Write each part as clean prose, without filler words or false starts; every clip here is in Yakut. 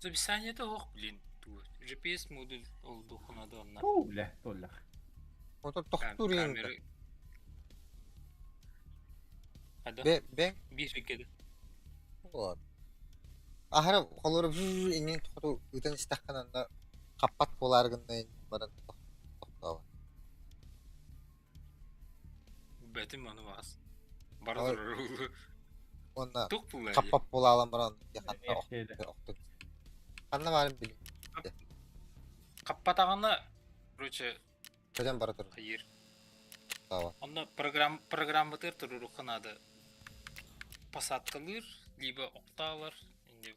Зависаниета суох, блин, тугу GPS модуль ол духунада онно. Туу, бля, туоллах. Ото тохтуур иһин Камера Хада Бе бе биир сиргэ Вот. Аһара холоро иннин хоту ыытан истэххинэ онно хаппат буолаары гынна баран тохтообот. Бэтим аны баас. Бара турар уулу. Уонна Тук булла хаппат буолаалан баран ханна охтун. Ханна баарын билим. Хаппатаҕына, короче, Көтөн бара турар. хайыр. Таба. Онно программ программатыгар туруруохха наада. Посадкалыыр, либо октаалар, инде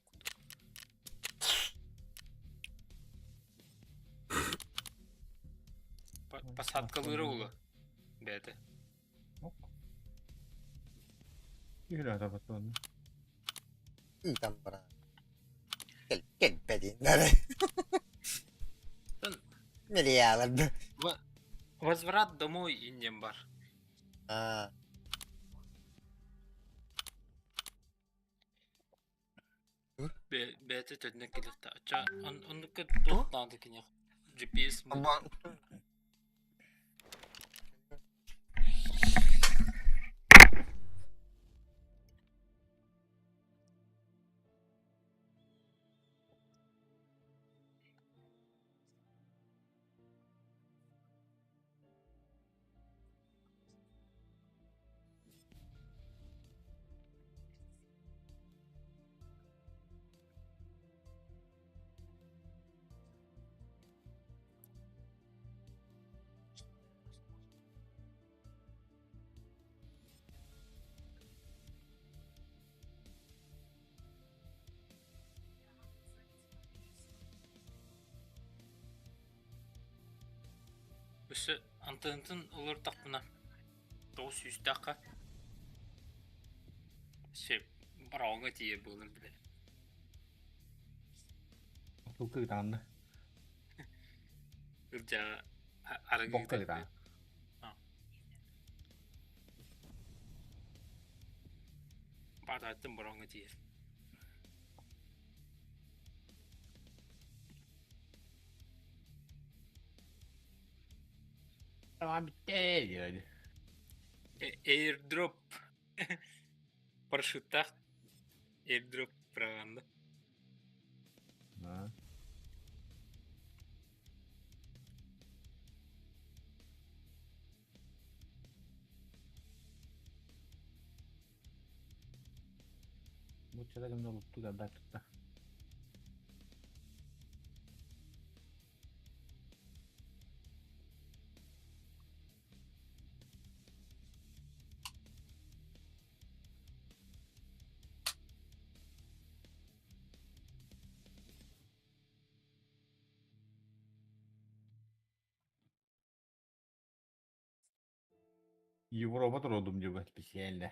курдук. Посадкалыыра ула бэйэтэ. Киһи Ыытан баран. Кэл кэлбэтиннэр. Миллиардер. Возврат домой иннем бар. Аа. Бэйэтэ төннөн кэлиэхтээх. Ча оннукка туох наада киниэхэ? GPS Өссө антыһынтын олортохпуна тоҕус сүүстээххэ сөп бороҕоҥҥо тиийэр буолар билэр. Тылка ытаанна. Ылдьаа арыгы Бокка ытаан. Баатааттан бороҕоҥҥо тиийэр. Tamam bitti diyor. Airdrop парашюттаах airdrop программа. Да. Буччада кэмҥэ олуттуу элбэх тутта. Европа турудум дьуба специально.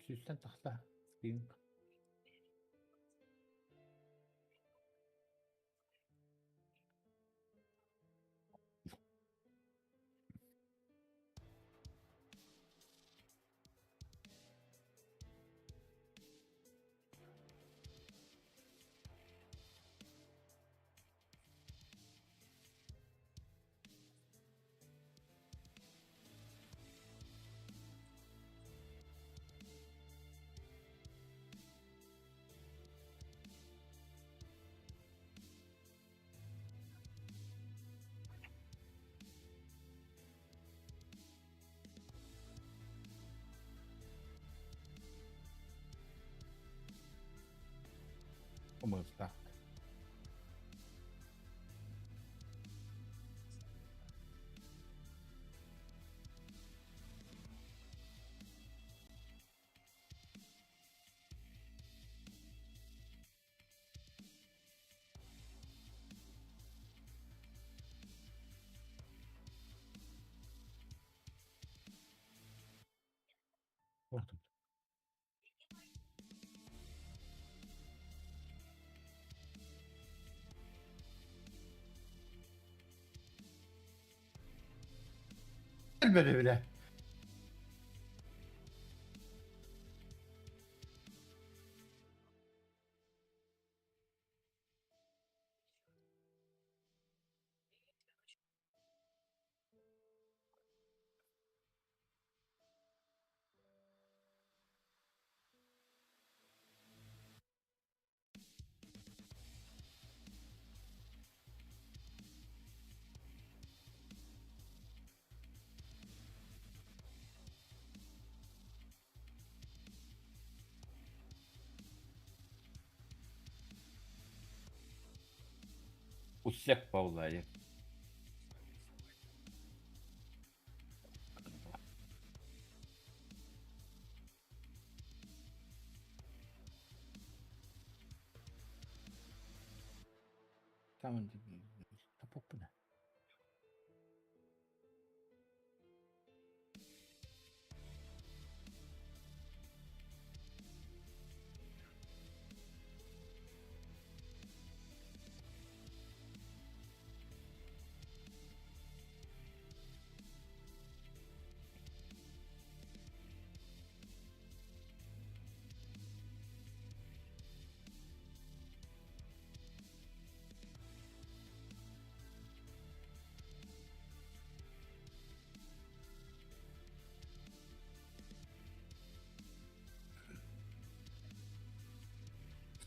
Сүүстэн тахса. Пинг. Омуста. Ордум. Gelmedi bile. Усек буолла Таппаппына.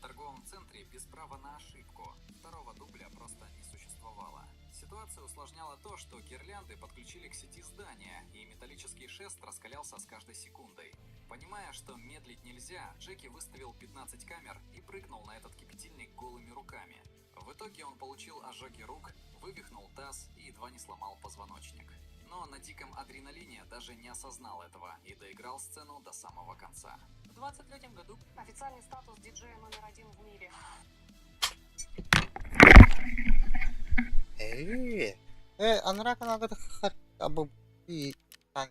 В торговом центре без права на ошибку. Второго дубля просто не существовало. Ситуацию усложняло то, что гирлянды подключили к сети здания, и металлический шест раскалялся с каждой секундой. Понимая, что медлить нельзя, Джеки выставил 15 камер и прыгнул на этот кипятильник голыми руками. В итоге он получил ожоги рук, вывихнул таз и едва не сломал позвоночник. Но на диком адреналине даже не осознал этого и доиграл сцену до самого конца. В 23 году Официальный статус диджея номер один в мире. Ээ, э, анараа каналга таххар абы и тан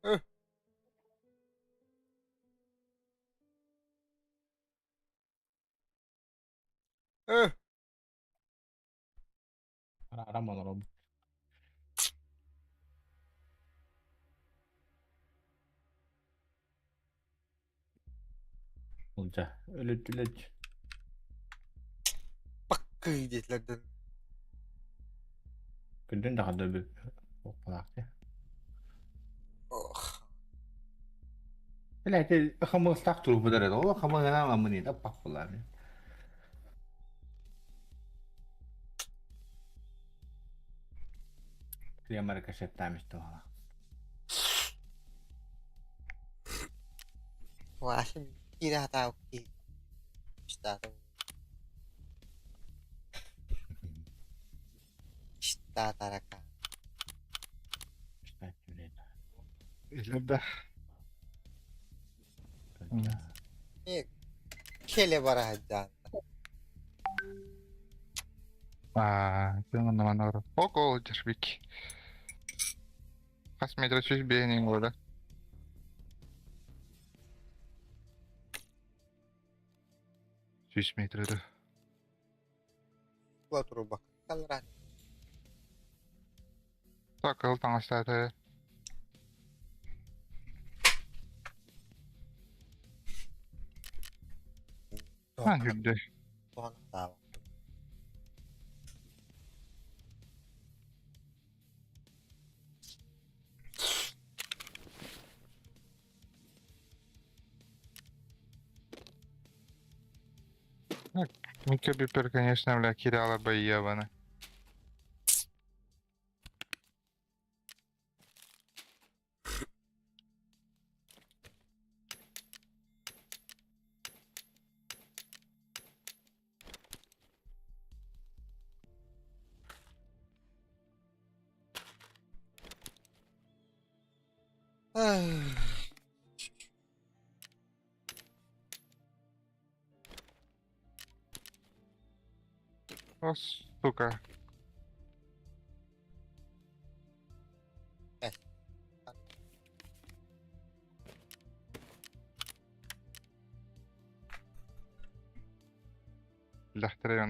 Э. Э. Арам олоробут. Улдьа, өлүт-үлэт. Паккый диэтилэр Күндүн даҕаны өлбүт буолаахтыы. Ох. Билээти хамыыстаах турбут эрэ, ол хамыыһынан ламмын пах буолааны. Америка шептамис туһала. Вася киирэ ки. Штатом. Штатарака. Илэрдэ. Келе бара сылдьан. Аа, ким онно Ого, дербик. Хас метр 105 года. 100 метр. Тула турбак. Калрат. Так, ыл таҥастааты. А, үрдэ. Туһана таава. Мика Бипер, конечно, бля, кидала бы ебаны. Ай. О, сука. Э. Lähteä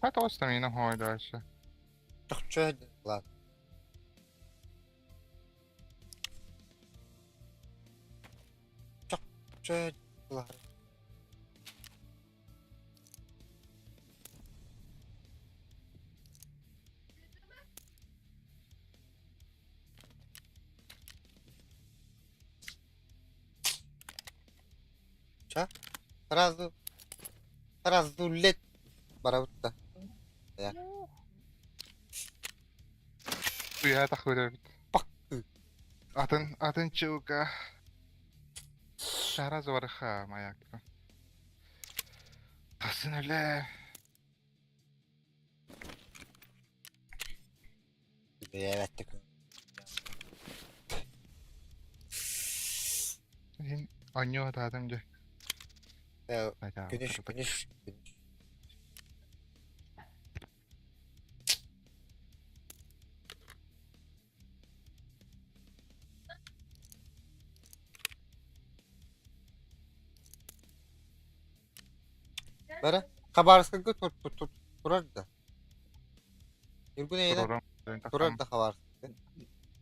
Hát ostaminen hoidaessa. Чохчой ладно. Чохчой ладно. Ча? Сразу сразу лет барабытта. Я. Уя тахура. Паккы. Атын, атын чука. Сара заварыха маякка. Тасын өле. Бэйэбэттик. Син онньуу атаатым дьэ. Күнүс, күнүс, күнүс. Бара, Хабаровскайга тур, тур, тур, турар да. Ньургун эйэнэ турар да Хабаровскайга.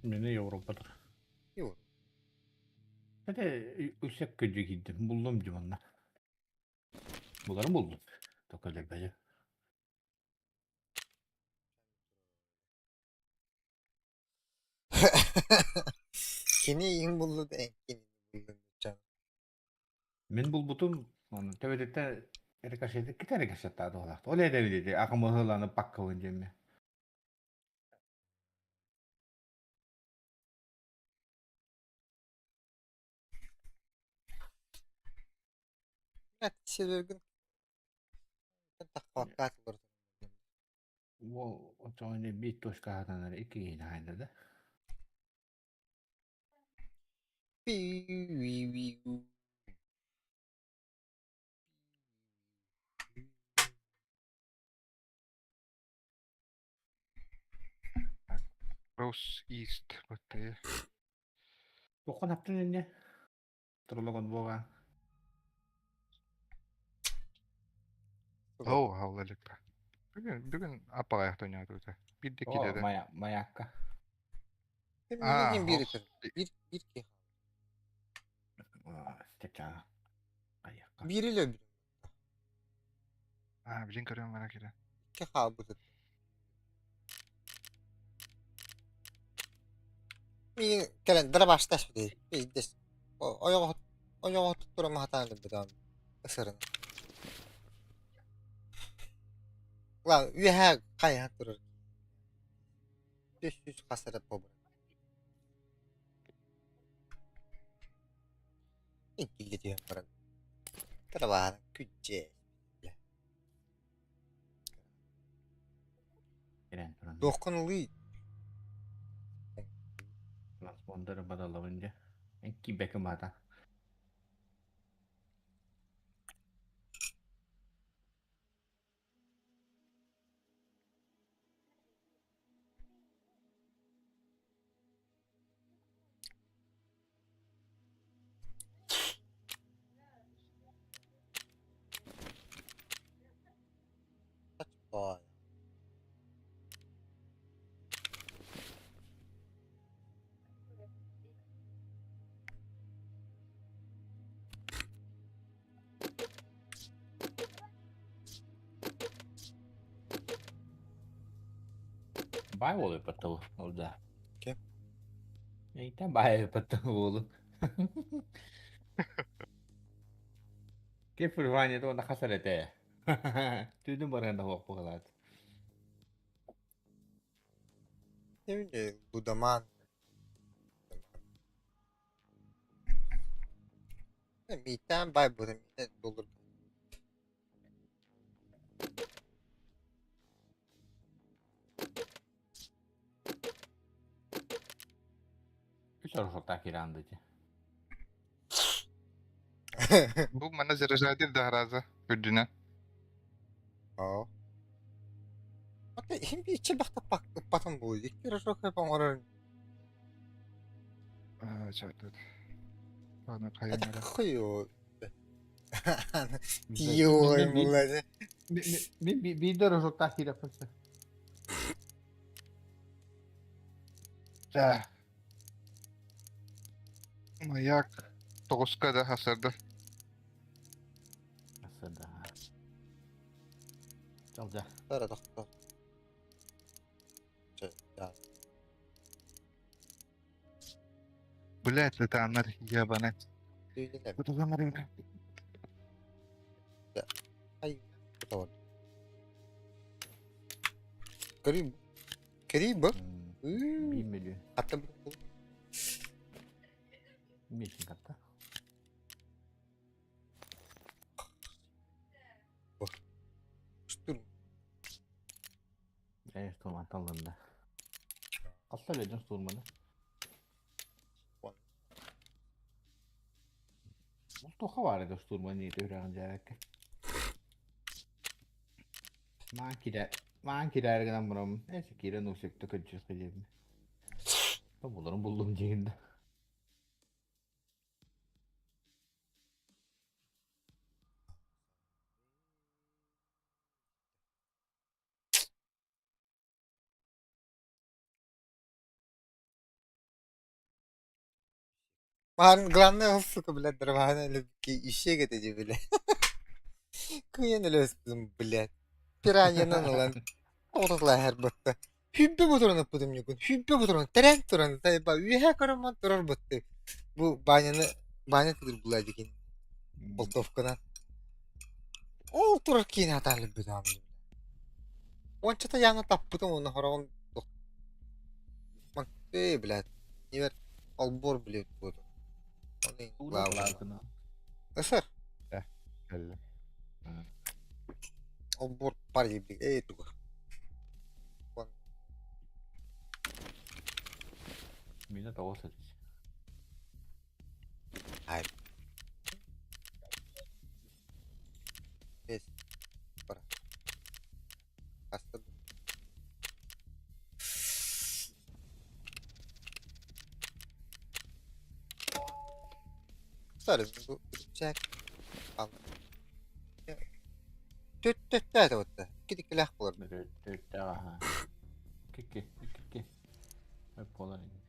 Мені Европа тур. Yok. Hadi үсек көдьү киирдим. Буллум дьуманна. Буларын булдум. Тока лебеже. Кини иҥ буллу да эн кинини буллун дьон. Мин булбутум оны төбөтүттэн рикошети ките рикошеттаа туһалаахт. Ол эдэбит акымыһыланы паккабын диэмме. Силэргин таххалаккаат олордум. Уол оччоҕуна биир точка аһатанар икки киһини хаайда да. Rose East баттайы. Туохха таптын инньэ? Турулугун буола. Оо, хаалла илик. Бүгүн бүгүн аппаҕайах тонньоотута. Биирдэ Оо, киирэрэ. мая маякка. Аа, Мин биир ол ытыр. Биир биир киһи. Чачаа. Айакка. Биири өлбүтүм. Аа, билин көрөм бара киирэ. Икки хаалбыт. Миигин кэлэн дырабашташ дии. Пиздец. Ойоҕо ойоҕо туттура маһатаан өлбүтүм. Ысырын. Ла үөһээ хайаан турар. Түс түс хас эрэ побур. Иккилли түһэн баран. Дырабаһан күддьэ. Кирэн туран. Туоххун ылыы? Транспондеры бадалабын дьэ. Эн киирбэккин баата. Бай. Бай буолуйбат ол да. Ким? Эйтэн бай буолун. Кеп Ваня туонна хасар этэ. Түүнүн баран да хуох буолаат. Не Лудоман. Миитään бай буолан доллар. Үс орохоттаах киирэн дии. Бу манна заряжатель да хараза үрдүнэн. Аа. Ата иһин биир чебахта ыппатым буолуо. Икки рожок оҥорор. Аа, чат. Ладно, хайан Это эрэ. какой Тиой мулады. Мин биир рожоктаах киирэппин. Да. Маяк тоҕуска да хасарда. Асада. Чалжа. Тара тохто. Чэ, да. Блять, летаннар ебаный. Түйден Бутылганнар Ай, вот. Кариб. Кариб? Биир миллион. Ата Мичин катта. штурмантан ылынна. Хаста биэрдиҥ штурманы? Ол туохха баар этэ штурман диэти үрэҕин дьээбэккэ. Маан киирэ маан киирээри гынан бараммын, эчи киирэн усикта көрдүөххэ диэбин. Буларым буллум диигин да. Баарын главное ол сука блядь дробаһын өлүбүккэ ишек этэ дии бile. Кыйан өлөспүтүм блядь. Пираньянан ылан оҕототлааһар батта. Хүббэ ботуран ыппытым ньукун. Хүббэ ботуран тэрэн туран тайба үөһэ көрөн турар батты. Бу Ваняны Ваня тыгыр була дикин болтовканан. Ол турар киин атаан өлбүт аамын. Уончата яна таппытым уонна хороҕун Э, блядь, нивер олбуор блядь буолуо. Оны главное. Ысыр. Кэллэ. Олбуор пар диэбит. Ээ туга. Мина тоҕус этис. Ай. Бес. Пара. Хаста Sorry, бу чэк Төттөттөөтө бутта. Китиккилээх буолар. Төттөөх аха. Кикки, кикки. Өп буолар ини.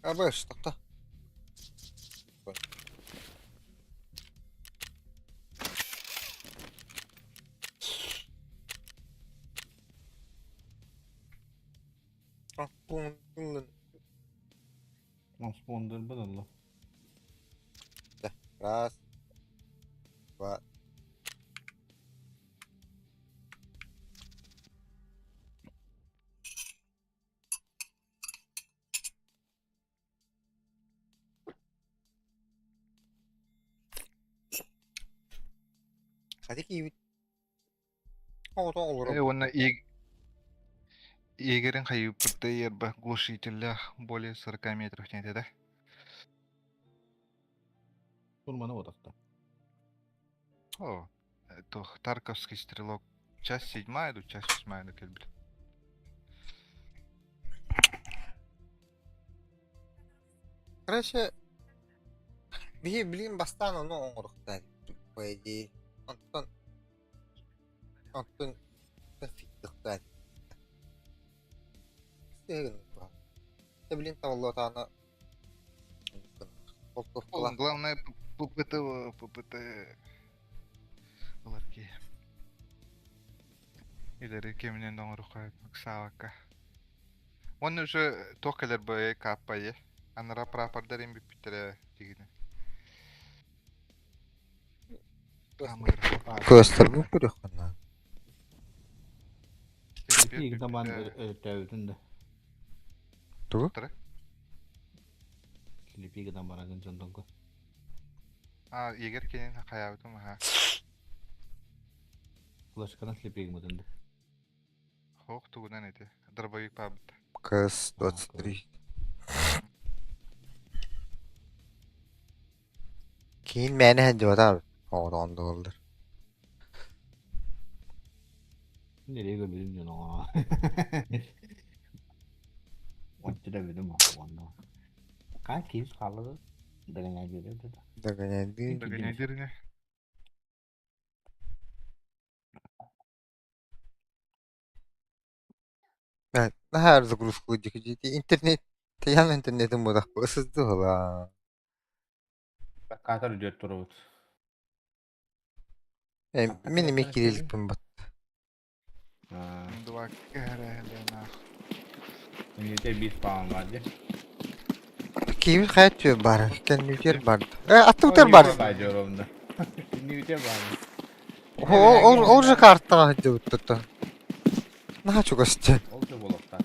Абыш, тохто. Спондорбун ылла. Раз, два. Хати киибит оҕото олорор. Э, уонна Игорин хайыппытта ерба глушителлээх более 40 метров диэн этэ да. Турманы отахта. О, туох Тарковский стрелок часть седьмая иду, часть восьмая иду кэлбит. Короче, биһи билигин бастаан ону оҥоруохтаах по идее. Онтон онтон фиктыхтаах. Тэ билин табыллуотаана Главное ППТ ППТ ылар киһи. Илэри кэминэн оҥоруха ыксаабакка. Уонна уже туох кэлэр б каппайы. Анара прапордар им бүппүттэрэ дигини. Амыр. Көстөргүн көрүөххүн Икки табан өртөөбүтүн да. Тугу? Слепи гынан барагын дьонтонго. А, егер кенен хайаабытым аха. Флешканан слепи гымытын да. Хоох тугунан эти. Дробовик паабыт. КС 23. Киин мээнэ сылдьыбатах оҕотоҕун да буоллар. Nereye gömülüm diyorsun ama. Отчыда бүдүм онно. Ка киис хааллы дагана да. Догоняйдыы. Догоняйдыр Наһаа загрузка дии интернет Тыйаан интернетин буолах ысыздыһыла. Катар үдүөт турабыт. Э, мин эмиэ киирэ бат. Два кэрэхэлээх. Минутер биир паан бар дии. Киибит хайа түө бар, кэннүтүөр бар. Э, аттыбытыгар бар. Бар. Минутер бар. Ол ол ол же картаҕа сылдьыбыттар. Наһаа чугас дьэ. Ол же болуохтаах.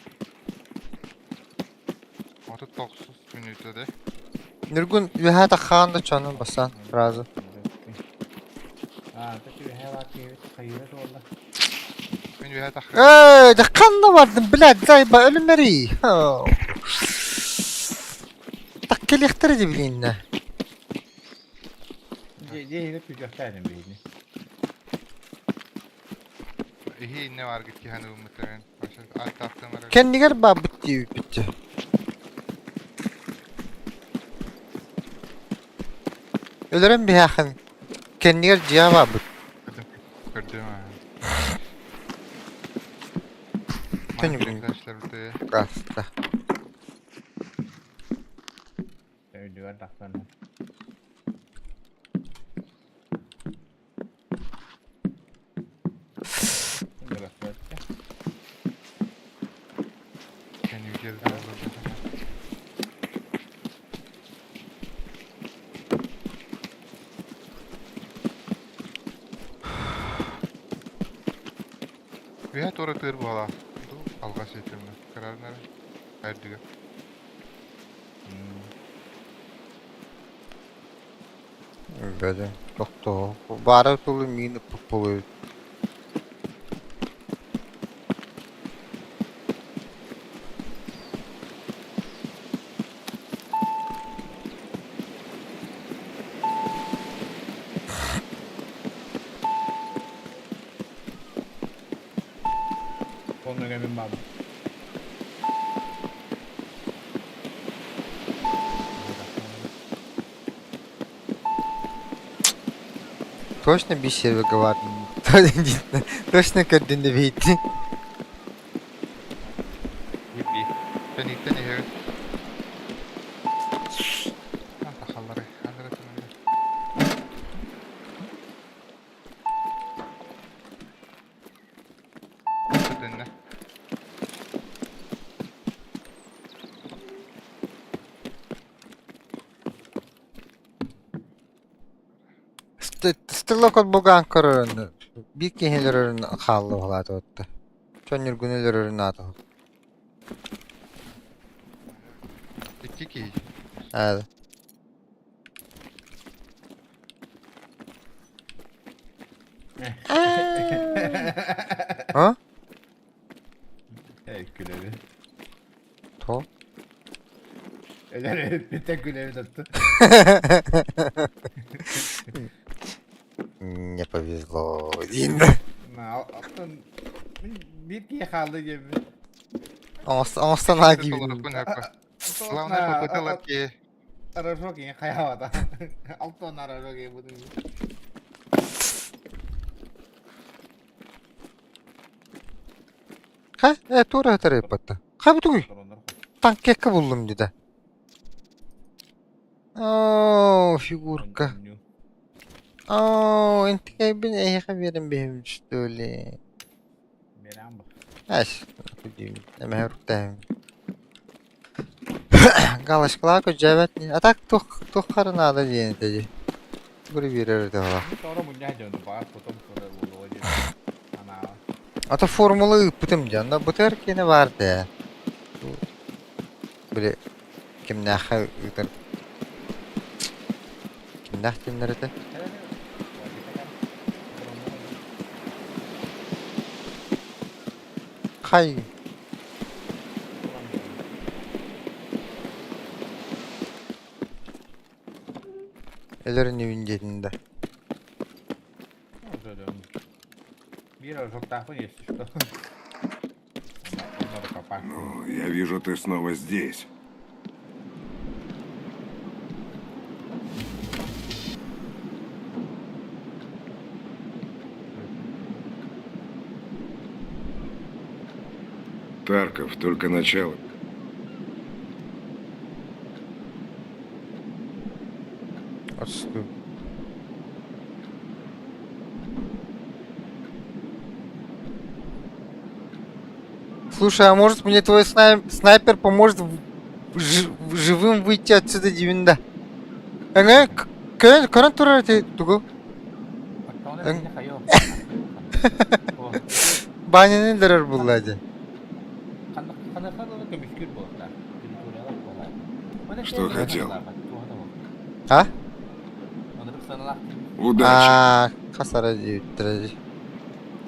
39 мүнүүтэ да. Ньургун үөһээ таххаан да чону бассан сразу. А, так үөһээ баар киһибит хайыыра туолла. Мин үөһээ тахха. Эй, да ханна бардым, блядь, зайба өлүмэри. Так кэлиэхтэрэ дии билииннэ. Дьиэ иһигэр түдьүөхтээтим биһини. Иһи инне бааргыт киһи ылыммыттарын. Кэннигэр баарбыт диэбиппит. Өлөрөн биһээхин кэннигэр дьиэҕэ баарбыт. Көрдүм Төнүгүн Гаста. Өйдүгэр тахсан. Үһэ туора тыыр буолаа. Алҕас этиммэ. Кырарнары. Эрдигэ. Бөдөҥ тохтоо. Баара тулу миин ыппыт буолуо. Онно мин баабын. Точно бисер выговариваю. Точно көрдүн да бейти. Биир. Кэнниттэн иһэбит. Тахаллары. Андра түмүллэр. Төннө. Стрелок бугаан көрөрөн биир киһи өлөрөрүн хаалла уһалаата отта. Чон Ньургуну өлөрөрүн аата. Икки киһи. Аа. А? Эй, күлэбин. То? Өлөр бүтэ күлэбин отtu. Не повезло. Диин. Оттон биир киһи хаалла диэбин. Оҥостон аа киибин. Главное, попыталар ки. Хорошо киһи хайаабата. Алтон хорошо киһи бутун. Ха, э, тура тарыппатта. Ха бутугуй. Танкекка буллум дида. Оо, фигурка. Оо, интикэйбин эһиэхэ биэрэн биһэбин что ли? Эс, эмэһэ уруктаһым. Галочкалаах көрдьээбэт а так туох туох хара наада диэн этэ дии. Тугу биэрэр этэ буолла. А то формула ыыппытым дьэ, онно бытыар киэнэ баар дээ. Били кимнээххэ ыытар кимнээх диэннэр этэ? Хай Өлөр инибин диэтин да. Биир ожоктаахпын если что. Ну, я вижу, ты снова здесь. Тарков, только начало. Отступ. Слушай, а может мне твой снайпер поможет живым выйти отсюда дивинда? Эҥэ, көрөн турар эти тугу? Баняны өлөрөр булла дии. Что хотел? А? Оннук сыаналаах дии. Удачи. Аа, хас ара диэбиттэрэ дии.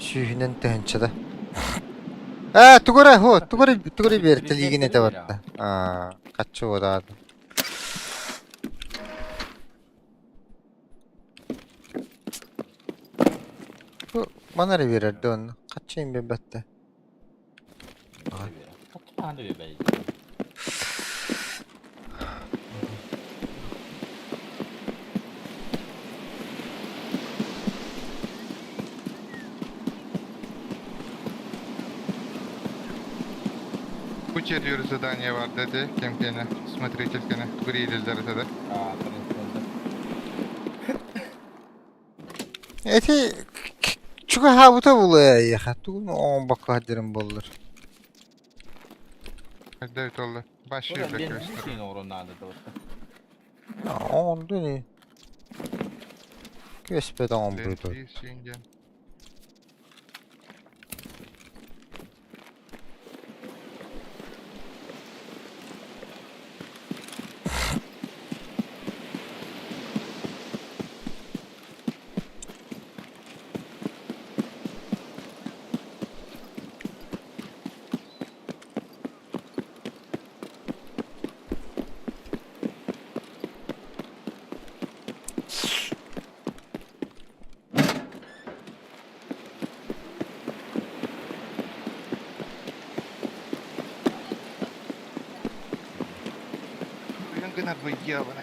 Сүүһүнэн тыһыынчата. Ээ, тугу эрэ, һу, тугу эрэ, тугу эрэ биэртэлиигин этэ барда. Аа, хаччы буолаат. Бу маны эрэ биэрэр да онно. Хаччы им биэрбэттэ. Хаччы хаһан да биэрбэт. Куча задание бар dedi кем кene смотритель кene грилелер dedi. Аа, транспортер. Эти чугаһаабыта буолуо эйиэхэ. Тугун оҥорбокко сылдьарым буоллар. Хайда өтөллө. Баши Бу беккөстөр. бензин оҥорон наада да. Оҥорду ини. Күөспэт оҥорбут. Синден. Гына выебана.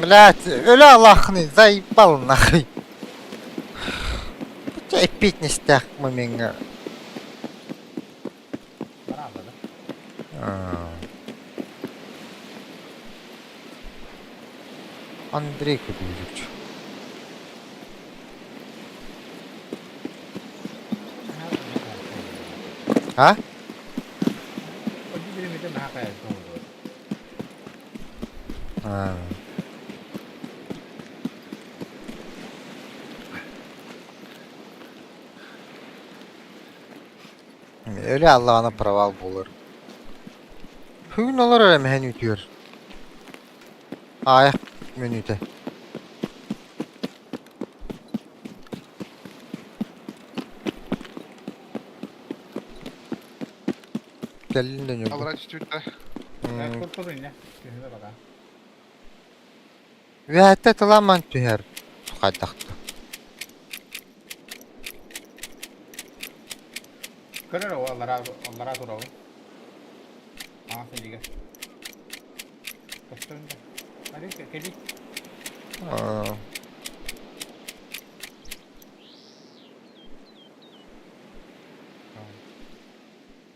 Блядь, өлө Аллахны, заебал нахуй. Хотя эппиэтинэстээх момеҥҥа. Бараба да. Андрей Кудуевич. А? Оди биримите наха кайсы болду. А. Өлө Аллаҕына провал буолар. Бүгүн олор эрэ мэһэн үтүөр. Аайах мүнүүтэ. Кэллин да Ньургун. Алра түстүттэ. Куртур инне. Күһүнэ бага. Үөһэттэ тыламан түһэр. Хайдахта. Көрөр о аллара аллара турабын. Аа силиге. Көстөн да. Hadi кели. Аа.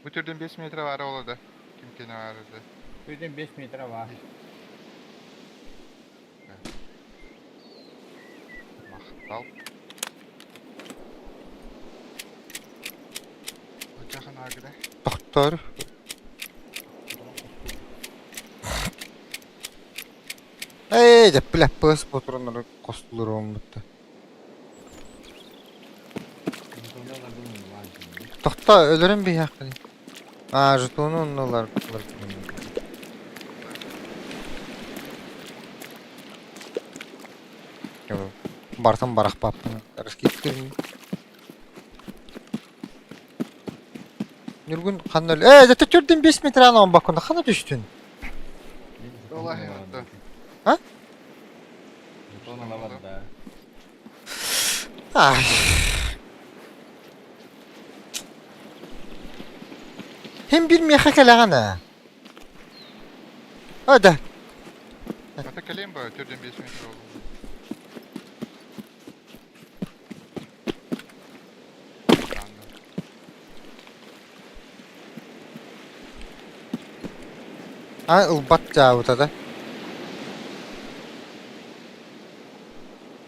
Bu türden 5 metre var oldu. Kim kene vardı. Birden 5 metre var. Махтал. Очахан агра. Тохтор. Эй, дьэ, бля, пыс ботуроннору костулуруоммутта. Тохто, өлөрөн биһиэххиний. Аа, жетону оннулар. Бартын барахпаппын. Раскидкин. Ньургун ханна өл... Ээ, зато төрдүн 5 метр ана баккунда хана түстүн? Олай А? Жетон алабат да. Ай. Hem bir меха кэлэҕин ээ. О да. Ата кэлиэм баа, төрдүн 5 метр oldu. А ылбат дьаабыта да.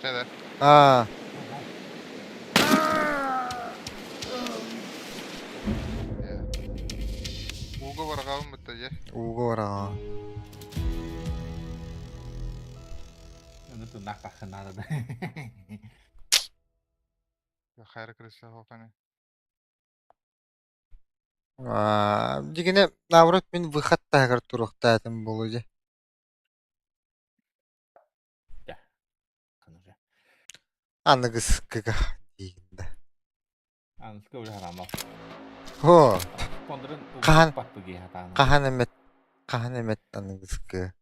Чэдэ. Аа. Ууга бараҕабын бытта дьэ. Ууга бараҕа. Оны туннах тахсынаада да. Хайра крыса хофаны. Аа, дьигинэ наоборот мин выход таһыгар туруохтаатым буолуо дьэ. Аныгыскыга диигин да. Аныгыска уже хараамал. Һоо, Кондырын хаһан угуппат бу киһи хатаан. хаһан эмэт хаһан эмэт аныгыскы.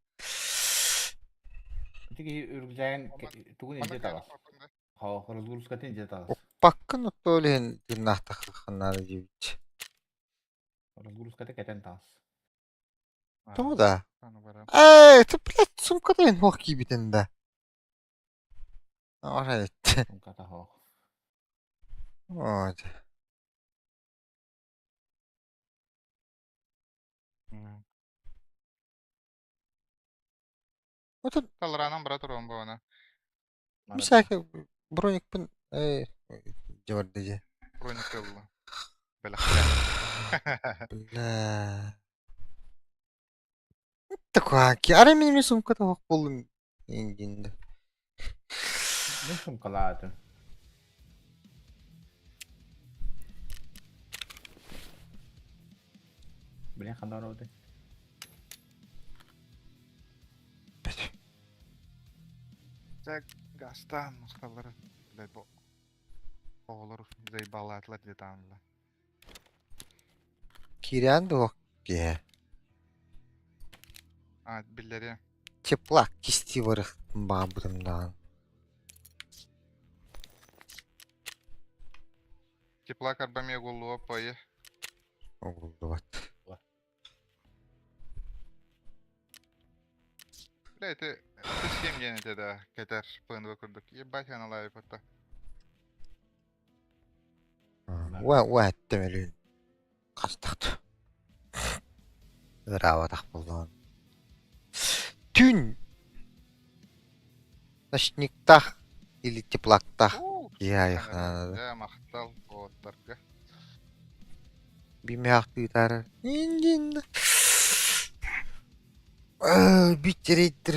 Ити киһи үргүлээн тугун Манна илдьэ таҕас. кэлэн да. Хоо, разгрузкатын илдьэ таҕас. Укпаккын оттоо иһин тыыннаахтаххынаада диэбит. Разгрузката кэтэн таҕас. Тоҕо да? Аны баран. Ээ, ты, блядь, сумката иһин хуох киирбитин да. Арай Сумката хоох. Вот. Отут Таларанан бара туруом буона. всякий броникпын э дьабарды дьэ. Броник ылла. Бэлэхтэ. Бля. Такуаки. Арай мин эмиэ сумка тоһох буоллум индинде. Мин сумкалаатым. Блин, ханна ороды? Дьэ гастаан мусталлара. Блядь, бу оҕолор заебалаатылар диэтаанла. Киирэн дуо киһи. А, биллэри. Теплак кисти барых баабытымдаан. Теплак арбамия голуа пойы. Оҕуллубат. Бля, это это 7 диэн этэ да, кэтэр ПНВ курдук. Ебать, аналайып это. Уа уа эттем өлүүн. Хастахт. Ыраабатах буоллаҕын. Түүн ночниктаах или теплактаах киһи айахнаанада. Дьэ, махтал уолаттарга. Бимэхтыытаары. Индин. Бүттерейдер.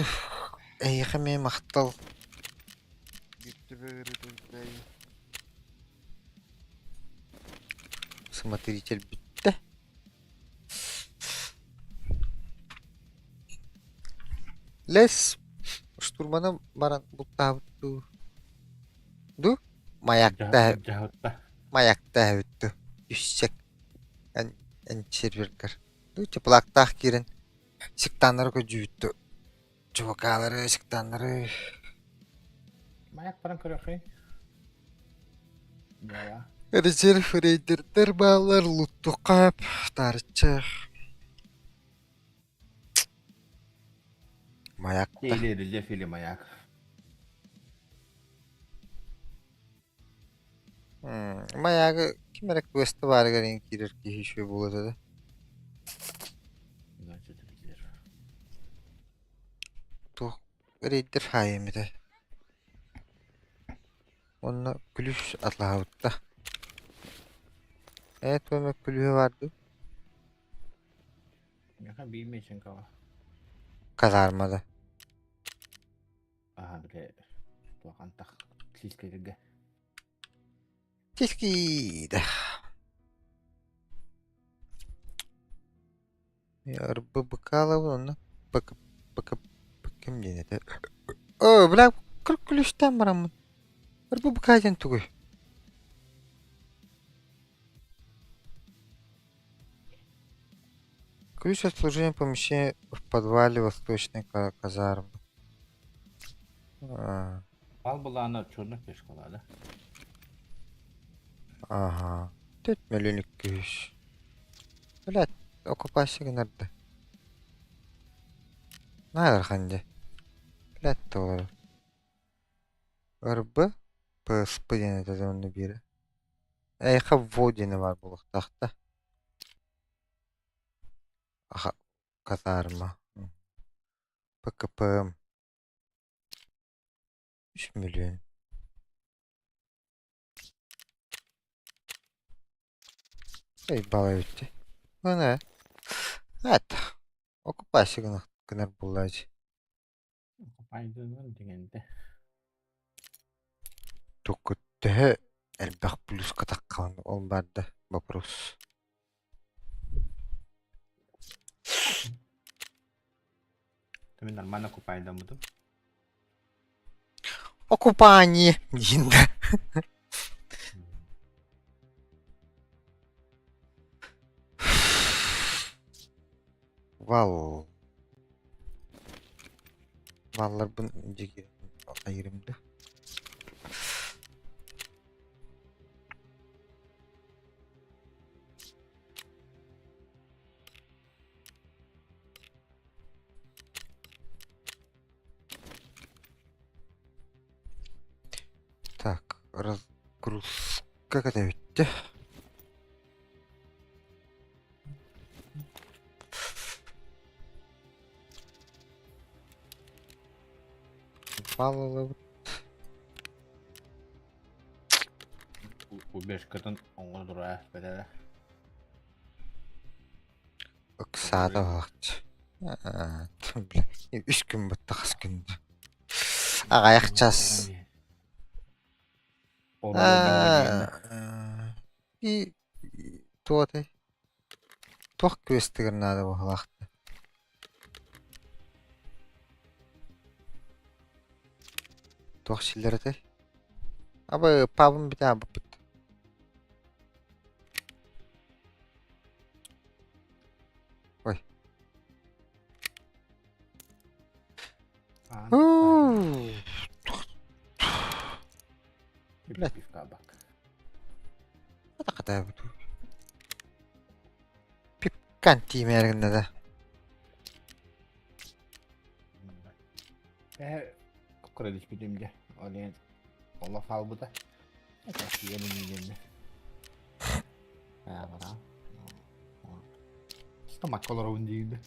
Эйиэхэ эмиэ махтал. Смотритель бүттэ. Лес штурмана баран бултаабыт дуу? Ду? Маякта Дьаһытта. Маякта эбит дуу? Үссэк эн эн сервергар. Ду теплактаах киирэн сектаннары көдьүүт дуу? Чувакалары, сектаннары. Маяк баран көрөхүй. Яа. Резерв рейдердер баалар, луттукап, таарыччах. Маякта. Или рельеф или маяк. Маягы ким эрэ квесты баарыгар иҥ киирэр киһи үчүгэй буолуо этэ да. Значит, резерв. Туох рейдер хаайым этэ. Уонна күлүүс атлаһабытта. Ээ туом күлүүһэ баар дуу? Миэхэ биир меченкаҕа. Казармада. Аха, бile туох антах сиискэлэргэ. Тискиидэ. РББК-лабын онно ПК ПК ким диэн этэ? Оо, бля, күлүстээн бараммын. РББК диэн тугуй? Ключ от служения помещения в подвале восточной казармы. А, Ал былаана черных пешкала да. ага. Төрт мөлүнүк күүс. Блядь, оккупация гынарда. Наалархан дьэ. Блядь, туолар. РБ, ПСП диэн этэ онно биирэ. Эйхэ ВО диэни баар буолуохтаах да. Аха, казарма. ПКПМ. Үс миллион. Эй, балай бүттэ. Гына. Эт. Оккупация гына гынар буоллаачы. Пайдынан дегенде. Туку төһө элбэх плюска таххаҕын ол баар да вопрос. Мин нормально купайдаммытым. Окупание диин да. Вал. Валларбын дьиги айырым да. Так, разгрузка кэтэбиттэ. Балылыбыт. Убежкатын оҥордура бэтэрэ. Ыксаата баҕаччы. Бля, үс күн бытта хас күн. Аҕайах час. И туотай. Туох күөстүгэр наада быһалаахта. Туох силлэр этэй? Абы пабым бүтэ абыппыт. Ой. Блядь. Пипкан тиимээргиннэ да. Кредит дьэ. Ол олох хаалбыта. Стомак олоробун диирдэ.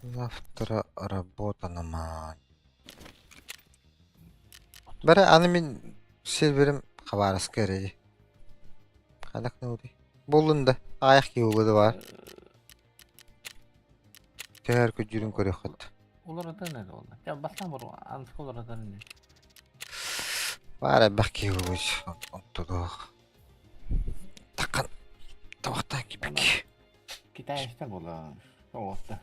Завтра работа намаан. Бары аны мин серверим Хабаровска эрэ. Ханак науди. Буллун да аҕыйах киһи буолуо да баар. Төһөр күдьүрүн көрүөххүт. Уларытан эрэ буолла. Дьэ бастаан бу анска уларытан ини. Баар элбэх киһи буолуо онтудуох. Такан табахтаан кипик. Китайстар буолла. Оҕотта.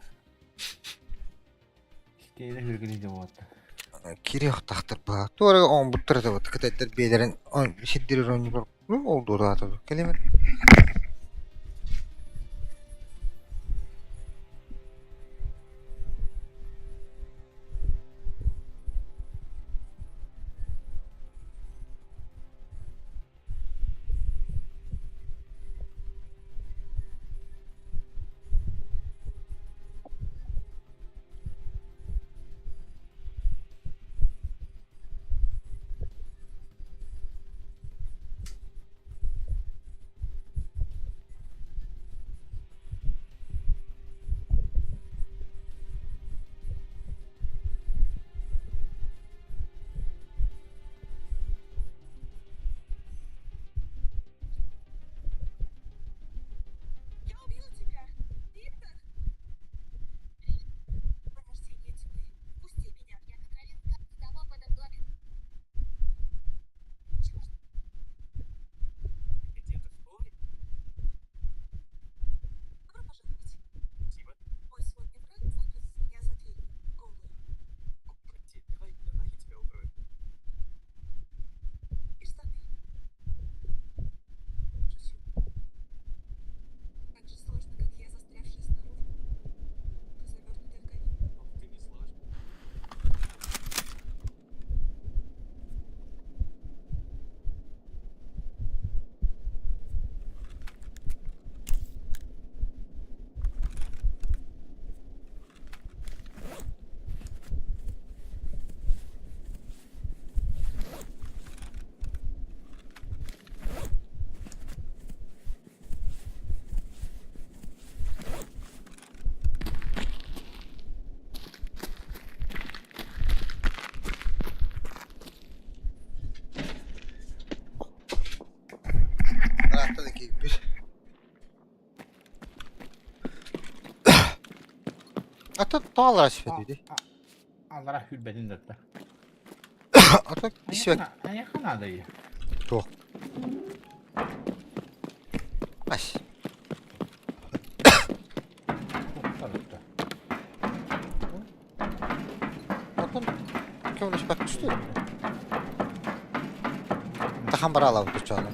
Истиэнэ хүргүнү дьэ Кириэх тахтар баа. Туора оҥбуттар этэ вот кытайдар биэлэрин сирдири оонньуулар ол дуораата кэлимин. Я убью тебя! Виктор! Пробуждение тьмы. Пусти меня! Я контролирую того в этом доме. Черт! Где-то в поле? Добро пожаловать. Спасибо. Мой сводный брат запер меня за дверью. Голую. Прости, давай, давай я тебя укрою. И штаны. Шучу. Так же сложно, как я, застрявшая снаружи, завернутая в ковер. Ты не сложно. Ыраатта да киирбит. Ата тоҕо сүбэтий? Аллара хүрбэтин датта. Ата исвет. Айаха надо Туох. Ась. Көмөлөспөккө түстү. Тахан бараалаабыт оччоҕуна.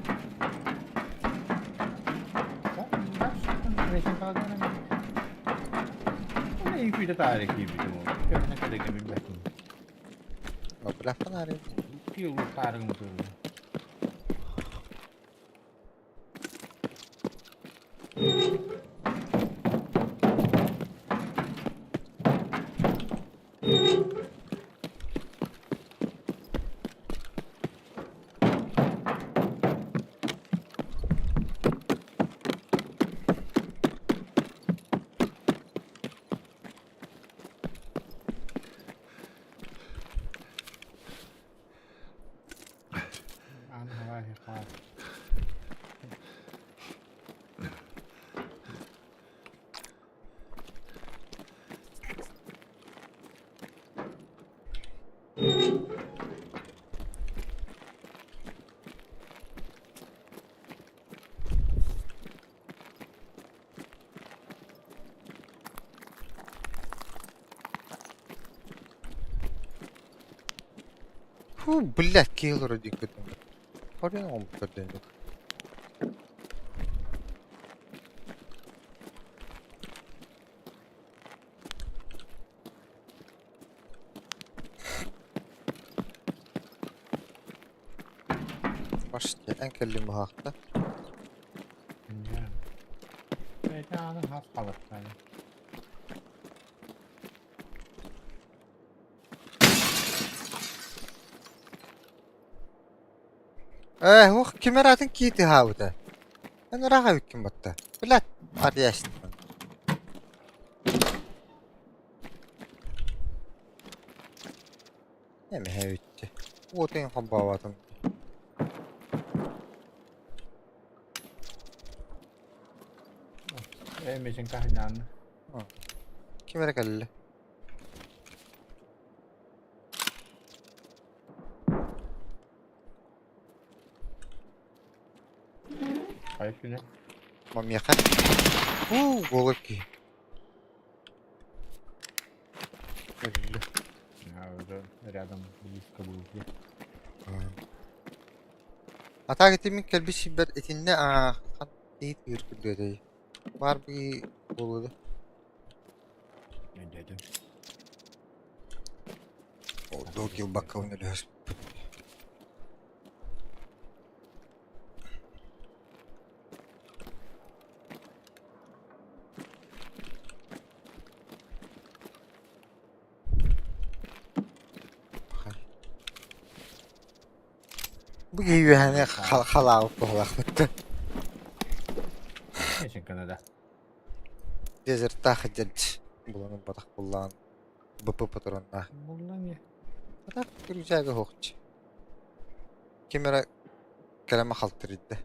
Фу, блядь, киһи диэн көрдүм. Хорен оҥорбут көрдүм. Башты, эн кэллим быһаахта. Ээ, ух, ким эрэ кии тыаһаабыта. Эн ыраах эбиккин батта. Блядь, арыйаачтым. Эмэһэ бүттэ. Уотун холбооботум. Ээ, мичин кахынаан. Ким эрэ кэллэ. Хайа күнэ. Мамиэхэ. Уу, голый киһи. Өллө. А, уже рядом близко был. А так ити мин кэлбит сирбэр итиннэ хан иһит үөркүрдүөтэй. Баар бии буолуо да. Дядя. Ол килбакка өлөһөс. Бу киһи үөһэни халаабыт буолаахпыт. Эшин Канада. Дезертаах дьэлч булан ылбатах буллаан БП патроннаах. Буллан я. Атак күрүчээгэ хоохчу. Ким эрэ кэлэмэ халтырыйда.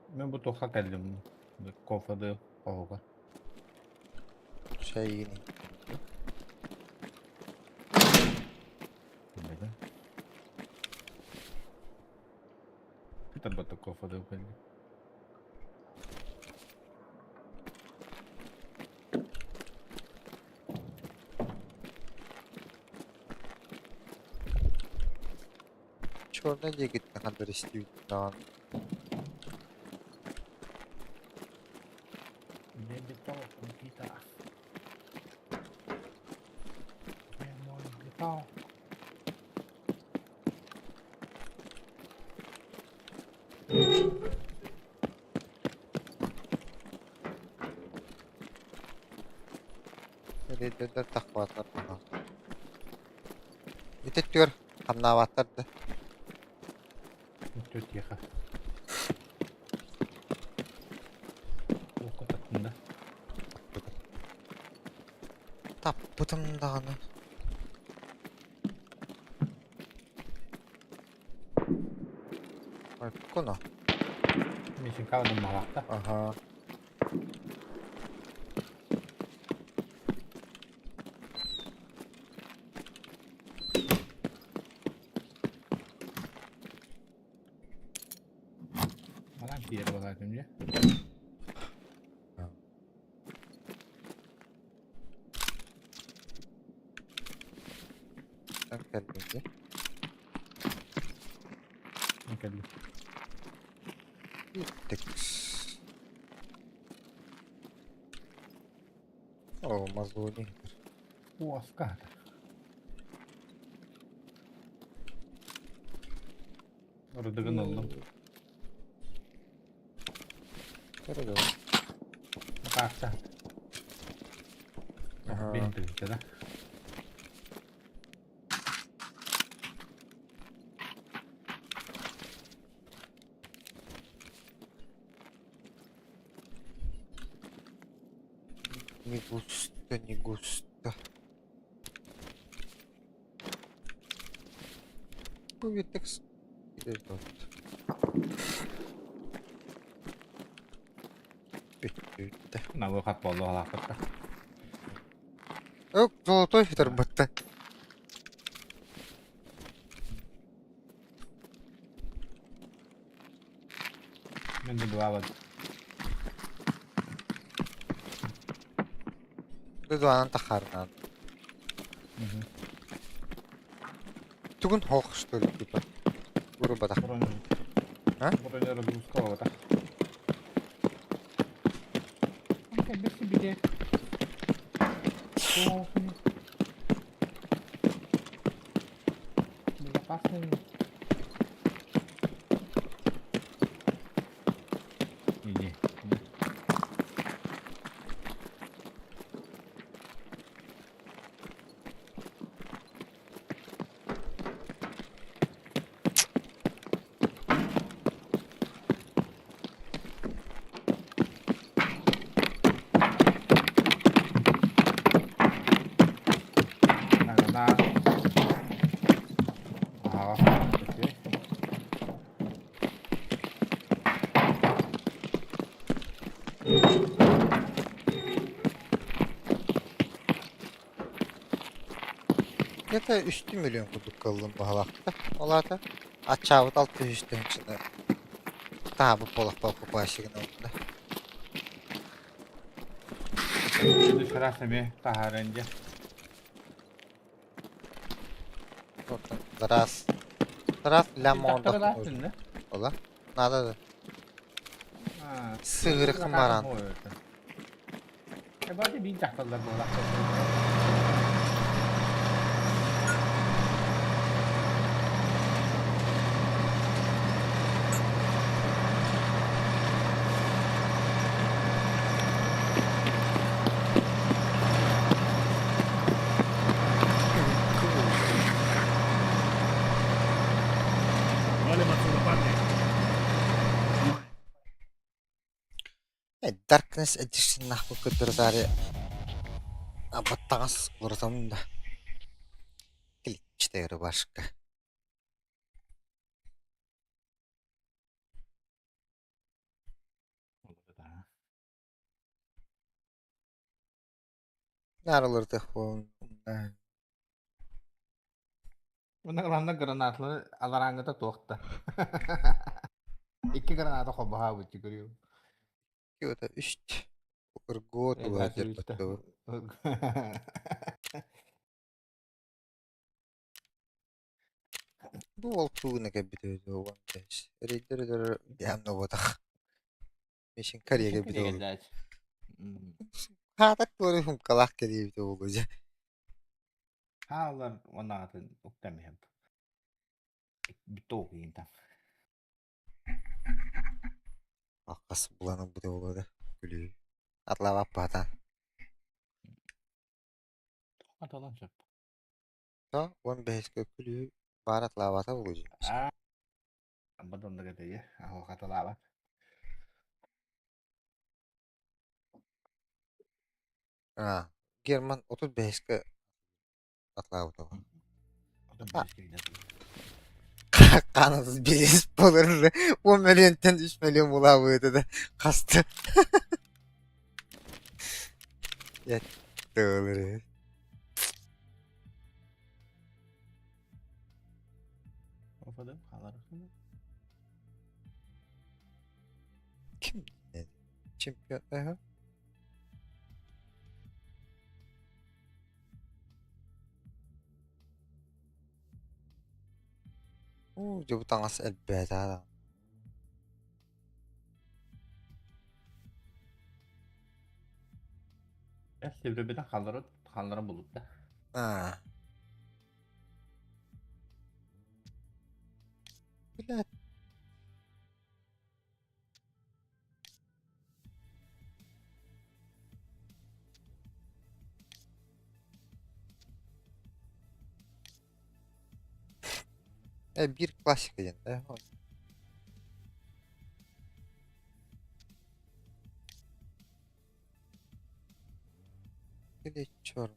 Мен бу туха кэллим. Кофеды оһуга. Шайгини. Билбэтим. Тарбатта кофеды кэлли. Черный диэкиттэн хандар истибит даҕаны. Дебито Никита. Где мой биток? Рейдердэр тахпаатар баҕа. Ити түөр хамнаабаттар да. Все тихо. Окко таттым да. Таппытым даҕаны. Айккуна. Мишин калдым малакта. Аха. Малан киер балатым же. кэллим. Текс. О, мазуни. Уоска. Рудыгын ыллым. Көрө Макаакта. Аха. Бин тыгынча да. Не густо, не густо. Бу Витекс идет. Бүттэ. Набы хат болду халаакытта. Ок, золотой тарбатта. Мен де дуабат. Дуанан тахарнан. Тугун хох что ли типа. Грубо так. Бронь. А? Бронь разгрузка вот так. Бери себе. Безопасный. Иди. На, на. Ага, окей. Это 3 миллион кудук кыллым баһалаахта. Олата ачаабыт 600 тыһынчыны таабы полах покупайщигын ылла. Дышара сами тахаренде. Раз. Раз лям Тахтарылаах ондох. түннэ. Ола. Надо да. Аа. Сыгырыкын баран. Эбати бин тахталлар буолар. Валим отсюда, парни. Darkness Edition нахуй кыдырдари абаттагас уларытам да. Кличтери башка. Нарылырдых бу. Уна главное гранатлы алараңыта туохта. Икки граната хоббаха бутти көрүм. Киота үст. Ыргот Э, улар Бу ол кууна кэбит уон бэс. Рейдер ямно ботах. Мишин карьеге бит ол. Хаатак туору хумкалаах кэлиэбит оҕугуза. Хаалар онаатын уктамиһэп. Битоогин там. Аккас буланын бут оҕугуза. Күлүү. Атлаабаппаатаан. Аталан сөп. То уон бэһискэ күлүү баар атлаабата бугуза. Аа. Бадонда кэтейе. Ахо каталаабат. Аа. Герман отут бэһискэ атлаабыт оҕо. Канатыз билис болор. 10 миллионтан 3 миллион булабыты да касты. Ятты. Офадым халар. Ким? Чемпион. Аха. Уу, дьэ бу таҥас элбээтэ даҕаны. Сибирбитин халлары халлары булutta. Аа. Блядь. Биир классика диэн да. Или чёрт.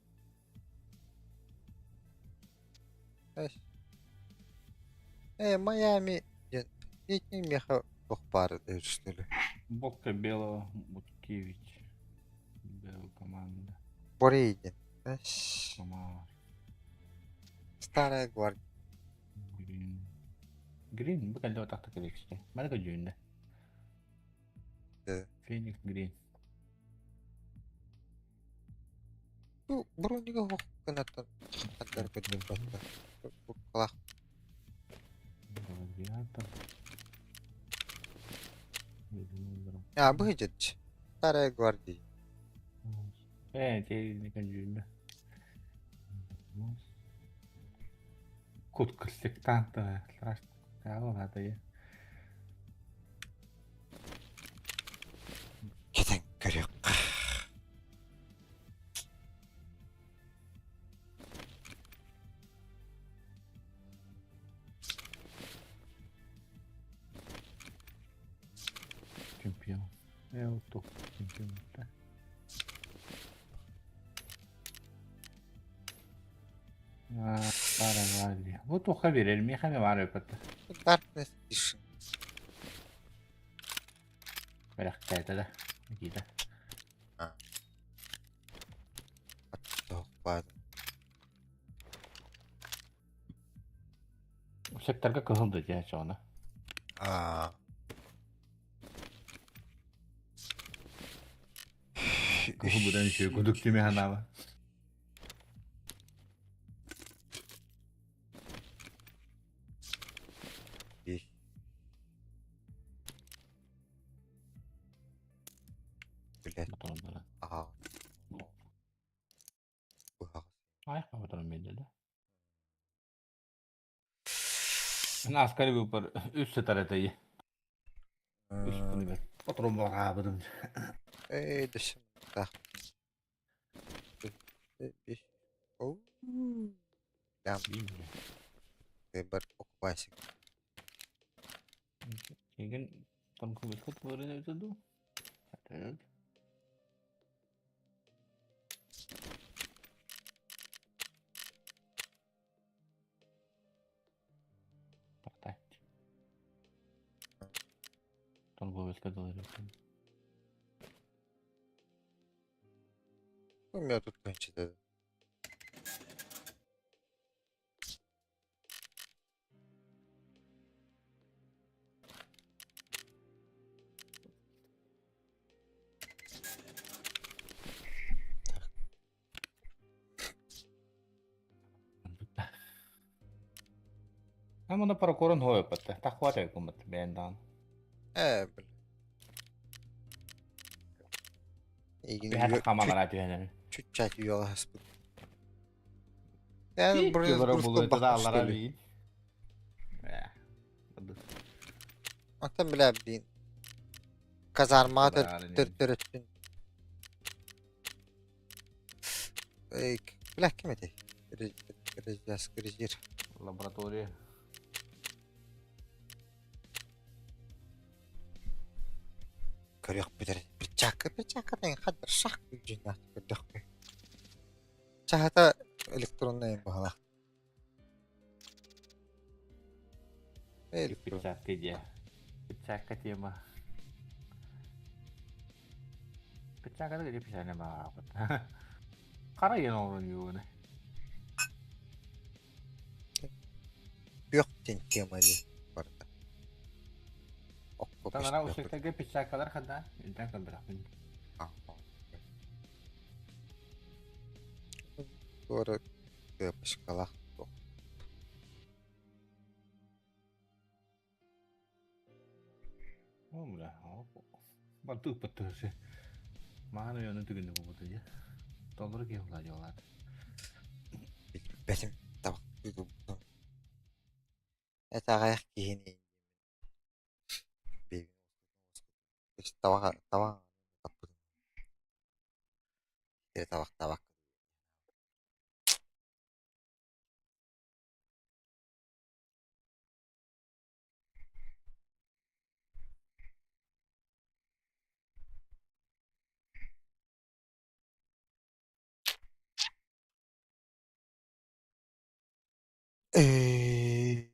Майами диэн летний меха туох баар что ли? Бокка Белого Буткевич. Белая команда. Борей диэн. Комар. Старая гвардия. Грин. Грин бу кэллэ отахта кэлексте. Маны көдьүүннэ. Феникс Грин. Бу бронига хоқ гынаттан хаттар көдүн батта. Буккалах. Гладиатор. А, бу хыжыч. Старая гвардия. Э, көдьүүннэ. Кут сектанта. Страшно. Каалаата. Кетен көрөк. Чемпион. Э, чемпион. Старая гвардия. Вот туха берер, мехами бар өпөттө. Darkness Edition. Бэрэх да. Кита. Туох баар. Секторга кыһыл да чоона. Аа. Кыһыл будан үшө кудук тиме ханаба. Блядь. Аа. Ай, батон меделе. Наскари упар үс сетарета. Үс буны Патрон багабыдым. Эй, дэшим. Так. Оу. Там бар окупасик. Еген там көбөскөт бөрүнө өтөдү. Так. Так. Там көбөскөт бөрүнө. У меня тут кончится. Амона паракорон хойопатта. Тахвата кумат бэндан. Э, блин. Эгин Бэхата хамалара түһэнэр. чуть-чуть уяласпыт. Я Килора броня булу это аллара би. Э. Антон бля, блин. Казарма төр төрөттүн. Эй, бля, ким этэй? Режир. Лаборатория. Көрөх бүтэр. Перчатка, перчатка деген хаддар шах күлжүн көрдөх. Чахата электронная бахала. Электрон. Перчатка де. Перчатка тема. Перчатка да писане ба. Кара ен орун юуны. Бөх тен тема ди. Барда. Окко Танара усектеге перчаткалар хада. Интан кабра. Туора кыпышкалах. Банту ыппаттар Маан ойону түгүнү булбута дьэ. Толору киһи була дьолаат. Билбэтим табах тутултум. Эт аҕыйах киһини бэйэбин табах табах таппытым. Табах табах. Ээ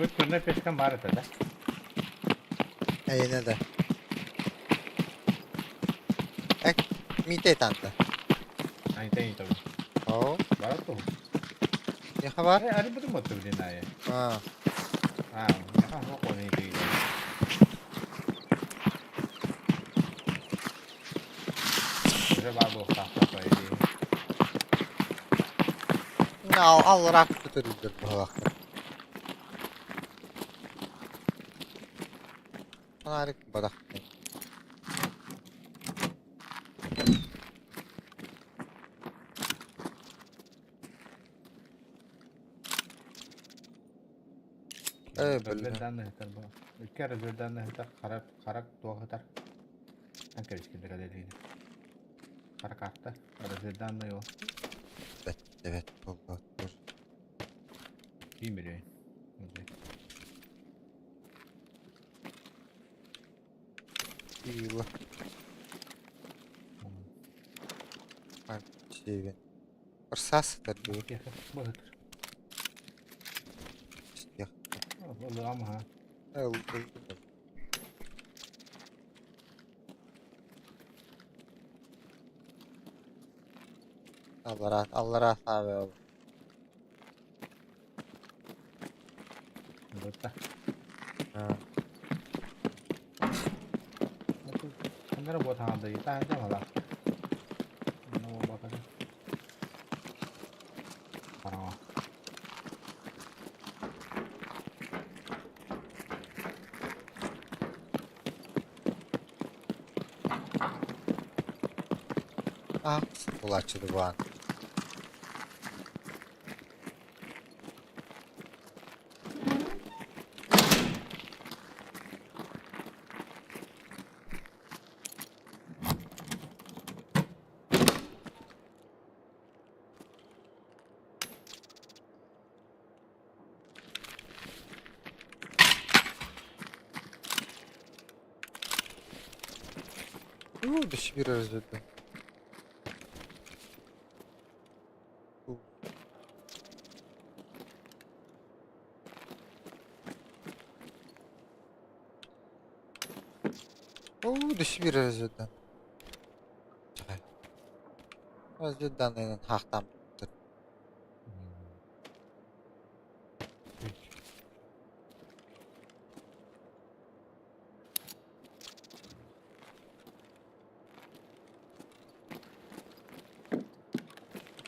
Бу күннэ пешкам бар это, да? Эйиэнэ да. Э, миитэ танта. Айта итабы. Оо, Бар то. не хабар? Ари буту мотто блин ая. Аа, А, яха хоко не ити. Уже бабу хахта по идее. ал аллараак көтөрүллэр быһалаахтар. Фонарик бадах. Э, бля. Разведданных это было. Икки разведданных это харак харак туохатар. Ан кэрискин дэгэлэлиин. Харакаатта разведданный ол. Бэт, бэт, боллоттор. Ким билиэй. Сила. Севен. Ырсаас сытар дуу. Быһыт. Истиэх. Ылыам ха. Ыл, ыл. Аллараа, аллараа саабы ол. Ылытта. Аа. Ханнара буотаҕан да таһырдьа мала. Онно буолбатаҕа. Хараҥа. Аа, булааччы баан. Уу, дөссө биир разведка. Уу, дөссө биир разведка. Чакай. Разведданныйынан хаахтааммыттар.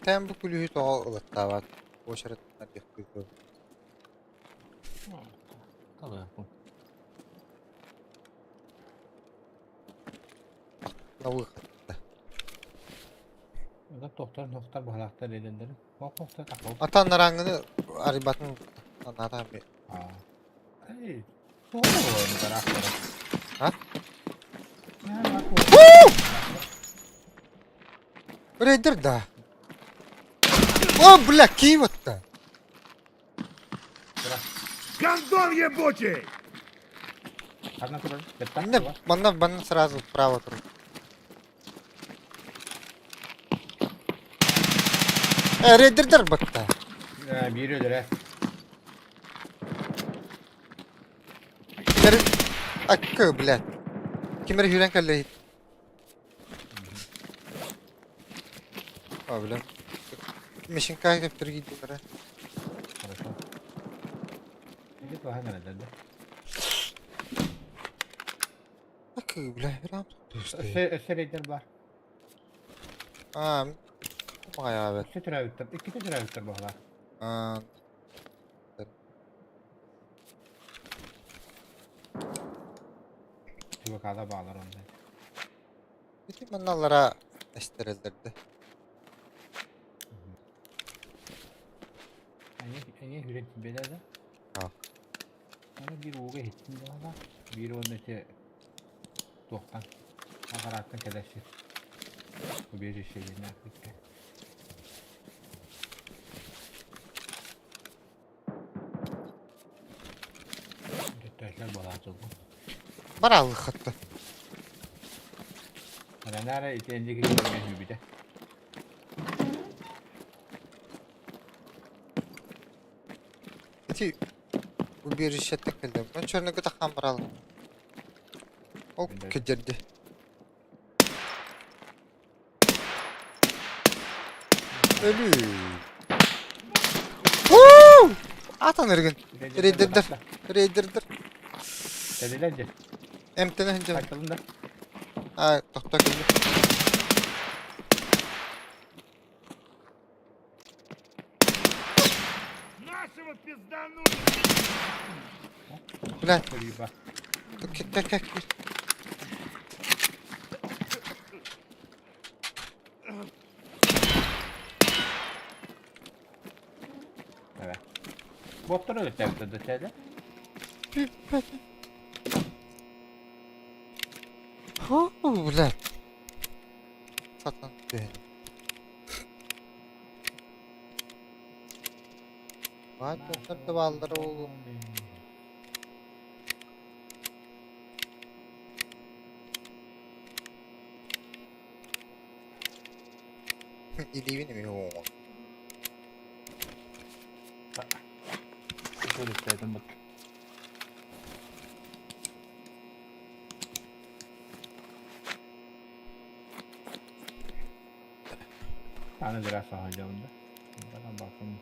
Тэн бу күлүүһү тоҕо ылаттаабат? Уочаратынан диэхтии Талыахпын. На выход. Ыга тохтор нохтор баһалаахтар эдэллэрин. Хох-хохтор тахов. Ата нараңыны арыйбатын анаата ми. Аа. Эй, тоҕо буолуо тараахтара? А? Аа. Рейдер да. О, бля, Киеватта. Гондон ебучий! Ханна турар? Бэтта? Манна, манна, манна сразу вправо тур. Э, рейдердер батта. Э, биир өлөрө. Кимер... Аккы, блядь. Кимер хүрэн кэллэ. А, бля. Мишенька кэптэргийдилэрэ. Хорошо. Иди плохая надо, да? Акы, бля, бирам Өссө рейдер бар. Аа, маҕайаабыт. Өссө төрөөбүттэр, иккитэ төрөөбүттэр буолар. Аа, ЧВК-да баалар онно. ити манналара эстэрэллэрдэ. Эҥэ хүрэн тиийбэтэ да? Аа. Аны биир ууга иһиттим буолла. Биир уонна ити туохтан аҕарааттан кэлэр сир. Убежище диэн ааппыкка. Төттөһлөр буолааччылбын. Бараалыххатта. Ананаара ити энники киһи хүүбүтэ. Ити убежищеттен кэллим. Мен черныгы таххан баралым. Ол кэдэрди. Өлүү. Уу! Атан эргин. Рейдердер. Рейдердер. Кэлилэр дьэ. Эмтэнэ сылдьабын. Айтылын да. Аа, тохтоо кэллим. Нашего пизданули! Блядь, Көрүү кэ кэ кэ. Evet. Botlar öyle tepti de şeyde. Ху, блядь. Сатан түһэн. Баар боттар да бааллара буолуо. Илиибин эмиэ уоҕун. Şöyle istedim bak. Tane biraz sahacağım da. Bana bakın.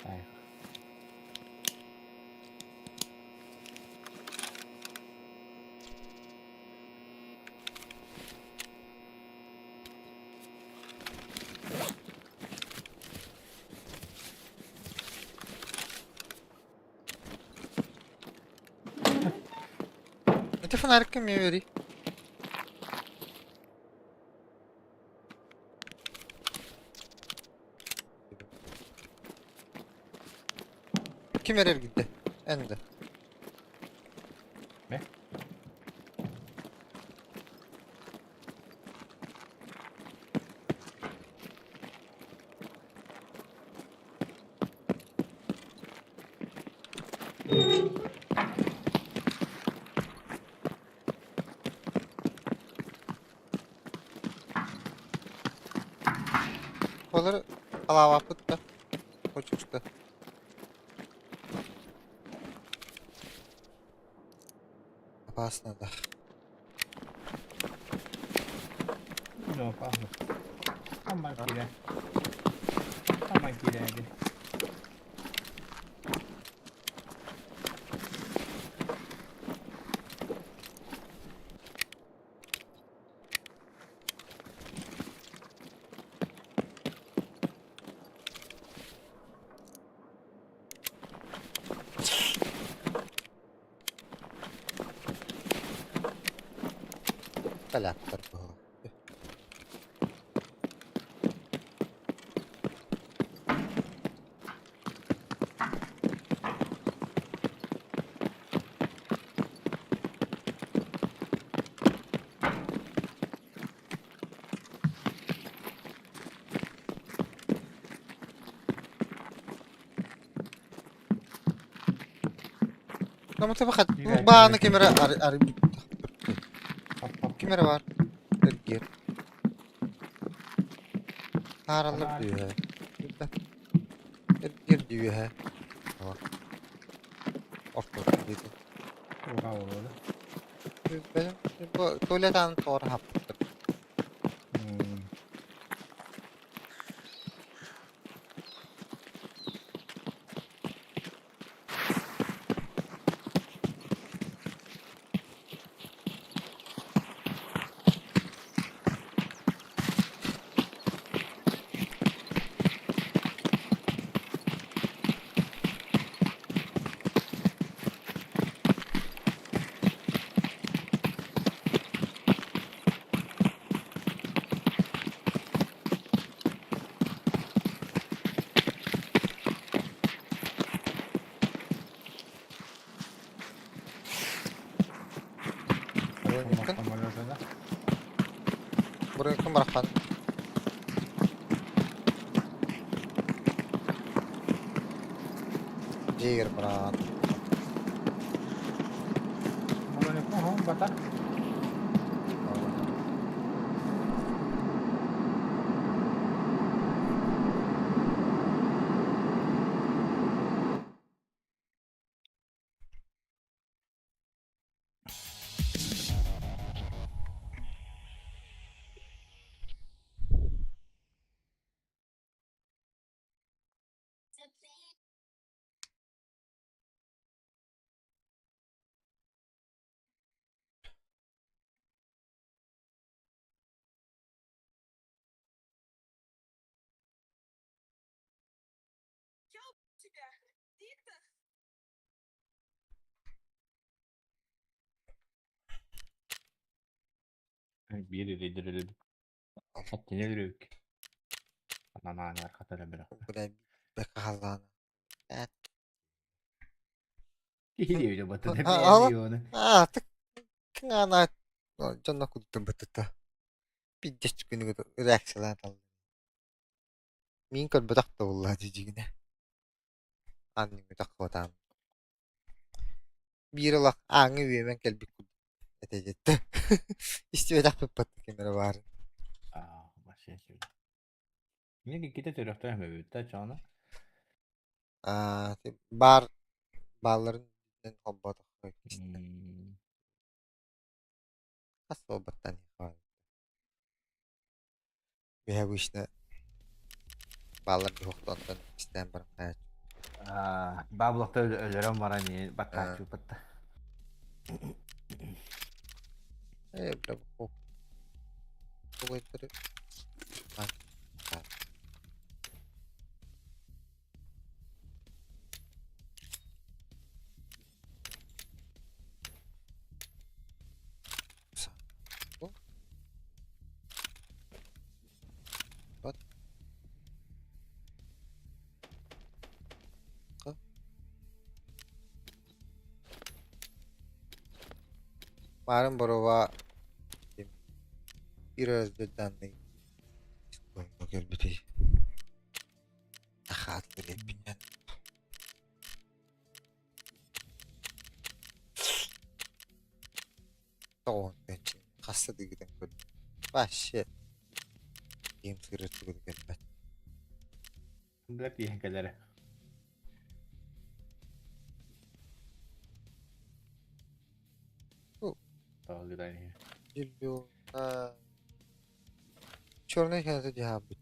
Ay. Ити фонарик эмиэ үөрүй. Ким эрэ эргийдэ? Эн да. Ne? Олор халаабаппыт да. Хочучта. Опасно да. No, pahla. Aman kire. Aman kire. Калактар быһыы. Намата бахат. Бааны кемера ар кемера бар. Эргиэр. Таараллар дүйэ. Эргиэр дүйэ. Орто диэтэ. Туалет аан тоҕор хаппыттар. барахан. Дьиэгэр бараан. Бата. Биир илиидир өлөбүт. Хаттыны өлөрүк. Анаанар хатара бирэх. Бля, бэкахаллаана. Киһи бата А, оны. А, так кыңаана дьонно кудутун бытыта. Пиздец күнүгү реакциялаан алла. Мин көрбөтөх да буолла дьигинэ. Анньыгытах куотаам. Биир олох ааҥҥа үөмэн кэлбит курдук этэ дьиттэ. Истибэтэхпит ким эрэ баарын. Аа, вообще сүр. Мне какие-то төрөхтөр мөбүттэ чоно. Аа, баар баалларын холботох. Хас буолбаттан Биһэ обычно бааллар духуохтонтон истээн баран хааччы. Баабылахта өлөрөн баран баттааччы батта. Э, бля, Тугайдары. Марын боруоба биир разведданный кэлбитий Ахаат билэппинэн Тоҕуһун хаста дыгытан көрдүм. Вообще киһим сырыт тугу кэлбэт. Бля тииһэн кэлэрэ. Тоҕо Черный хэнэтэ дьаһаабыт.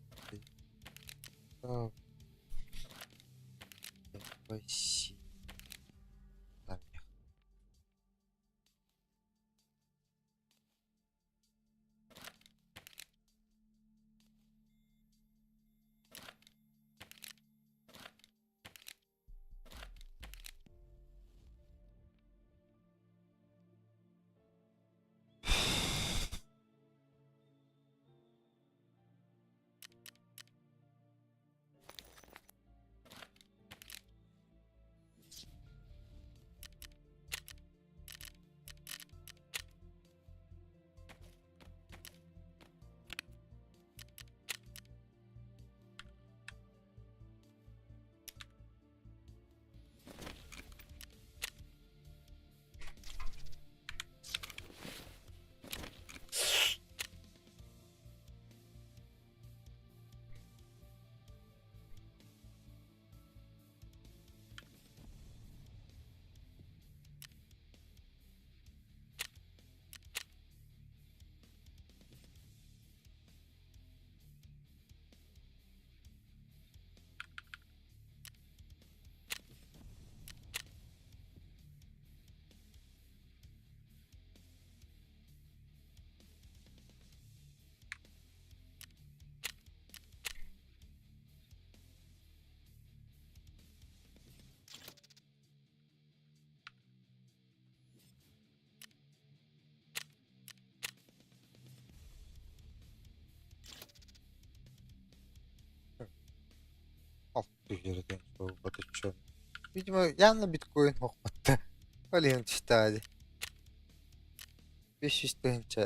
Видимо, явно биткоин хохмотто. Ол иһин түстэҕэ дии. 500 тыһыынча.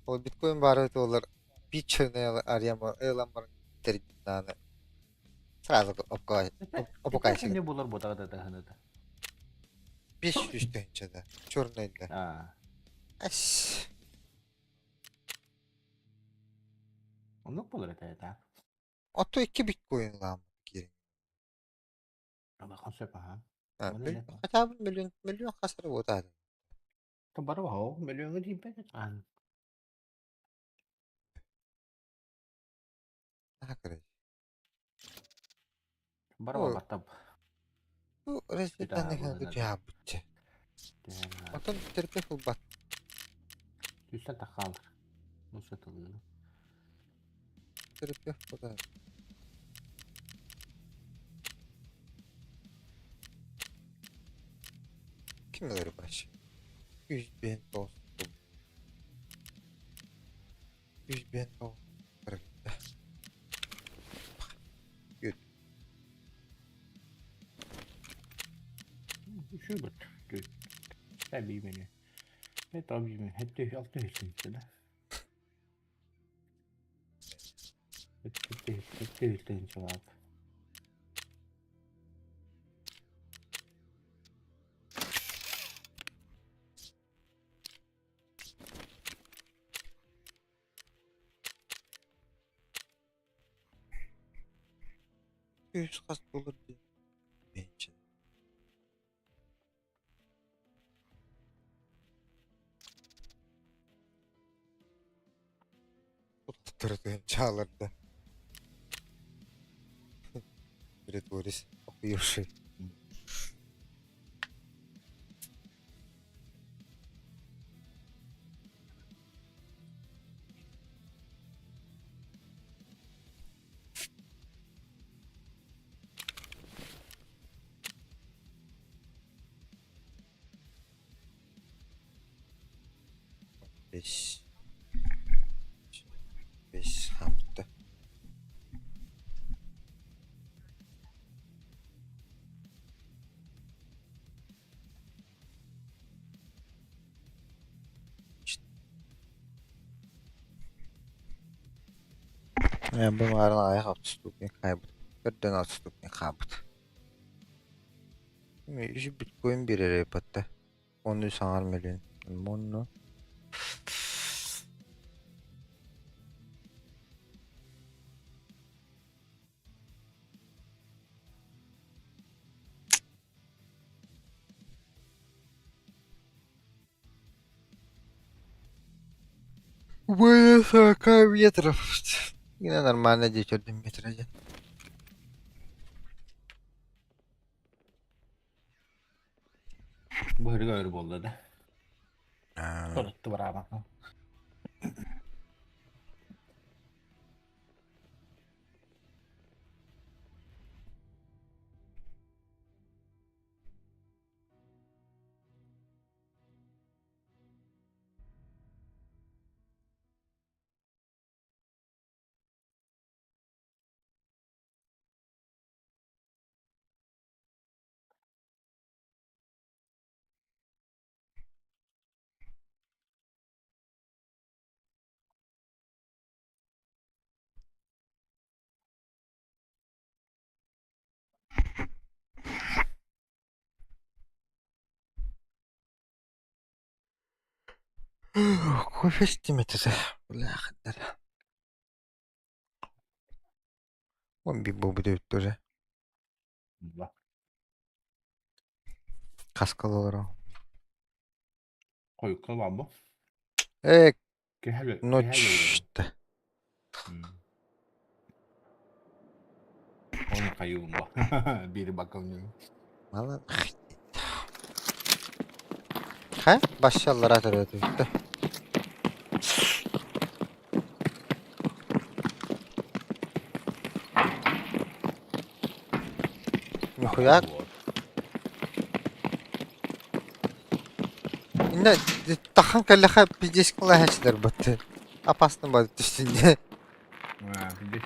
Ол биткоин баара буоллар биир чернай арыйан ылан баран тэрийдин сразу опукайсыгын. Не булар ботаҕа да таһыныта. 500 тыһыынча да черный да. Аа. Ас. Оннук буолар этэ так. Ото 2 биткоин лаам киирин. Улахан сөп аха. Хотя бы миллион миллион хас эрэ буотаатын. Бары баһоо миллионга тиийбэт. Аан. Наһаа Бары баттап. Бу разведданныхын түһээбитчэ. Отон терпе хылбат. Түстэн тахаалар. Ну сатылыны. Терпе хылбат. Ким ылар баш? 100 бен тоғыз. 100 бен тоғыз. Үчүгэй Эбии мени. Это объеме. Это алты хилтинче да. Это хилтинче лаак. Үс хас буолар дии. Бенче. Чаларда. Притворись, охуевший. Бес. Бес хамта. Бу мааран аҕыйах отступник хаайбыт. Төрдөн отступник хаалбыт. Үс биткоин биэрэр эбиппат Оны саҥар мөлүөн. Онно Высоко ветров. Yine нормально дии метр один. Быһырга өр буолла да. Торутtu бараабакка. Кофе истимэтэ бля Он би буолбут эбит уже. Хаска олорор. Хойукка баабы. Э, Кэһэлэ. ночь Оны хайыым ба. Бири бакалню. Мала. Ха? Башаллара төрөтүттэ. Нихуя. Инна тахан кэллэхэ пиздец кылааһаччылар бытты. Опасно будет түстүнне. Пиздец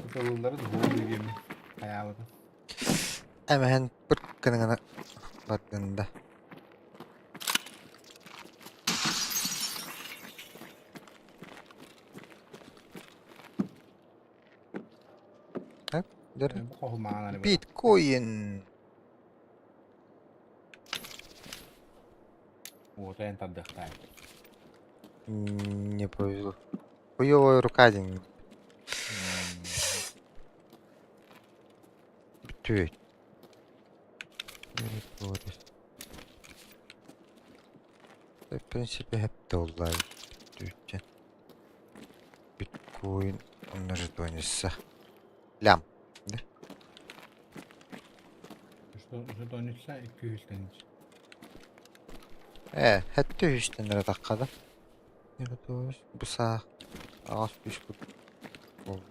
Ытылыллары дуһуо диэми хайаабыта. Эмэһэн пырт гына бардында. Бу хоһу маҥан эрэ бара. Биткоин. Уоту эн тардыахтаах. Не повезло. Хуёвая рука диэн. Бүттүбүт. В принципе, хэпте оллай. Бүттүбүттэн. Биткоин умножить Лям. Да? Жетонница 200 Ээ, хэттэ үһүстэн эрэ таххада. Бу саах аҕас үс курдук.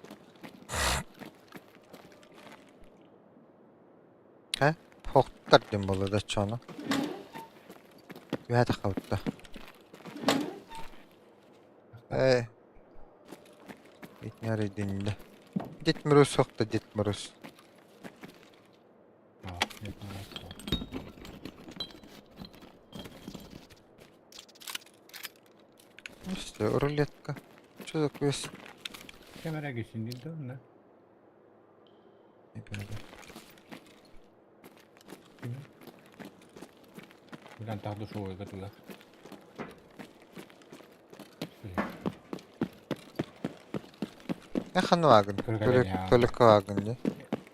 Э, хохтар диэн буолла да оччоҕуна. Үһэ таххабытта. Ээ, итини арыйдыннэ. Дед Мороз суох да Дед Мороз. Все, рулетка. Что за квест? Кэмэрэ кисин дии да? Билан тахды шоуга тула. Не ханвагын? Только вагын, не?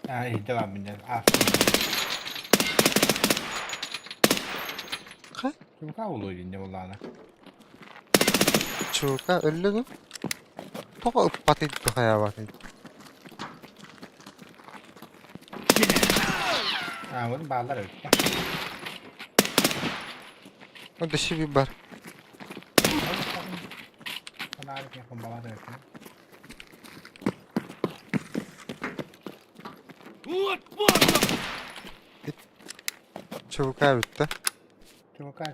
А, иһитэ баар миннэ. Ха? Чука улуй динне буллаана. Чука өллө ду? Тоҕо ыппатый хайаабатый? А, вот баалар эбит. О, дөссө бар. Санаарык не хомбалар эбит. Вот падла! Чука бүттэ. Чука.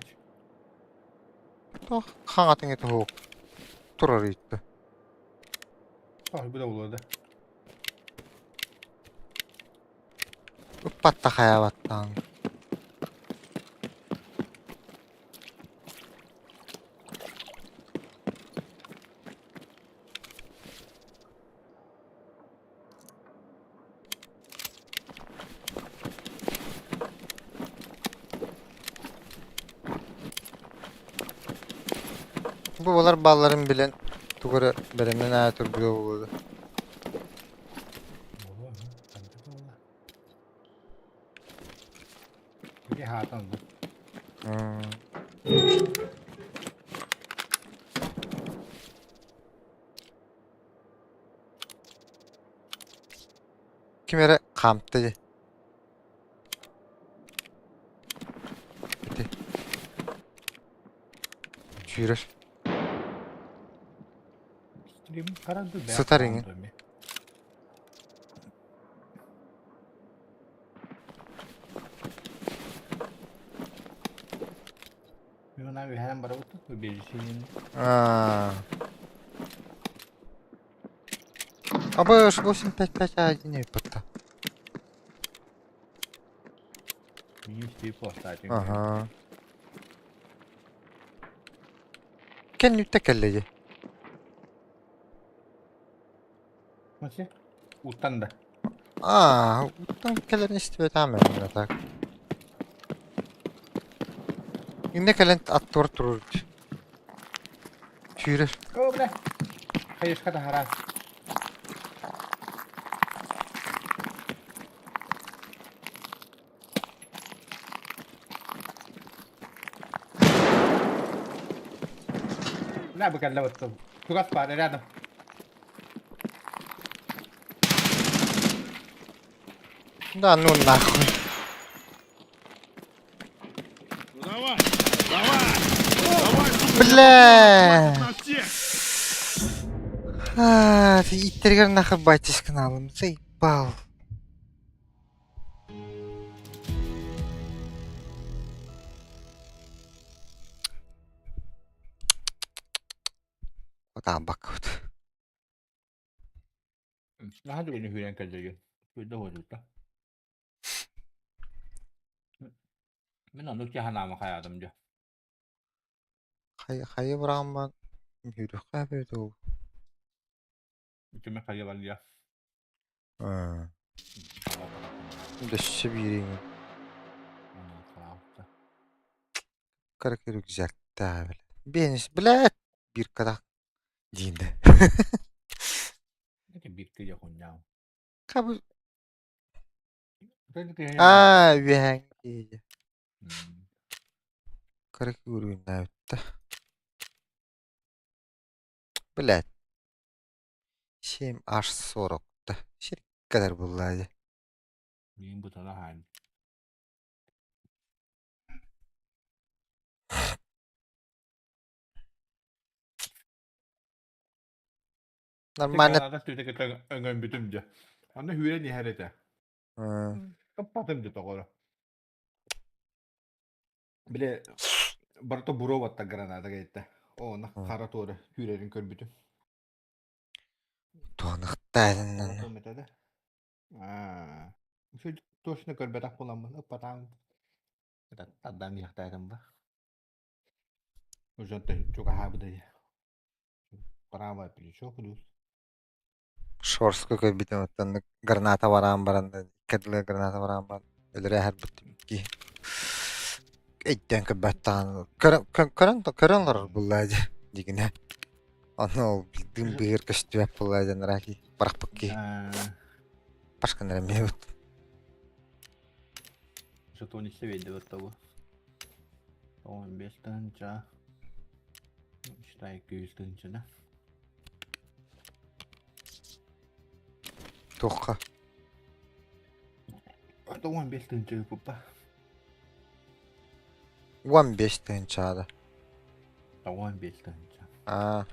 Тоҕо хаҥатын ити хуок. Турар ыйтты. Тоҕо бу да улууда. Ыппатта хайаабаттаан. Бу балар балларын билэн тугу эрэ бэлэмнэн аайы турбута буолуо да. Буолуо, ханнык буолла? Ити хаатан бу. Ким эрэ хаамта дии. Ити. Сүүрэр. Стрим харанды бෑ. Сытар иҥин. Мен үһән барабыт бирисинин. Аа. Абы 8 5 5 1 ыппытта. Минус постать. Аха. Кэнниттэ кэллэ дии. Масы? Уттан да. Аа, уттан кэлэрин истибэтээм мен так. Инне кэлэн аттыгар турар дии. Сүүрэр. О, бля. Хайышка да харас. На, бу кэллэ баттым. Тугас баар рядом. Да ну нахуй. Ну давай! Давай! Давай, сука! Бля! На всех! Аа, иттэригэр нахуй батюшканалым заебал. Отаабаккыт. Наһаа түгэни хүүрэн кэллэги. Күдэ хуотутта. Мин оннук тиһанаама хайаатым дьэ. Хайа хайа быраамман үүрүххэ эбит ол. Итиме хайа барыа. Аа. Өссө биир иҥин. Кыракый рюкзактаах бile. Биэнис блядь биркада диин да. Это бирка дьохунньаам. Кабы Аа үөһээҥ киһи. Кыракый уруйуннаабытта. Блядь. Семь аж сорок да. Сир кэлэр буллаа дии. Миин бутала хаан. Нормально. Канада түтэ кытта өҥөнбүтүм дьэ. Аны хүүрэн иһэр этэ. Каппатым дьэ тоҕоро. Бile барыта буруо батта граната кэйтэ. Оона хара туора хүүрэрин көрбүтүм. Туоныхтаатыннан. Этэ да. Аа. Точно көрбөтөх буламмын ыппатаам. Тардаан иһэхтээтим ба. Уже чугаһаабытай. Правое плечо плюс. Шорску көрбүтүм оттон граната бараан баран икки дылы граната бараан баран өлөрө аһарбыт киһи өйдөөн көрбөттөҕүн көрөн көрөн көрөн олорор буллаа дии дигинэ ону ол билдим быыр көстүбэт буллаа диэн араки барахпыт киһи башкан эрэ миэбит Что-то не себе того. 15 тыһыынча. Считай 200 тыһыынча да. Туохха? 15 тыһыынча ыыппыппа. 15 тыһыынчаада. 15 тыһыынча. Аа.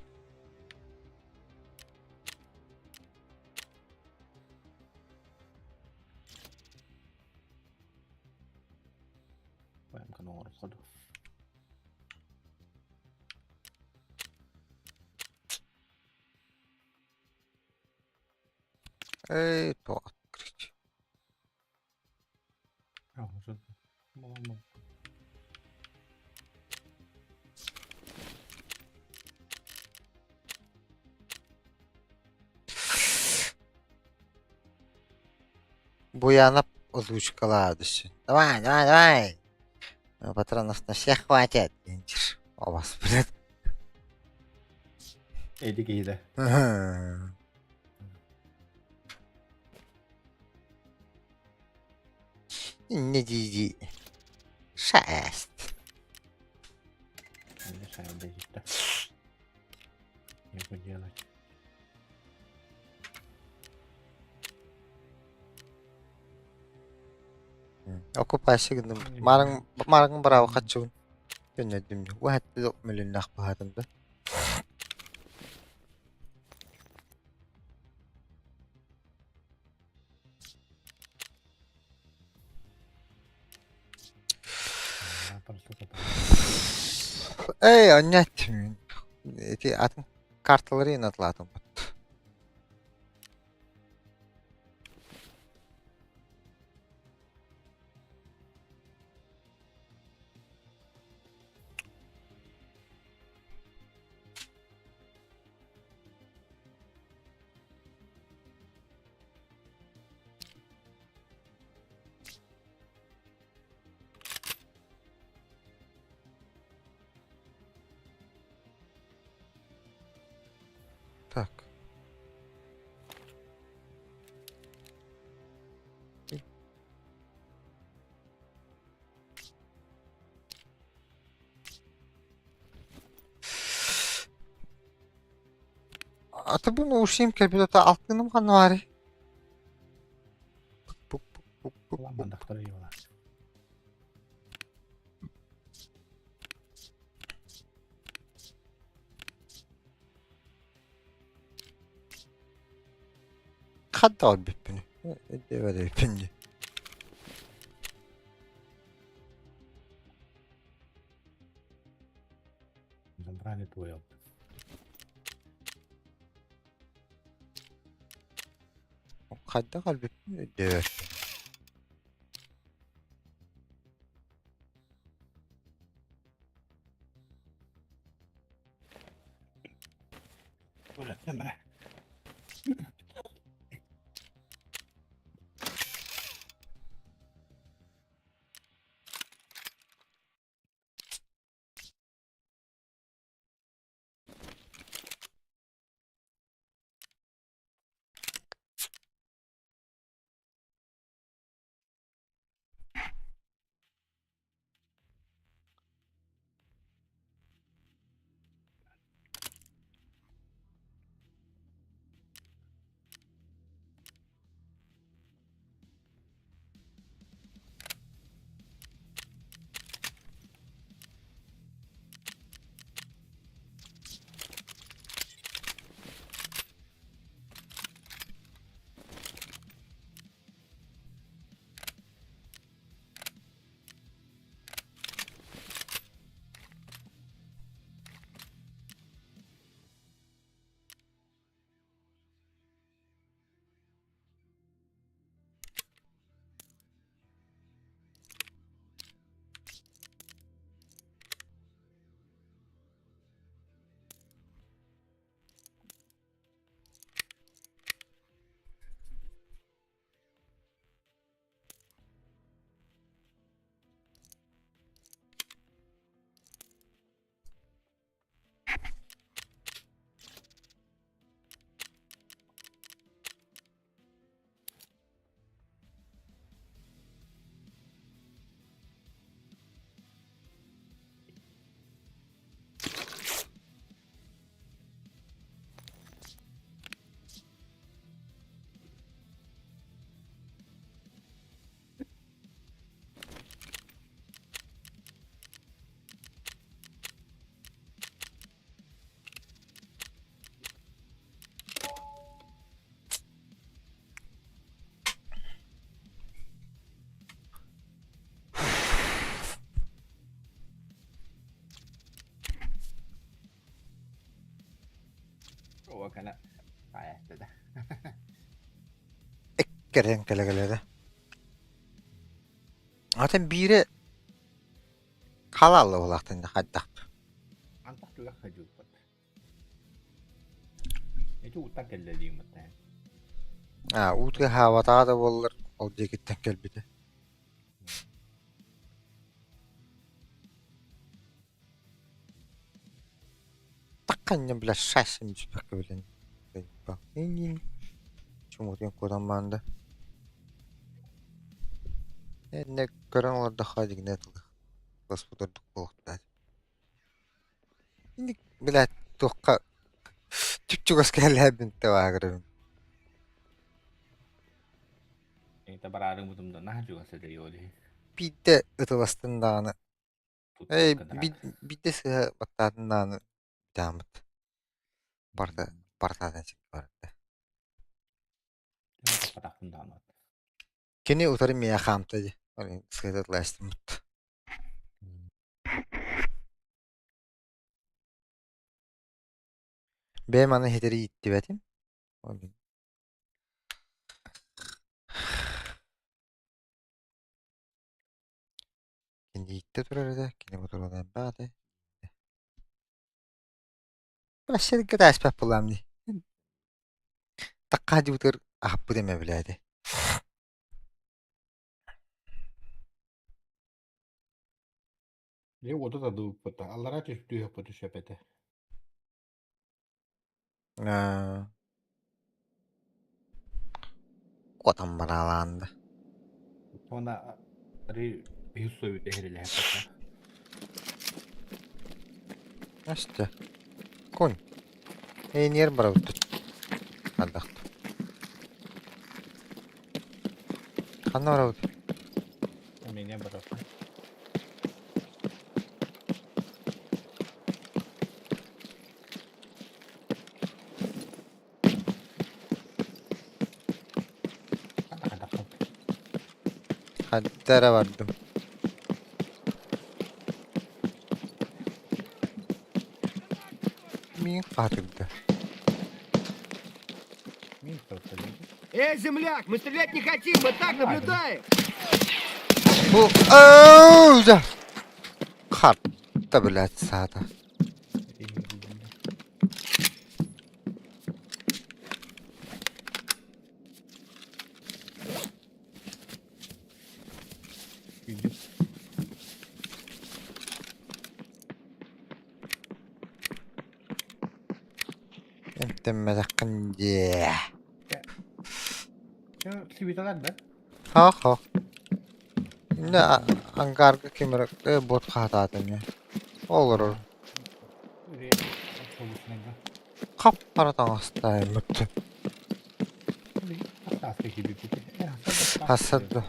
Байым оҥороххо дуу. Эй, то открыть. Буянов озвучкалаадышы. Давай, давай, давай. Патронов на всех хватит. О вас, блядь. Эди киһитэ. Не дии Шесть. Не шесть, да. Не делать. Оккупация гынным. Марың марың браво хатчыбын. Төннөдүм. Уһатты мөлүннах баһатым да. Эй, оннят. Эти атын карталары ынатлаатым. Так. Аты буну ушим кэлбит алтыным ханна баарый? Ламмандахтар йола. Хадда бүппүнү. Өйдөбөт дии. Забрали твой опыт. Хайдах өлбүппүн өйдөбөт. Уо кэлэ хаайааччы да. Эккэрэн кэлэ-кэлэ Атын биири халаалла буолаахтан хайдах. Антах түгэх хадьыыппыт. Ити уттан кэллэ дииммит. Аа, уутга хаабатаҕа да буоллар, ол диэкиттэн кэлбитэ. Такканньа, бля, шашин түспэккэ билэн. Чумутун куотан баанда. Энне көрөн олордоххо дигинэ тылы. Баспыт ордук буолуохтаах. Инник, блядь, туохха чуп-чугас кэллээбин табаагырабын. Это бараарыҥ да наһаа чугас этэ ол иһин. Биирдэ ытыластын даҕаны Эй, биирдэ сыыһа баттаатын даҕаны бүтааммыт. Барыта барытаатын сиргэ барда. Кини утары миэхэ хаамта дии. Сыыһа ытылаастыммыт. Бэйэм аны ситэри ииттибэтим. Кинииттэ турар этэ, кини ботуруона элбэх этэ. Сиргэ тааспат буоллаҕым дии. Такка дьыбытыгар аһаппыт эмэ билээти. Дьэ уоту тардыбыппыт аллараа түһүөхпүт сөп этэ. Аа Куотан бараалаан да. Уонна биһи суойбут эһэрилэһэ Настя. Конь. Эйниэр барабыт. Ардахт. Ханна барабыт? Меня барабыт. Ханна эрэ бардым. Миин хаатырда. Эй, земляк, мы стрелять не хотим, мы так наблюдаем! Бу да. Харта, блядь, саата. Эмтэммэтэххин дии. Сибиталар да? Ха-ха. Иннэ ангарга ким эрэ бот хаатаатым ээ. Олорор. Хап-хара таҥастааймыт. Хасса да.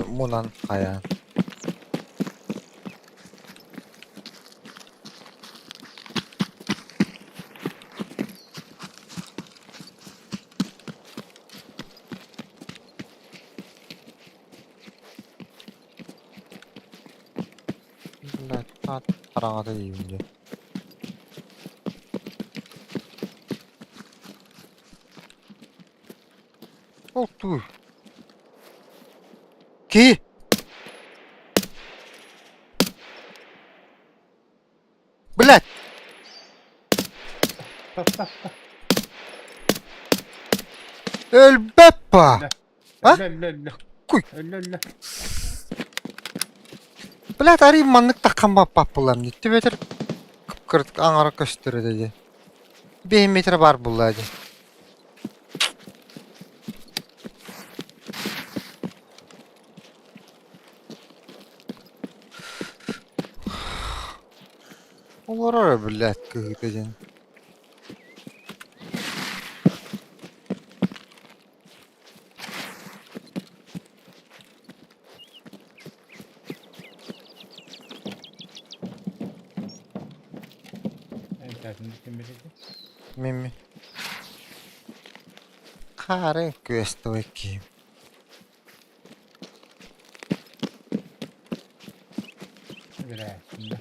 Мунан хайаан. Хараҥата диибин дии. Ол тугуй? Киһи! Блядь! Өлбөт па! А? Куй! Блядь, арый маннык таххан баппаппылам дии. Түбэтэр кып-кырдык аҥара көстөр этэ дии. Биэс метр баар буолла дии. Олорор блядь, кыһыыта диэн. Мими. Хаары күөстүбэ киһим. Үөрээччиннэ.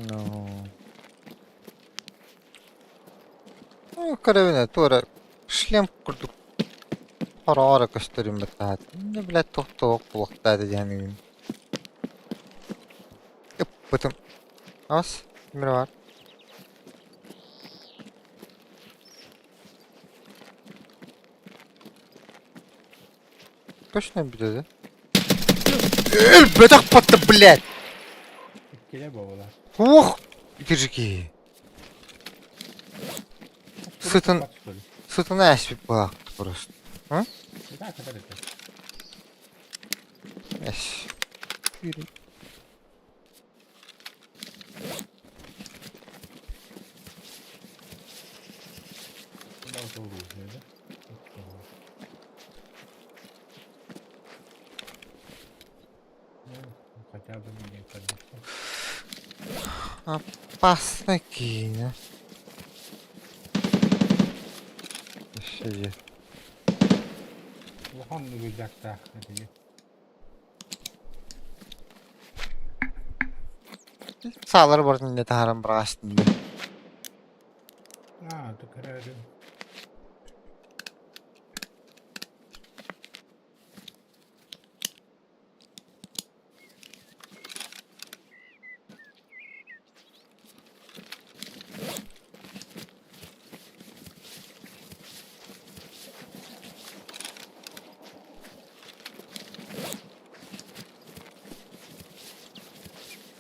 Ну. Ну, көрөбүн туора шлем курдук хороҕо эрэ көстөрүн баттаһаат. Инньэ, блядь, туох туох буолуохтаата диэн ыппытым. Ас, ким эрэ баар. Точно өлбүтэ да? Өлбөтөх батта, блядь! Иккилэ буолла. Ух! Итиржи киһи. Сытын, сытын ээспит буолаахпыт просто. М? Эс. Хотя бы не поднесу. Опасно киинэ. Өссө дьэ. Улахан рюкзактаах этиги. Саалары барытын иннэ таһааран быраҕастым да. Аа, то көрөөрүм.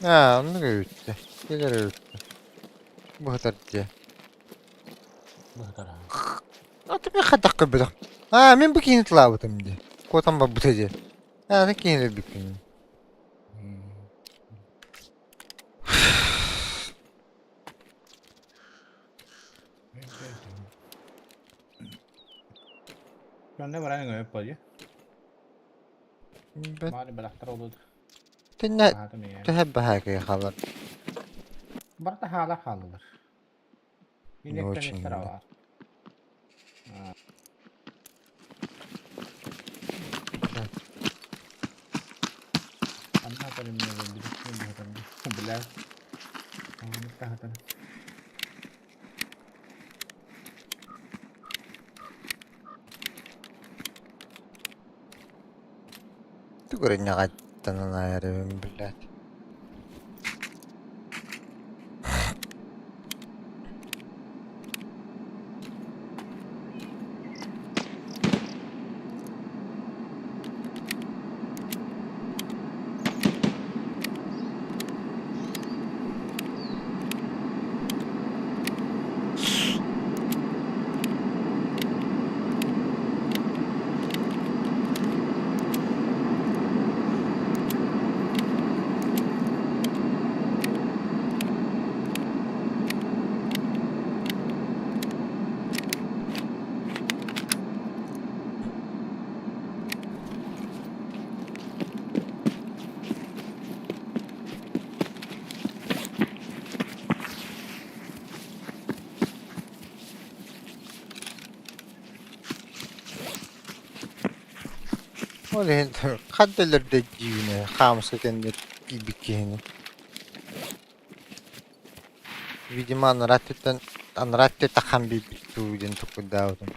Аа, оннук эбит. Кэлэр эбит. Быһытар дии. Быһытар. А ты хайдах көрбөтөх. Аа, мин бу киһини тылаабытым дии. Куотан барбыта дии. Аа, киһини өлбүппүн. Манна баран өҥөйөп буолуо. Бэт Маали бырахтар олуд. Тиннэ Аһатым ийэ. төһө баһаакыйа хаалар. Барыта хаала хааллылар. Не Иннектен очень истер да. аваар. Анна Бля. Тугуриннаҕаттан аайарыбын блядь. Ол иһин хат да өлөрдө дьиибинэ хаамыска кэннэ киирбит киһини. Видимо, анараа өттүттэн анараа өттү тахан биэрбит дуу диэн толкуйдаабытым.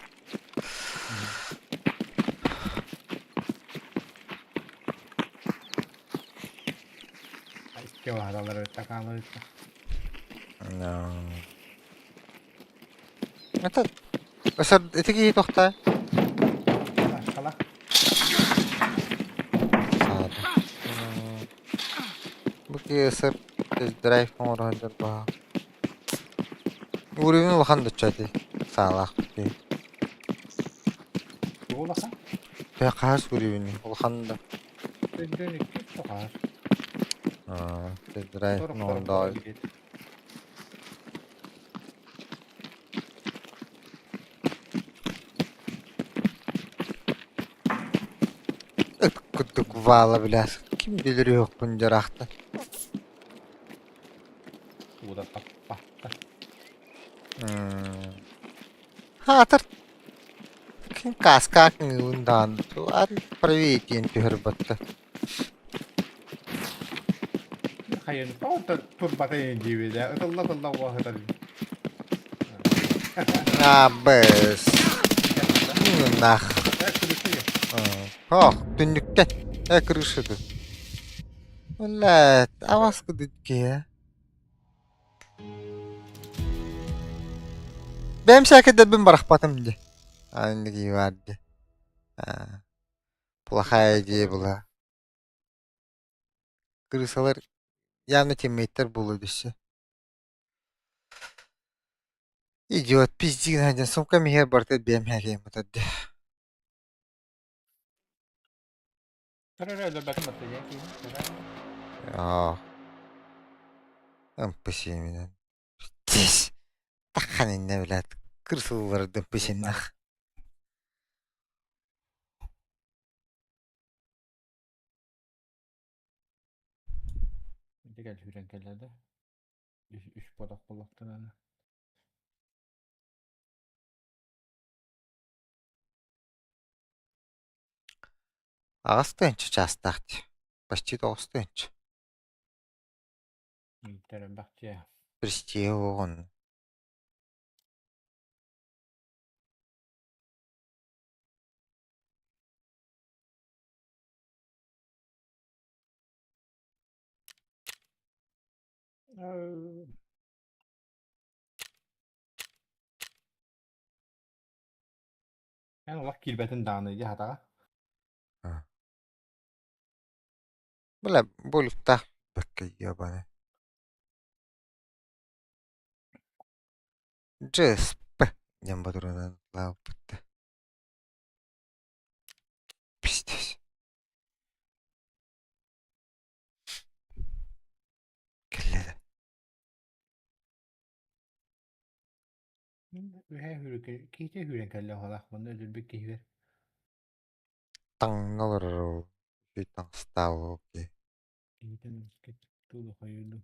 Икки баһаралар такаалар No. Это Өсөр ити киһи тохта. Хала. Саада. Бу киһи ысыр драйв оҥоро сылдьар баҕа. Уровень улахан да чати саалаах киһи. Улахан. Төһө хаһыс уровень улахан да. Өндөн икки тоҕар. Аа, драйв оҥордоо. Ыт курдук ваала билээс. Ким билэр үһүкпүн дьараахтан. Уда таппатта. Хаатар ким кааскаак ҥыыбын даҕаны ат правее диэн түһэр батта. Хайын тоҕо турбата диибит ээ ытылла ытылла уоһутар. А, бэс. Нах. Ох, түннүктэн. Э, крыша тут. Блядь, а вас куда Бэйэм сээкэйдэрбин барахпатым дии. Аннык баар дии. Плохая идея была. Крысалар явно тиммейттэр буолуо өссө. Идиот, пиздигин сылдьан сумкам иһигэр барыта бэйэм сээкэйим батар дии. Аа. МП7-инэн. Пиздец. Таххан иннэ блядь. Крысалардан МП7-нах. Ити кэл сүүрэн кэллэ да. Үс, үс бодох буоллахтарына. Аҕыс тыһыынча чаастаах дии. Почти тоҕус тыһыынча. Элбэх дьиэ. Престиһи уоҕун. Эн олох киирбэтин даҕаны дии хатаҕа. Бля, буолуктаах бэккэ ебаный. ДСП диэн ботуруонан лаабыппыт. Пиздец. Кэллэ да. Үһээ хүрүкэ киһитэ үүрэн кэллэ оһолоох манна өлөрбүт киһибэр. Таҥна олорор ол. Үчүгэй таҥастаах ол киһи. Киһитин тулу хойуурдум.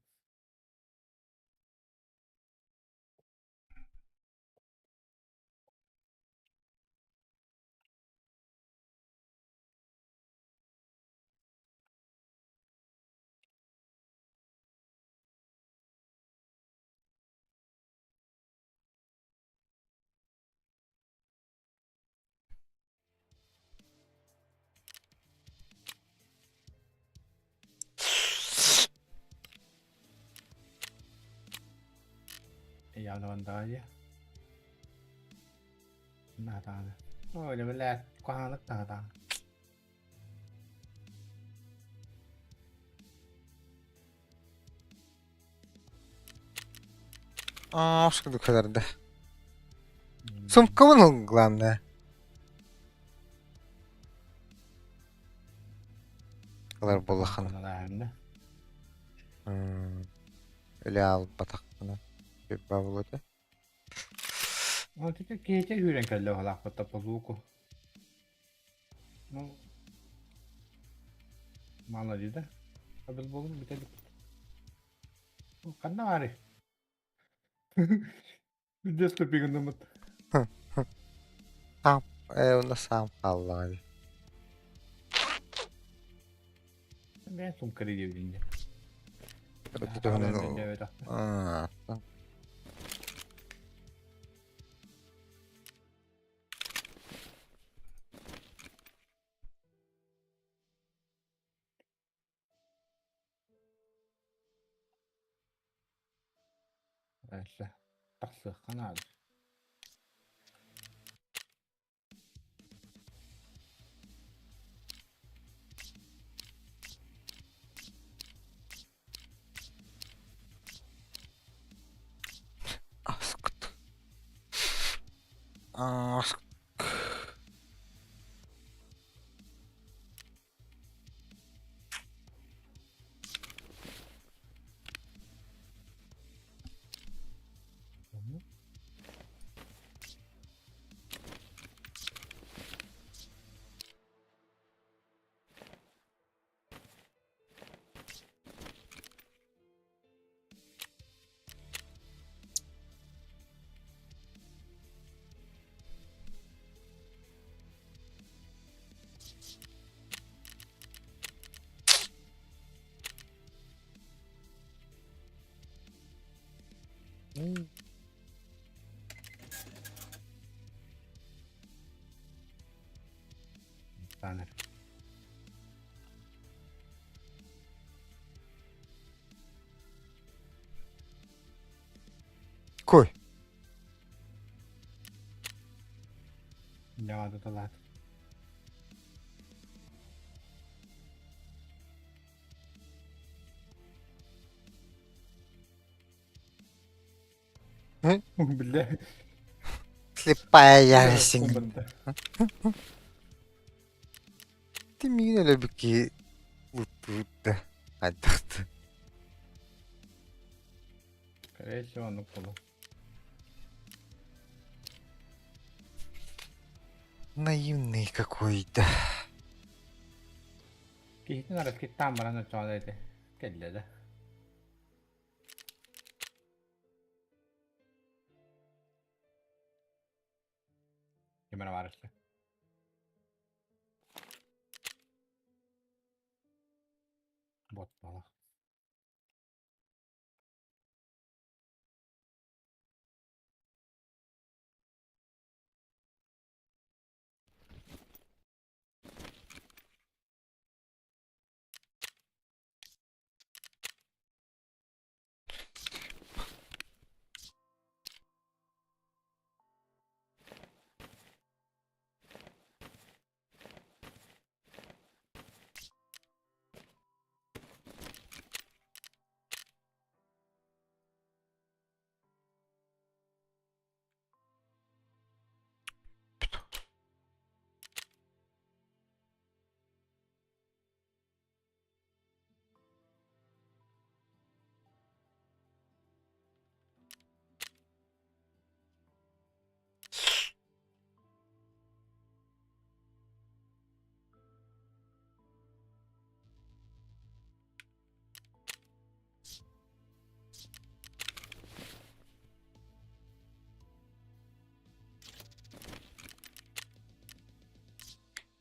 Ыйаалабандаҕа Наатааны. Ой, бля, куһаҕаннык таһатаан. Аа, курдук кэлэрдэ. Сумкабын ыл, главное. Ылар буоллаххына. Өлө аалбатахпына. Бабыл этэ. Ол киһитэ үүрэн кэллэ оһолаахпыт полууку. Ну, мало ли да. Абыл буолун бүтэлик. Ханна баарый? Бүддес тупигыннымыт. Саам, э, онно саам хааллаҕа дии. Бэйэн сумка диэбитин дьэ. Туһунан аа, Дальше. Тахсыахха наада. Аскыт. Аск. Танер. Кой. Дьаҕада талаат. Бля. Слепая ярость. Ты миигин өлөрбүкки луттуутта хайдахты. Скорее всего, оннук буолуо. Наивный какой-то. Киһитин араскиттаан баран оччоҕуна ити кэллэ да. Ким эрэ баар өссө. Бот буолар.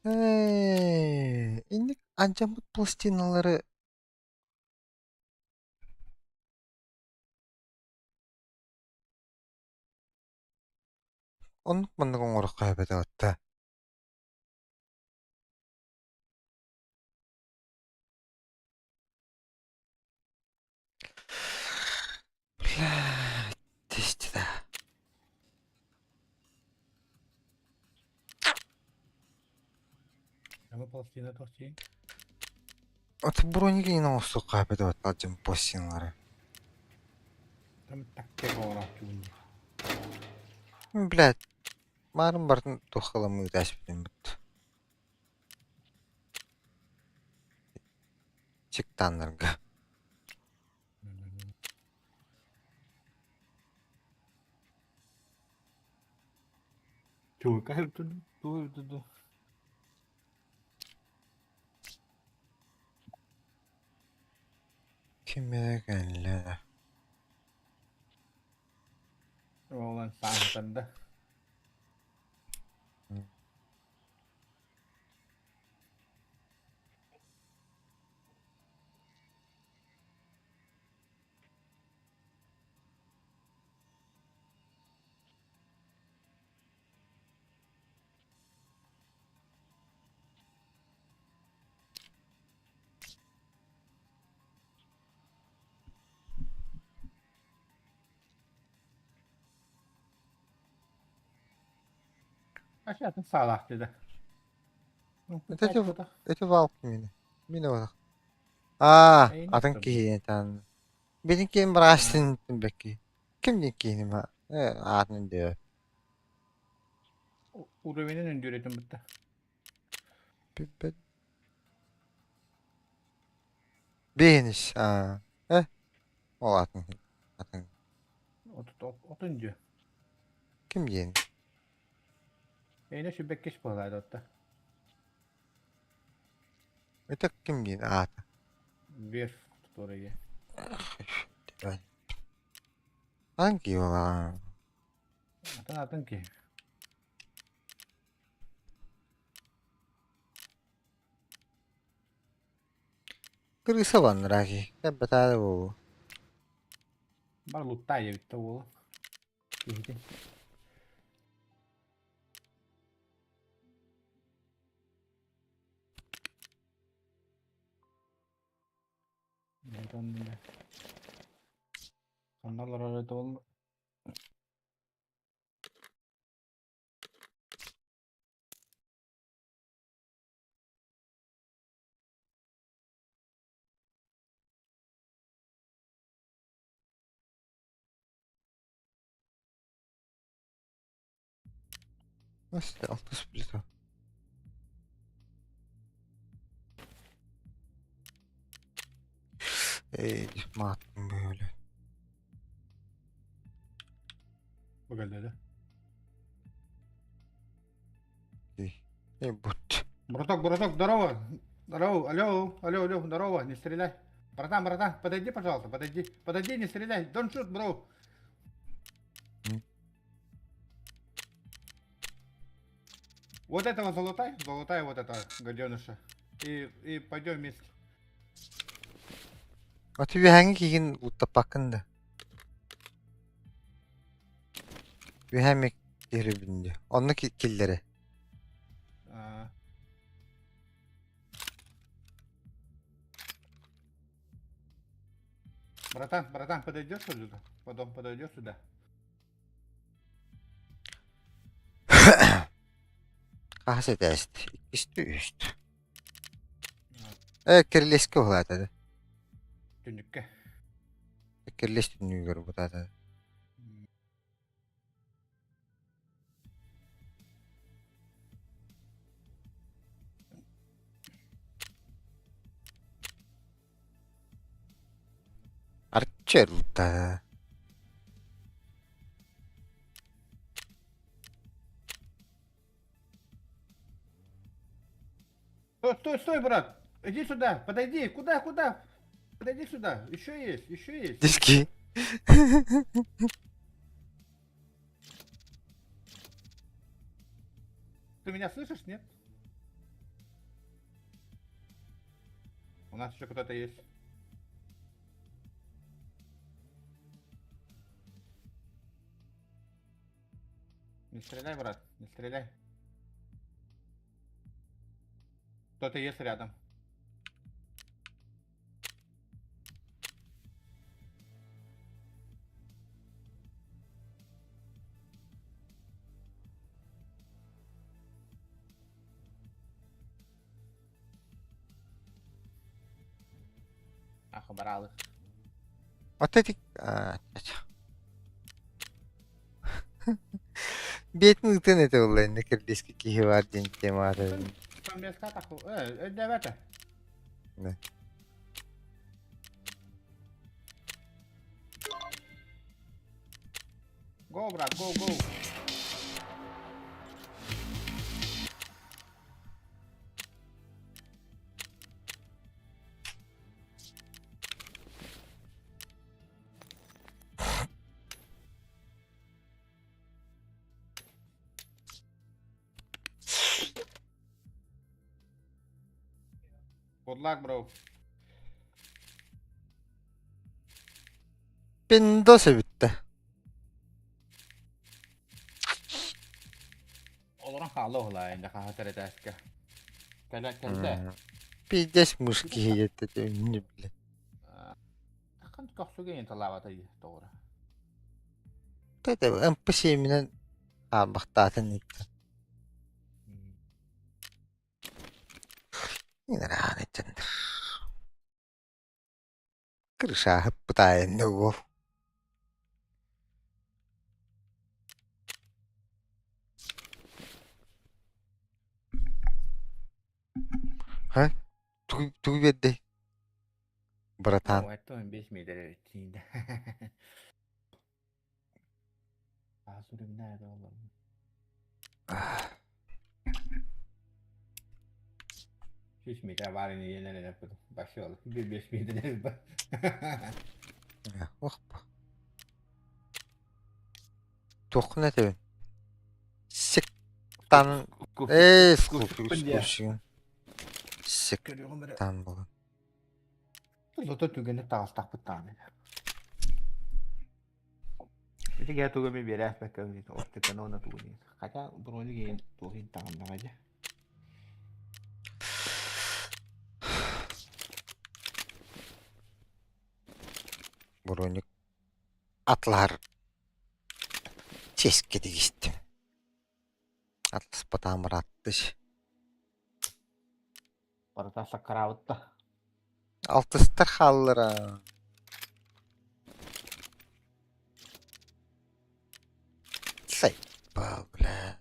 Ээ, инник алдьаммыт пластиналары оннук маннык оҥоруохха эбэтэ батта. Блядь, да. Ама пластина тохтиин. От броники не оҥостуохха эбэтэ батта алдьаммыт пластиналары. Там тактика оҥорооччубун дии. Блядь, марын барытын туохха ыламмыт ааспытым бут. Сектаннарга. Чугука тугу Ким эрэ кэллэ да. Оолан саантан да. Атын саалаах деді. Это это валки мини. Мин олох. Аа, атын киһи этан. Битин ким браастын бекки. Ким дин киһини ма? Э, аатын диө. Уровенин үндүрэтин бытта. Бүппэт. Бенис. Аа. Э, ол атын. Атын. Отун диө. Ким диэн? Эйне сүбэккис буолаады отта. Это ким диэн аата? Верф который. Атын киһи буолаҕа. Атын атын киһи. Крыса банныраки. Кэббэтаары буолуо. Бар луттай эбит да уолу. Киһитин. Онно олорор этэ ол Алтыс плита. Эй, мааттым böyle. Бу кэллэ да. Эй, бут. Браток, браток, здорово. Здорово, алло, алло, алло, здорово, не стреляй. Братан, братан, подойди, пожалуйста, подойди. Подойди, не стреляй. Don't shoot, bro. Вот этого залутай, залутай вот этого гаденыша. И, и пойдем вместе. А ты үөһээҥҥи киһигин уттаппаккын да? Үөһээ эмиэ киһирбин дии. Онно киллэрэ. А. Братан, братан, подойдешь сюда? Потом подойдешь сюда. Хаһыс этээст? Иккистүү, үһүстүү. Э, кирилиэскэ уһулаата да. Түннүккэ. Кирилиэс түннүгэр бутаата. Арчы да. Стой, стой, стой, брат! Иди сюда, подойди, куда, куда? Подойди сюда, еще есть, еще есть. Диски. Ты меня слышишь, нет? У нас еще кто-то есть. Не стреляй, брат, не стреляй. Кто-то есть рядом. Ах, баралы. Вот эти... Биэтин ытын этэ буолла иннэ кирдиэскэ киһи баар диэн темаата. Өйдөөбөтө. Go, брат, go, go. Good luck, bro. Пиндос эбиттэ. Олорон хаалла уһулаа инде хаһа этээскэ. Кэлэ кэллэ. Пиздец муж киһи диэтэ үннү билэ. Таххан көхсүгэ талаабата тоҕура. Тete МП7-минэн хаалбахтаатын иттэн. Инераан итчендер. Крышаһып пытаайын уол. Ха? Тугу тугу биэрдэй? Братан. Это 5 метр тиийдэ. Сүүс метр баар ини иэнэн эрэ башол. Bir 5 метр бар. Ох. Туоххун этэбин? Сектан Ээ, сектан буолан. Зато түгэни таҕыстахпыт даҕаны. Ити киһи тугу эмэ биэрээхпэккэ оптиканы уонна тугу диэн. Хотя броник иһин туох иһин таҥыннаҕа дьэ. Броник атлаһар чиэскэ тигистим. Атласпатаам ырааттыш. Барыта саккыраабыт да. Алтыстар хааллара. Сайпал, бля.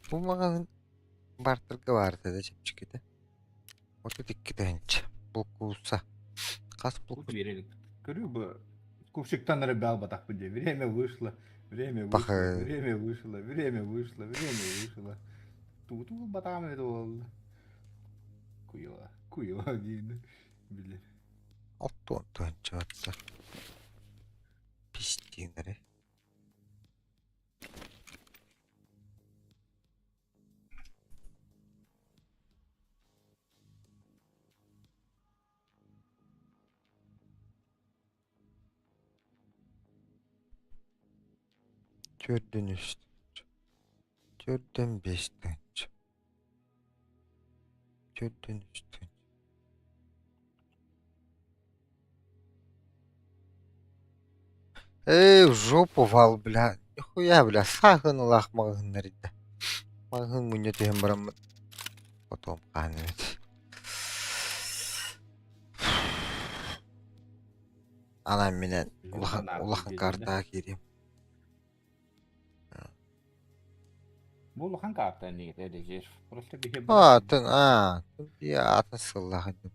Бу маҕаһыын бартарга баарта да чэпчэкитэ. 32 тыһыынча. Булкууса. Хас булкуус? Көрүү бу купщиктан эрэ баалбатахпын дии. Время вышло, время вышло, время вышло, время вышло, время вышло. Тугу булбатаҕым эбит буолла. Куйла, куйла диин билэр. Оттуон тыһыынча барда. Пистиҥэри. Төрдүн үс Төрдүн биэс тыһыынча Төрдүн үс тыһыынча Эй, в жопу вал, бля, нихуя, бля, сааһын ылаах маҕаһыыннар да. Маҕаһыын мунньа түһэн бараммын потом хаан эбит. Анаан минэн улахан улахан картаҕа киириэм. Бу улахан карта иннигит резерв. Просто биһи Атын, аа, атын сыллаах инним.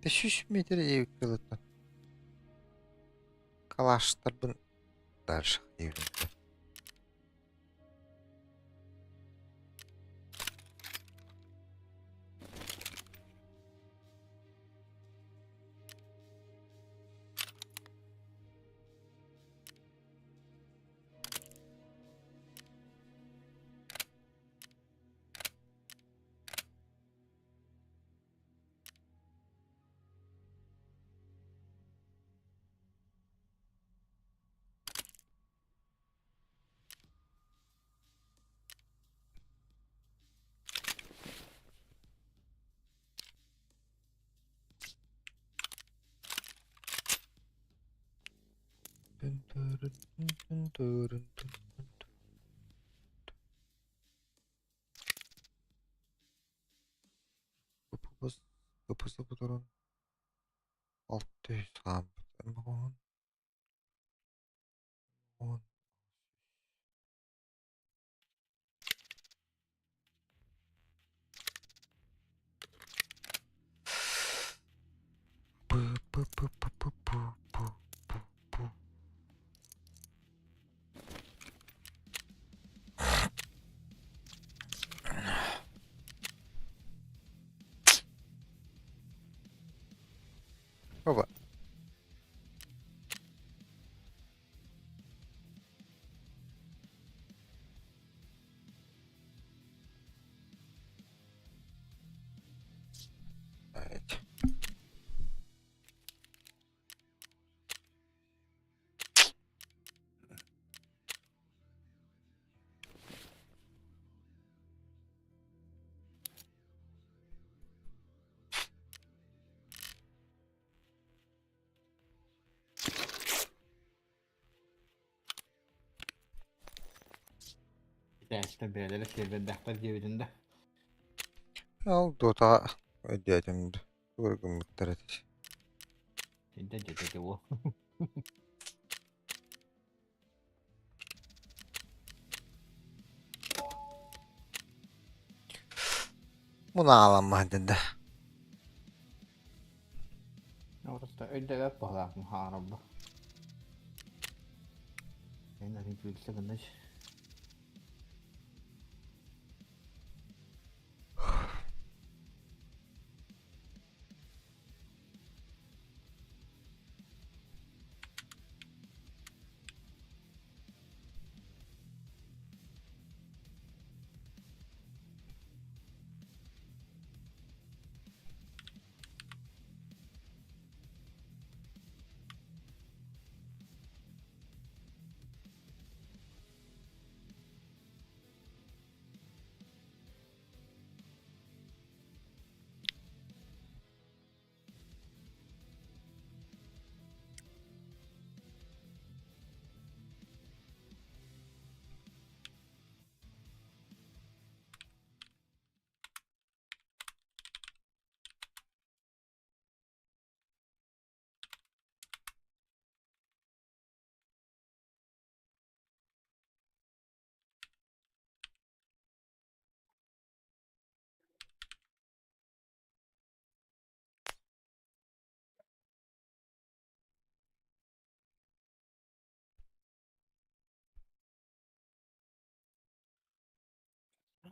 Үс метр диэбиккэ Калаштарбын дальше диэбитим. Кыпыс 600 хаампыт. 10 П-п-п-п-п-п-п-п. Оба. Evet. Итээччитэ бэйэлэрэ сиэрбэрдээхтэр диэбитин да. Ол дуота өйдөөтүм да тугу гыммыттар этэ. Синтэн дьэтэ уол. Мунаҕаламмаһын да. Просто өйдөбөт баһылаах мухаарабы. Эн атын күлсэ гыннач.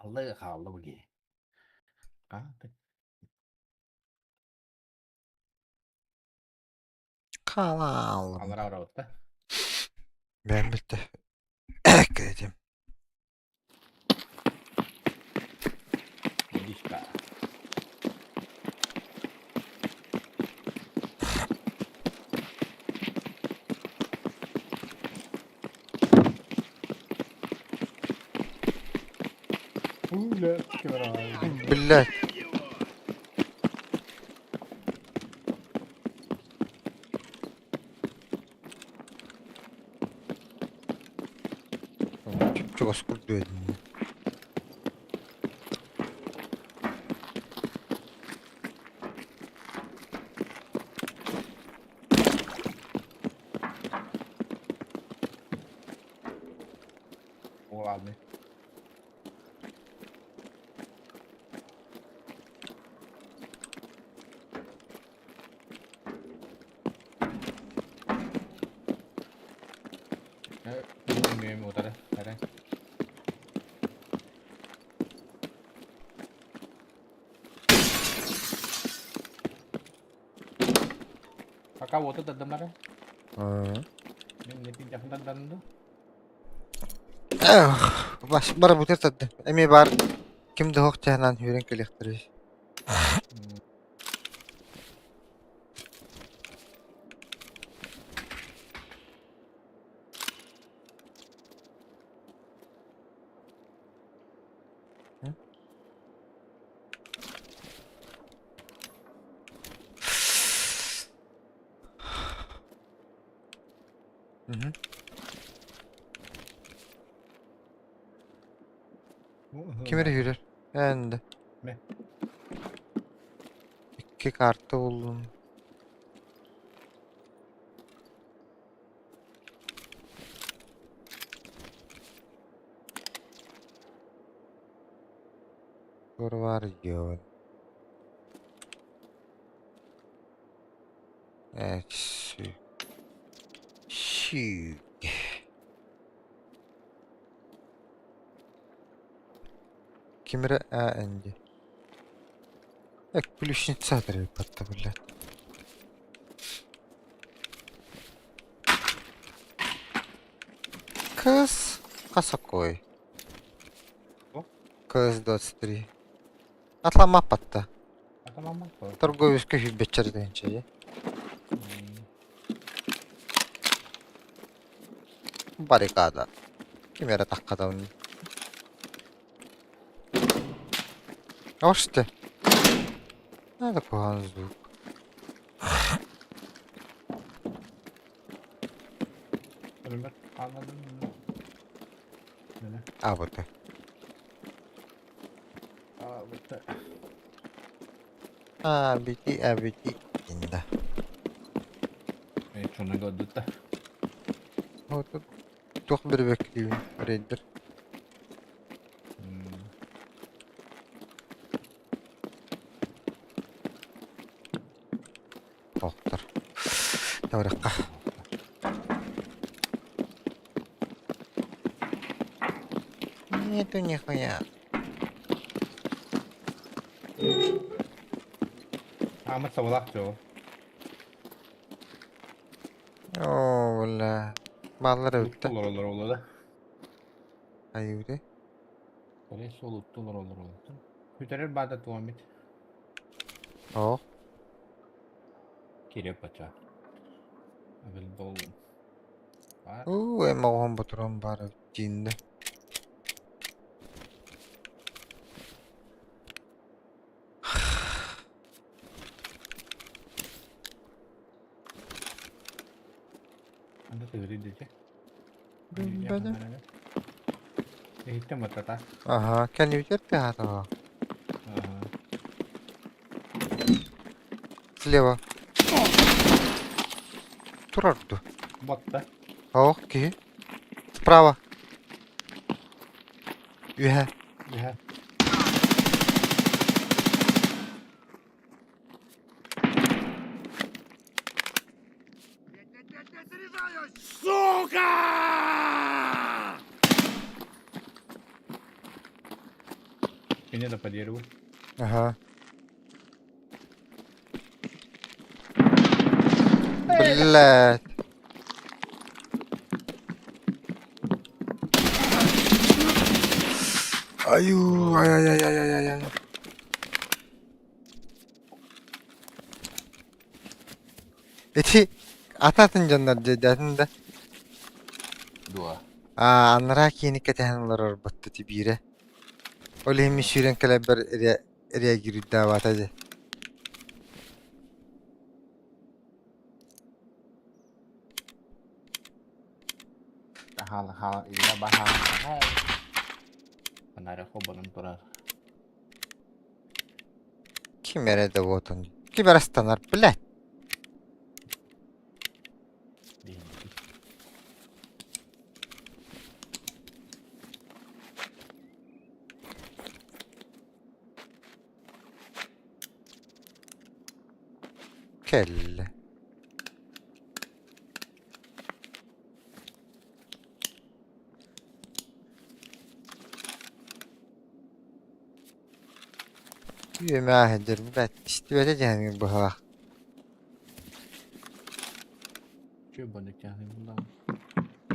Алла хаалла бу киһи. Хааты. Хаалаалым. Аллара барабытта. Бэйэм бүттэ. Кэтим. Водичка. Бля, Блядь. Чугас курдук этим. Ладно. Пока вот это дамара. Бас бара бутер тадды. Эми бар ким да хох чаһынан хүрен кэлиэхтэрий. Ким эрэ үүрэр? Эн Мэ. Икки карта буллум. Тур бар дьон. Э, Сүү. Ким эрэ АНД. Так, ключница батта, блядь. КС Касакой. КС-23. Атлама патта. Торговец көһүбэччэр дэнчэ. Баррикада. Ким эрэ таххатабын. Оште. Надо куһаҕан звук. А вот. А, бити, а, бити. Инда. Вот туох бирбэк рейдер. Тоқтар. Тавраққа. Нету нихуя. Аамат сабалаах чоо. Оо, бля. Баллар өттө. Олор олор олор да. Айуды. Скорее всего, олор олор олор. Күтәрер бада туамит. О. Кире пача. Абил бол. Бар. Уу, эм оҕом ботурон бар дьиинде. Анда төгүрүй дете. Билбэтим. Иһиттен баттата. Аха, кэннибитигэр тыаһаатаҕа. Слева. Турар дуу? Батта. Ох, киһи. Справа. Үһэ. Үһэ. Сука! спине да по дереву. Ага. Блядь. Аю, ай-яй-яй-яй-яй. Ити атын дьоннор дьэдэтин да. Дуо. Аа, анараа киини кэтэһэн олорорбут биирэ. Ол иһин мин сүүрэн кэлэрбэр реагируйдаабата дии. Хаала хаала илэ баһаа. Фонарь хобонон турар. Ким эрэ да вот он. Ким эрэ станар, блядь. Кэллэ. Үөмэ сылдьар бэт истибэтэ дьаһаныыр быһалаах. Чүө банык дьаһаныыр буллаҕым.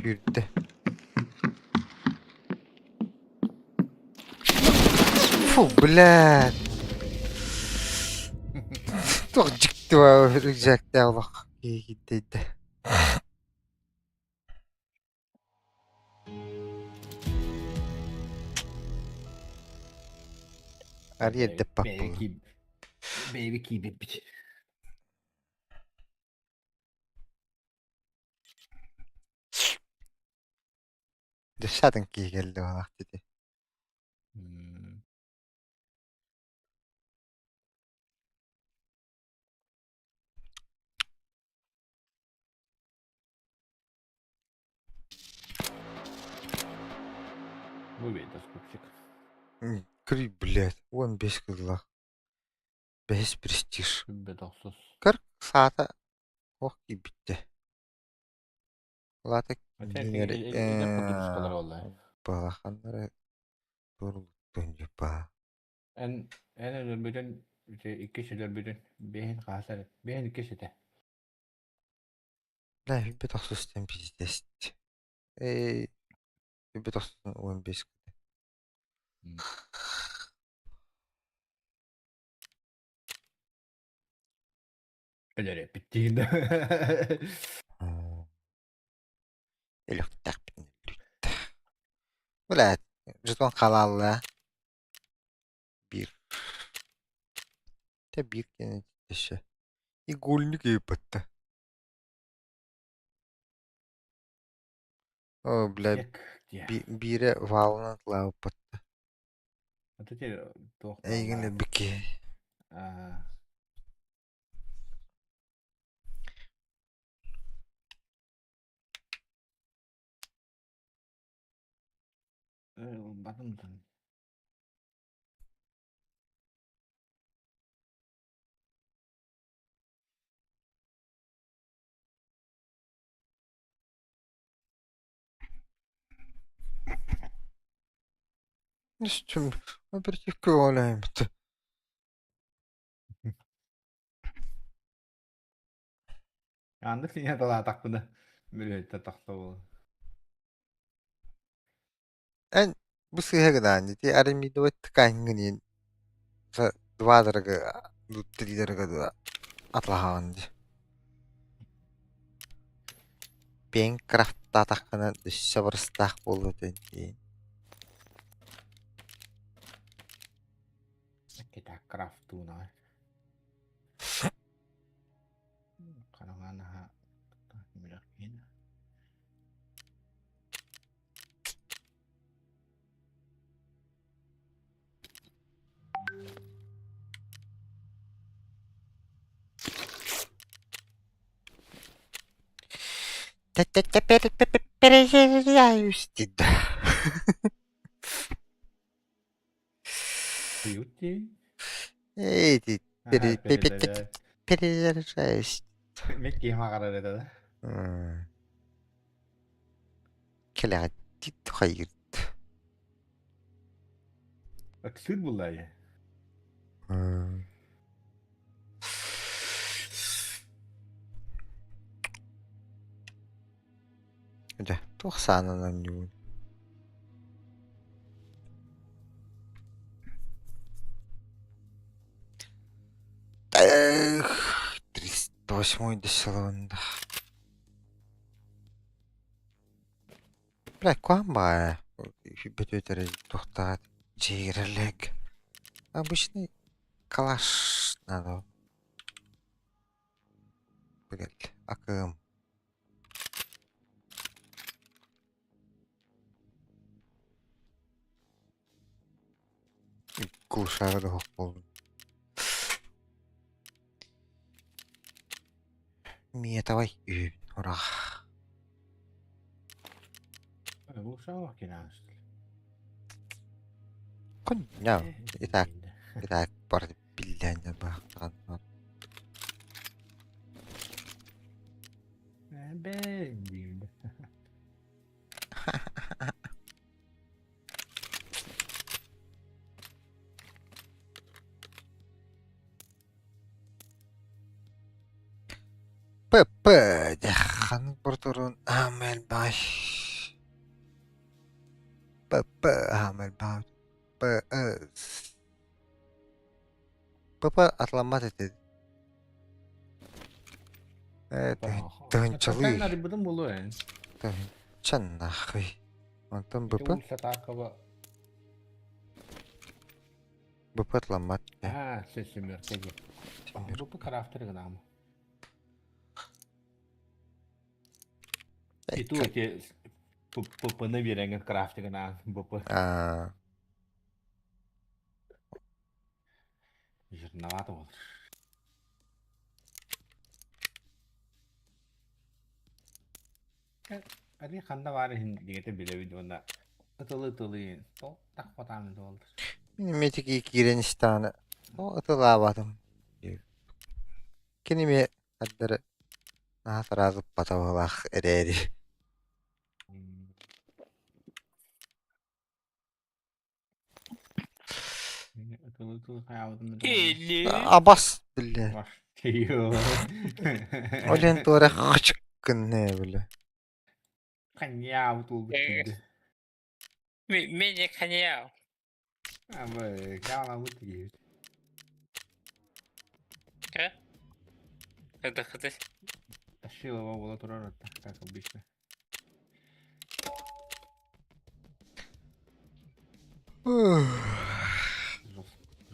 Күүрдэ. Фу, блядь. Туох дьикти рюкзактээх олох киһи киирдэ. Арыйа эрдэппаппын. Бэйэбит киирбиппит. Десятын киһи кэллэ буолаах дии. Выбей доскупчик. Кри, блядь, 15 кыллах. Бэһис престиж. Бедохсус. Кыр саата ох киирбиттэ. Лата балаханнара турулуттун дьупа. Эн эн өлөрбүтүн иккис өлөрбүтүн бэһин хаасар бэһин иккис этэ. Бля, бүт охсустан пиздец. Эй, бүт охсустан 15 Өлөрөппүт диин да. Өлөхтөхпүн өлүттэ. Бля, жетон халалла. Биир. Тэ биир кэнэ өссө. Игольник ыыппатта. О, бля, биирэ валынан тылаабыппатта. Эйигин өлбүт киһи. Ылбатым Үстүм, оперативка оҕолоойбут. Аннык сиҥэ талаатахпына мүлүһүттэ тахса буолан. Эн бу сыыһа гынаан ити арамидовай тканьҥын два дорого три дорого атылаһаҕын дии. Пен крафтаатаххына өссө барыстаах буолуо этэ дии. Кита крафтууна. Хараҥа наһаа Перезаряжаюсь да. Ты Эй, ты перезаряжаюсь. Мекки хаҕарар этэ да. Кэлэҕэ хайгырт. Ыксыыр буллаайы. Дьэ, туох саанан оонньуубун? Эх, 308 десялында. Бля, куһаҕан баҕайы бөтүөтэрэ туохтаах дьиэгирэллээх. Обычный калаш надо. Блядь, АКМ. Кулушаҕа да оһох буоллун. Метовай үһү ураах. Глушава кинаашты. Коння. Итак, итак, бар биллээн баахтаан. Бэн диирдэ. ПП ханнык борторун аамай элбэҕий? ПП аамай элбэҕи ПС ПП атыламмат этэ. Э тыһынчалыы. Арыйбытым буолуо эн. Тыһынча нахуй. Онтон БП? БП атыламмат. Аа, семерка же. БП крафтер гынамы. И ту эти ПП-ны береңер крафтер гына БП. Аа. Жирновато болар. Али ханна баар иһин дигэтэ билэбит уонна ытылы-ытылы тол тахпатаан туолдар. Мин эмиэ киирэн истэҕинэ о ытылаабатым. Кини эмиэ ардары наһаа сразу ыппата быһыылаах эрээри. Абас бile. Ол иһин туора хачык гынна бile. Ханьяу туолбут киирдэ. Меня ханьяу. Абы, кааламыт киһибит. Э? Это хатыс. Тащилова буола турар как обычно.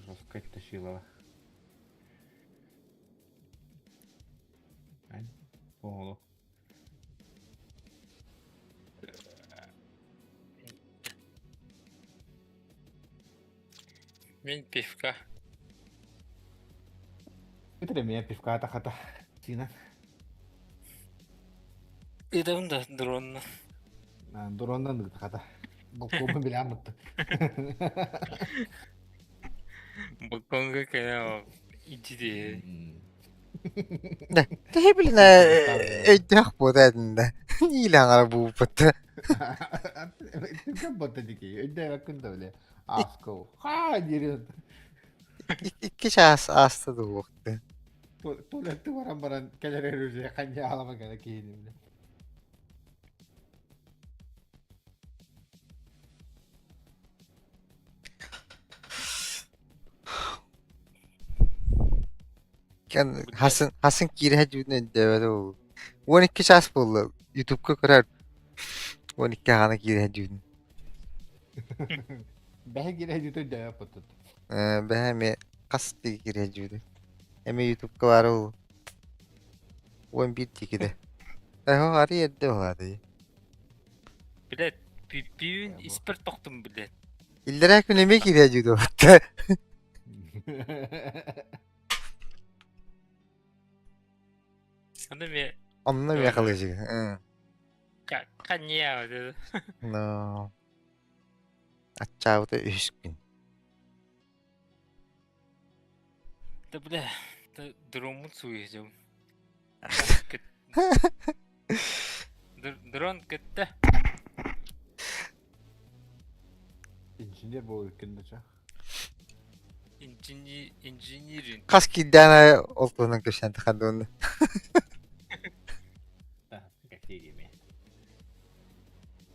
Жестко Тащилова. Оҕоло. Мин пивка. Это меня пивка хата. Тина. Ыдам да дронна. Дроннан хата. Балконун билэн бытты. Балконга кэлэ иди. Төһө билинэ өйдөөх буота этинде. Иилэҥ бууппут. Ким бота дики? Өйдөөх да биле. Аскол. Ха дири. Икки чаас ааста дуһуохты. Туалетты баран баран кэлэр өрүзе ханья алама кэлэ киһини. Кэн хасын хасын киирэ дьүүнэ өйдөөбөтө буолуо. 12 чаас буолла. Ютубка көрөр. 12 хаана киирэ дьүүнэ. Бэһэ киирэ дьүүтэ өйдөөбөт Э, бэһэ эмиэ хас тиги киирэ дьүүнэ. Эмиэ Ютубка баар ол. 11 тикидэ. Эһо ари эрдэ уһаатый. Блядь, пиин испер тохтум, блядь. Иллэрээ күн эмиэ киирэ дьүүнэ батта. Аны ме Онно эмиэ халыжыга. Ханьяа. Но. Аччаабыта үһүс күн. Да бля, дроммун суйдум. Дрон кытта. Инженер болу өткенде ча. Инжиниринг. Хас киирдээн аайы ол туһунан кэпсээн тахардыбын. Какие ими?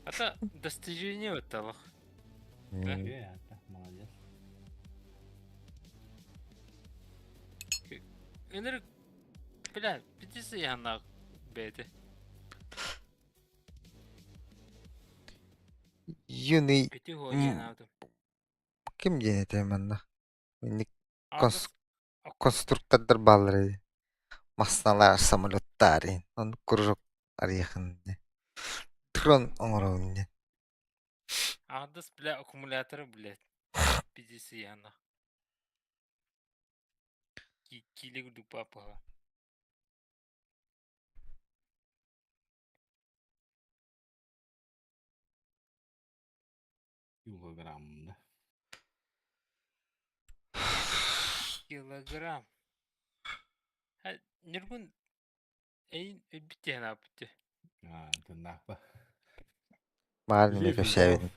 Это достижение вот того. Молодец. Өнөр бля, битisi яна бэйэтэ. Юный Бити хуойанаабытым. Ким диэн этэй манна? Инник конструктордар бааллар ини. Массыыналар, самолеттар иһин. Оннук кружок арыйахын ини. Дрон оҥоробун диэн. Аҕыс бля аккумулятор блядь. Пиздец яна. Киилик дупа паха. Килограмм, да? Килограмм. Ньургун эйин өлбүт диэн ааппыт. Аа, тыннаахпа. Баар мин кэпсээбитим.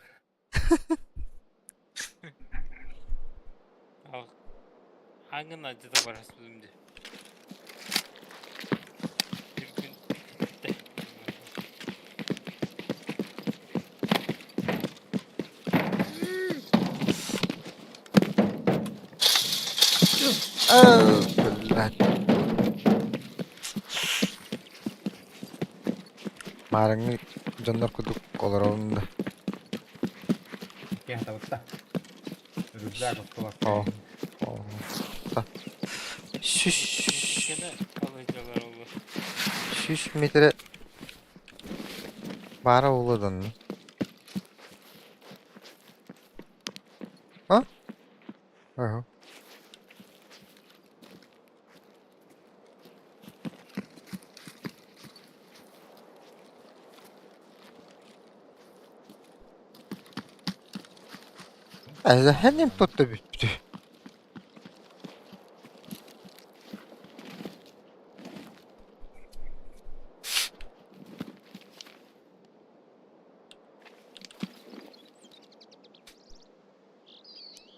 Аңын адьыта бараспытым дии. Ньургун Блядь. Маарыҥҥы дьоннор курдук олоробун да. Киһи табытта. Рюкзак осколок. О. Сүүс 100 метрэ баара буолуо да онно. А? Ага. Эһэһэним тутта бүттү.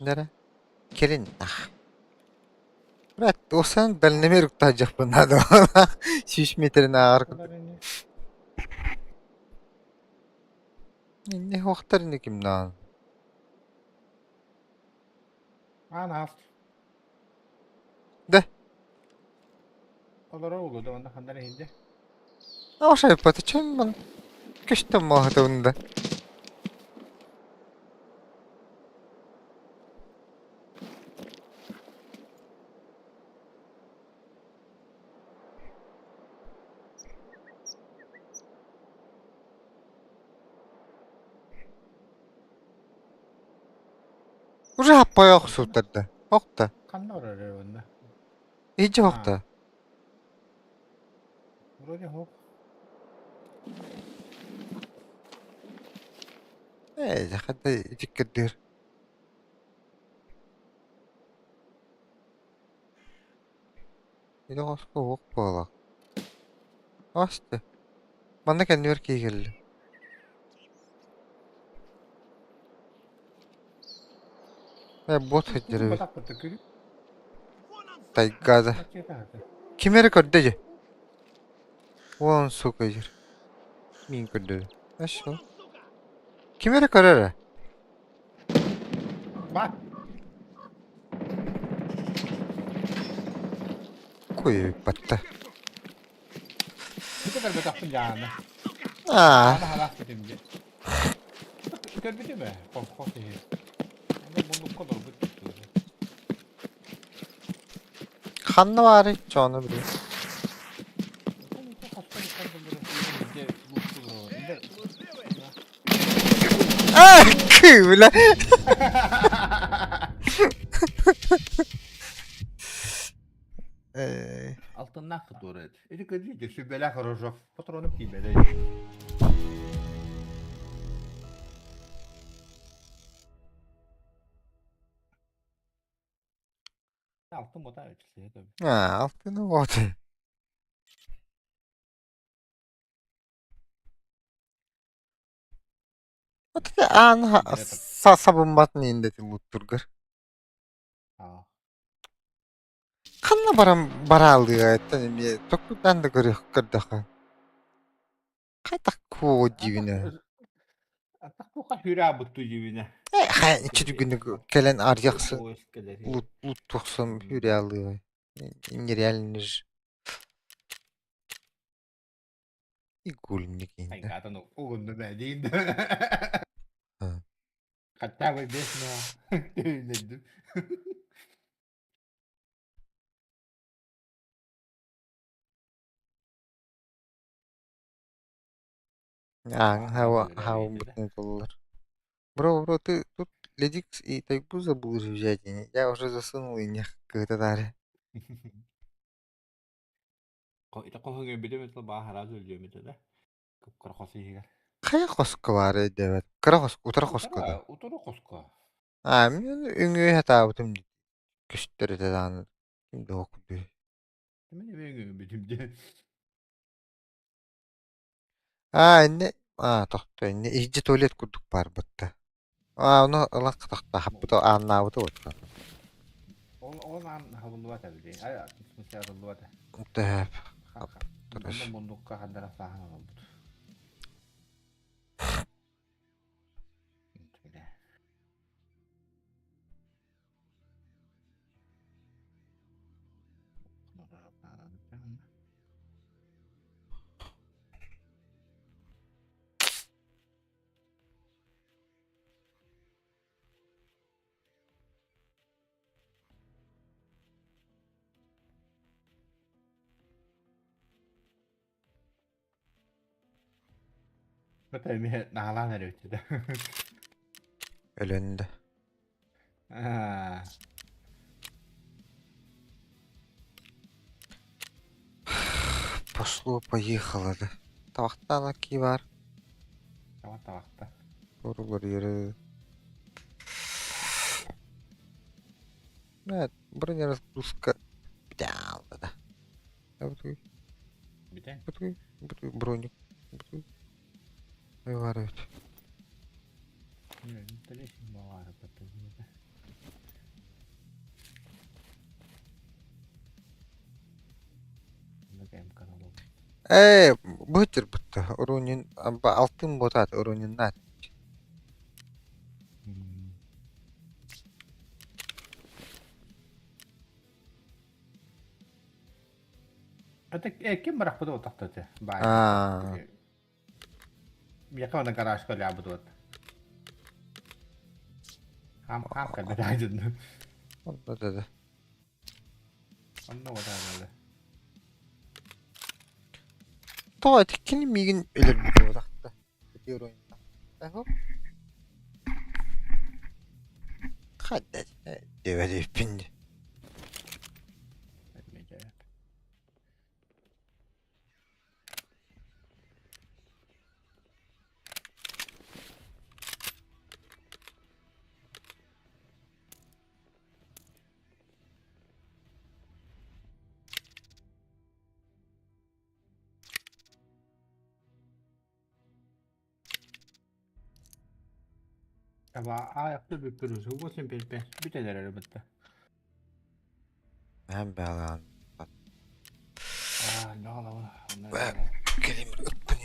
Нэрэ кэлин ах. Брат, усан дальномер уктаһдьахпын наада 100 метрин ааҕар курдук. Инне хуохтар ини кимнаан. Аан аас. Да. Олоро улу да онно хандар иһинде. Оша почему көстөн моһотунда. Уже хаппай охсуутарда. Охта. Ханна орор онно? Иджи охта. Вроде хоп. Ээ, хата итиккэрдиэр. Ити хоско уох буолар. Ааста. Манна кэннибэр киһи кэллэ. Ээ, бот сылдьар эбит. Тайгада. Ким эрэ көрдө дьэ. Вон, сука, диир. Мин көрдө. Хорошо. Ким эрэ көрөр ээ? Ба. Куйбатта. Бу көрбөтөхпүн дьааны. Аа. Аны хараах битим дьэ. Көрбүтүм ээ, колхоз иһи. Аны муннукка олорбут Ханна баарый? Чоону билим. Аа, кыыла. Э, Алтыннаах туруору Ити кырдьык сүбэлээх Рожов патроным тиийбэтэ. Алтын бота Аа, алтыны вот. Аан сабымматын индетин луттургар. Аа. Ханна баран бараалыаҕыттан эмиэ токуйдаан да көрүөх көрдөххө хайдах куо диибинэ Атах туха хүрэ дьибинэ. Э хайа иччи кэлэн арыйахсын луттуохсун хүрэ Нереально же. Игульник инде. Айгатын угунну бэ дейин. Хотя бы без но. Ааҥ хава хавбытын тыллар. Бро, бро, ты тут ледикс и тайгу забыл же взять. Я уже засунул и не кытатаары. Ити хоһуҥа билим баахара үлүөмүтэ да. Кыра хос иһигэр. Хайа хоско баары дэбэт. Кыра хос, утары хоско да. Утары хоско. Аа, мин үҥүө хатаабытым көстөр этэ даҕаны. Ким да курдук. Мен үҥүө бүтүм дии. Аа, инне аа, тохто инне иһдьэ туалет курдук баар батта. Аа, ону ылан хатахта хаппыта ааннаабыта уоттан. Ол ол аан хабыллыбата били. Ай, в смысле арыллыбата. Тэп. Онно мундукка хандара сааһан олбут. Это эмиэ наалаан эрэ Өлөндө. Аа. Пошло поехало да. Тавахтаана ки бар. Тавах тавахта. Орулар yeri. Evet, бронеразгрузка да. Да. Бүтэн. Бутуй, броник. Бутуй. Ай бар эбит. Ээ, бу бутта. Орунин алтын ботат оруниннат. Это ким барахпыта отақтаты? Бай. Аа. Яка на гаражка лябыт вот. Хам хам когда дайдын. Да да да. Онно вот да. Тоҕо кини миигин өлөрбүтэ утахта. Ити орунна. Ахо. Хадда. Дэвэдиппин. Аба ayakta bir pürüz. Hugosin bir bir teler elbette. Мен баалаан. Аа, не ала. Кэлим ыппын.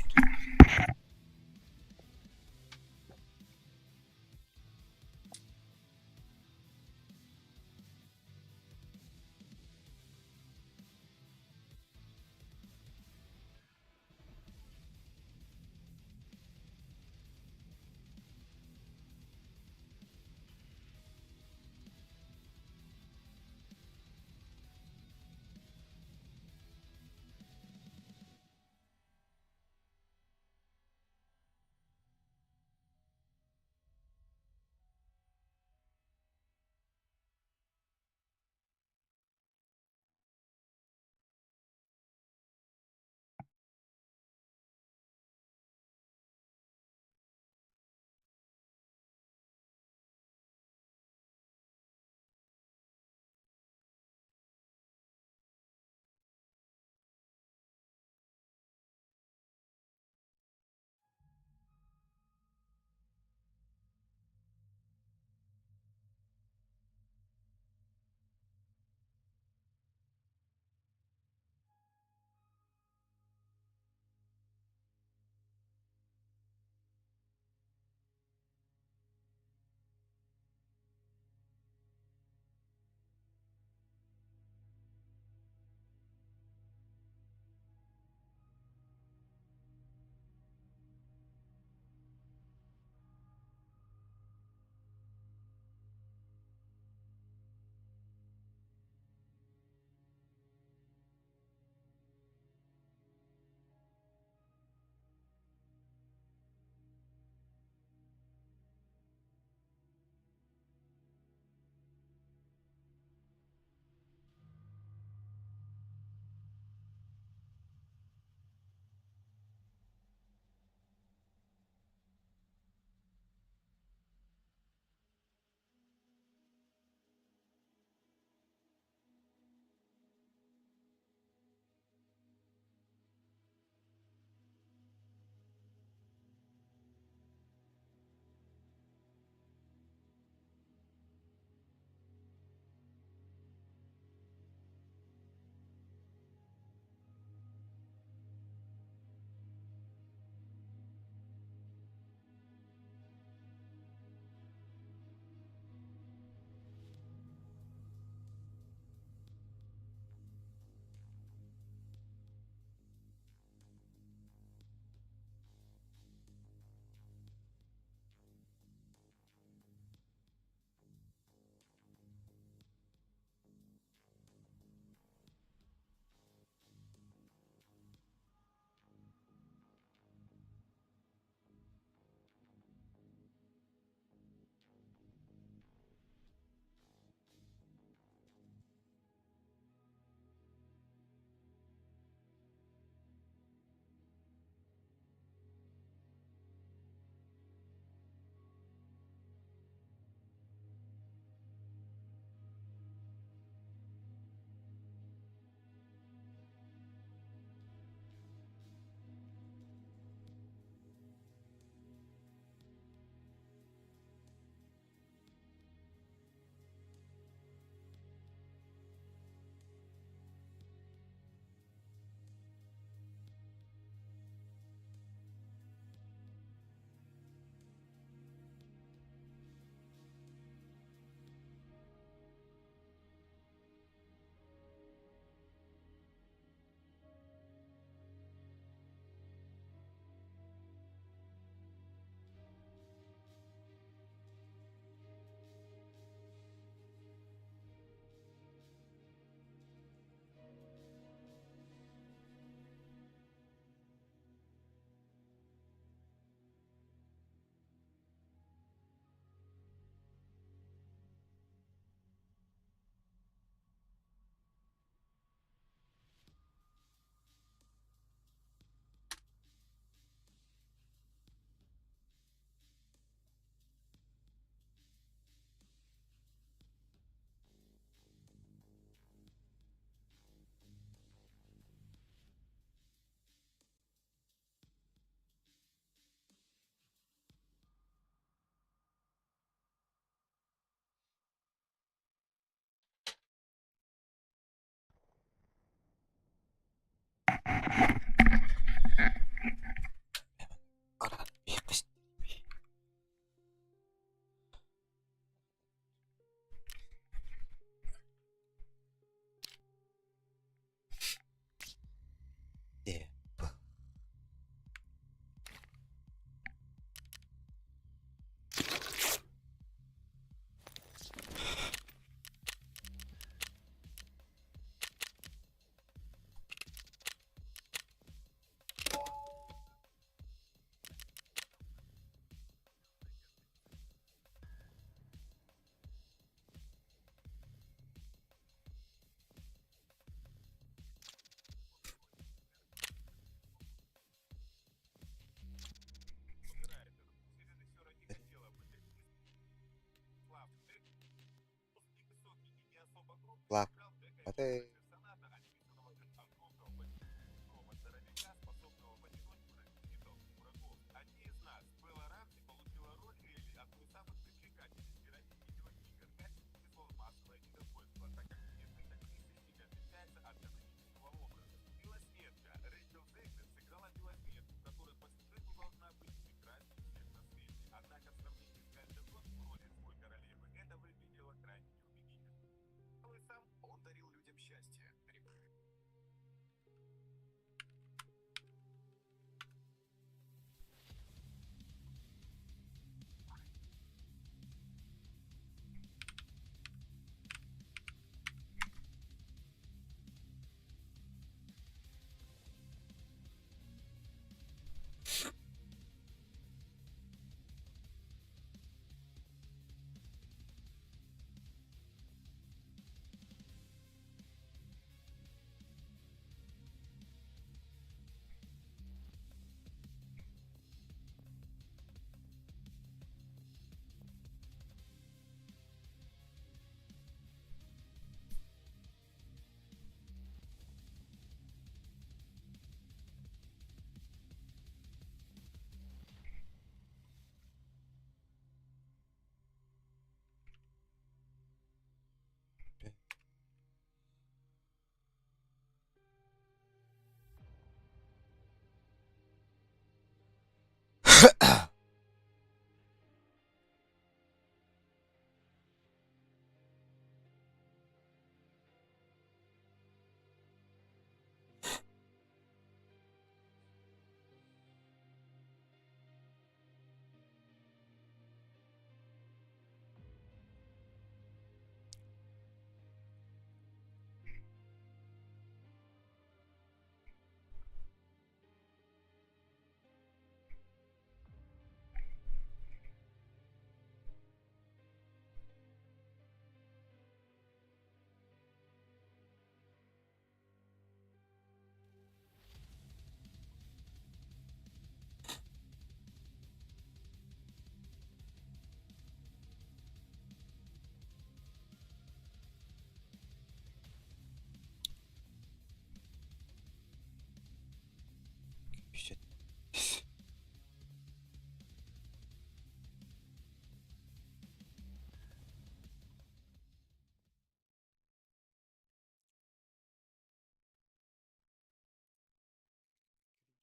Улааппата.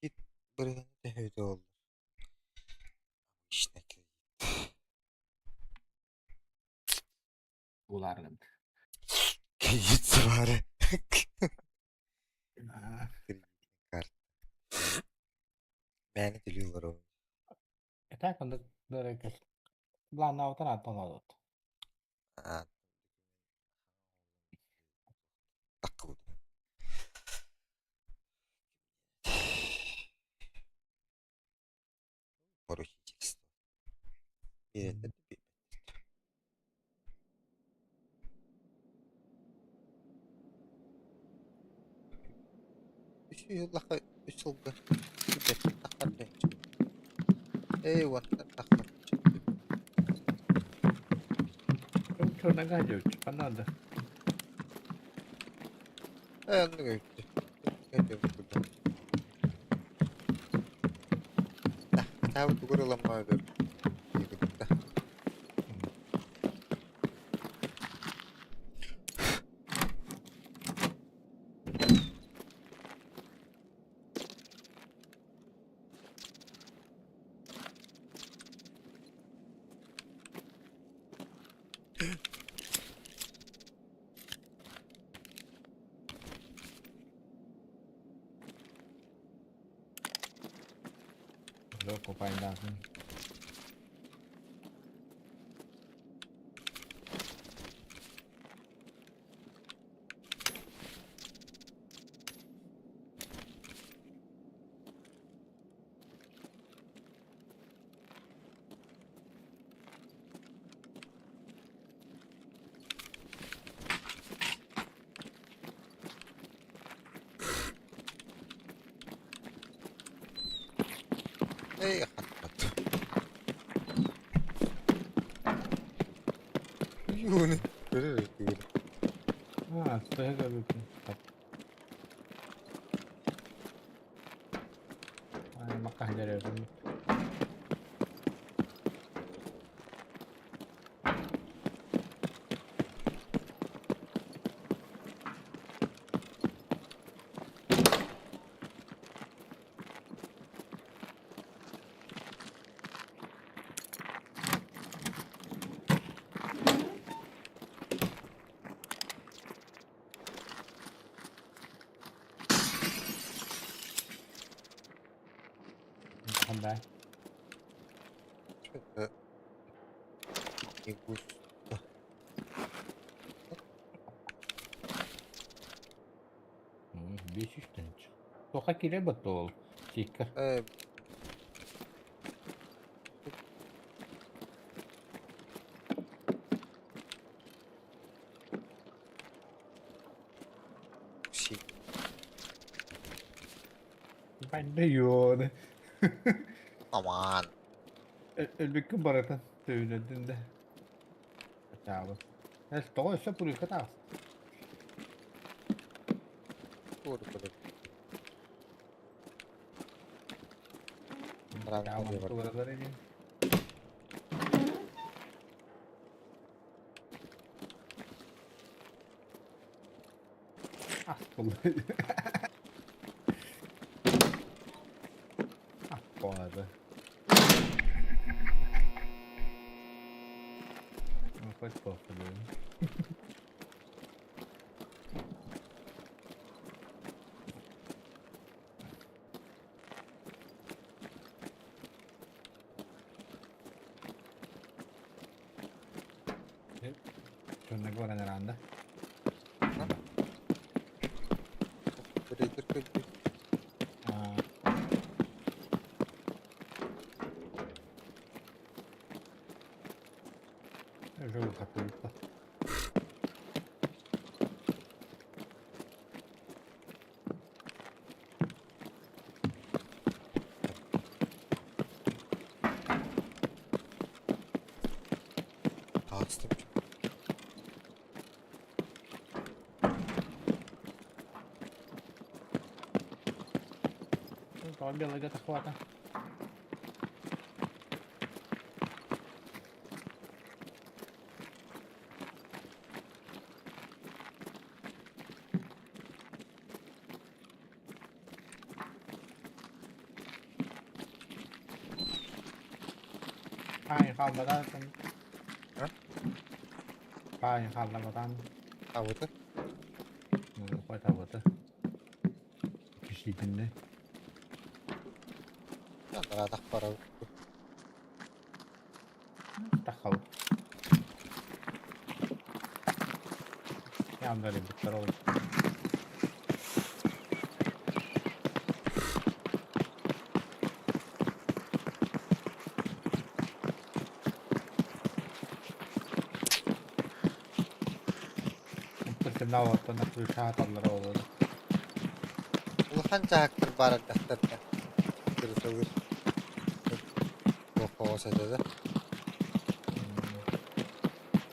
Кредит бырыһыана төһө буолла? Обычно кредит. Булааргын. Кредит сыбаары. Кредитная карта. Мээнэ төлүү олоробун. Этак онда дөрөкөл. Планнаабытын аттан олот. Аа, таххыбыт. Поручительство. Биэрэллэр да биэрбэттэр. Үс сыллаха үс сылга билбэттэн таххар дэһээччи. Ээ уонтан таххар Что нагадивать? По надо. Ээ оннук эбит. Хатаабыт тугур ыламмаа бэр. Купайдаатын. Эй, хатпат. Юуны. Көрөр. А, сыһы көрбүппүн. Ай, макка хадьар Хандай. Что-то не густо. 500 тынч. Тоха кире баттол. Сикка. Си. Банда йоны. Аман. Элбекке баратын төвүнөдүн да. Чаабы. Эс тоҕо өссө пурика таас. Тур көрөр. Баран Чаабы бар. тугуралар эми. Ah, болду. Ah, болады. Ну, хоть кофе, да. Черногора Неранда. Көрөтөр көрдүк. Жол катылыппа. Таастым. То белый где-то хвата. Ай, халбадан. А? Ай, халбадан. А вот Қойта Кишитинде. Ана бара. Тахал. Яндари буттар ол. Оттон включааталлар олор. Улахан жаактыр бар дактарда. Кырытылыр. Тохоо сатада.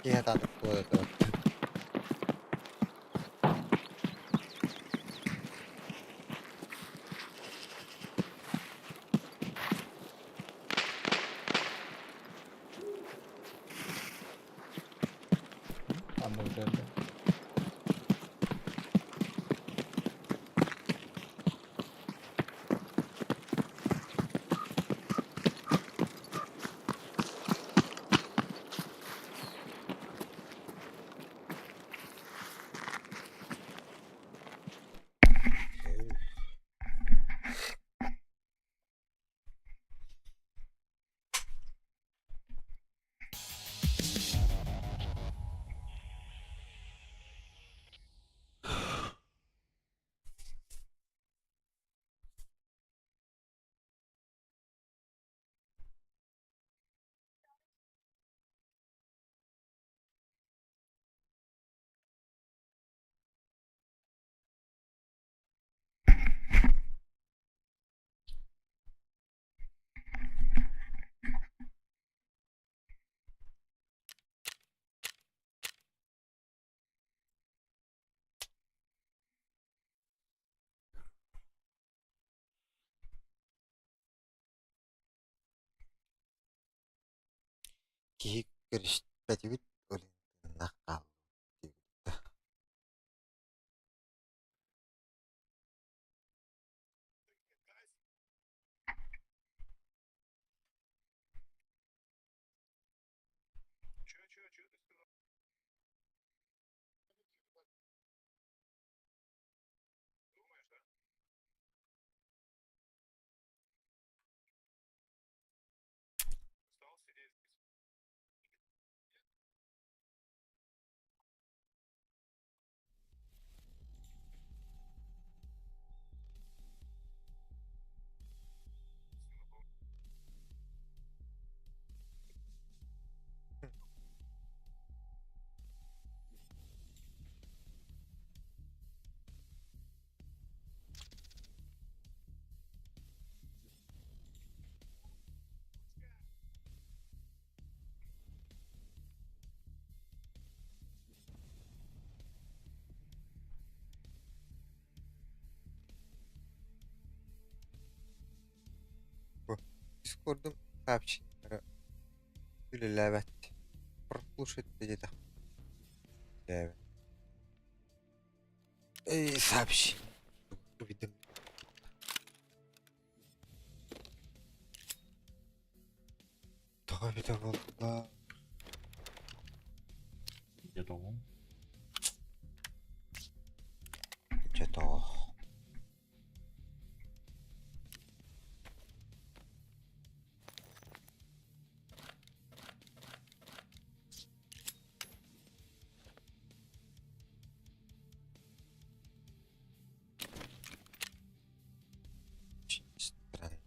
Киһэ таанып буолата. Anladım. Киһи көрүспэтибит, ол иһин тыыннаах хааллыбыт диэбиттэр. Бу Дискордум сообщениелара үлэлээбэт. Прослушать диэтэх. Үлэлээбэт. Эй, сообщение. Уведомление. Тоҕо эбитэ буолла? Дьэ тоҕо? Дьэ тоҕо? Очень странно.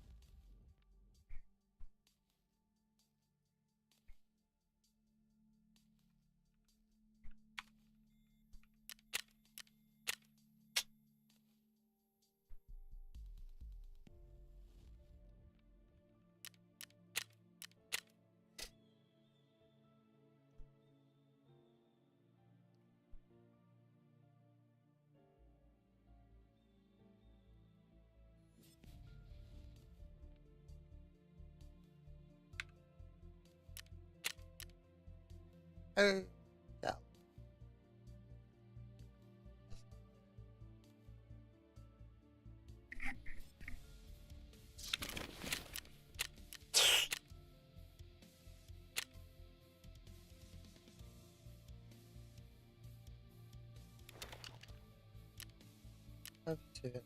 Ya. Tabii.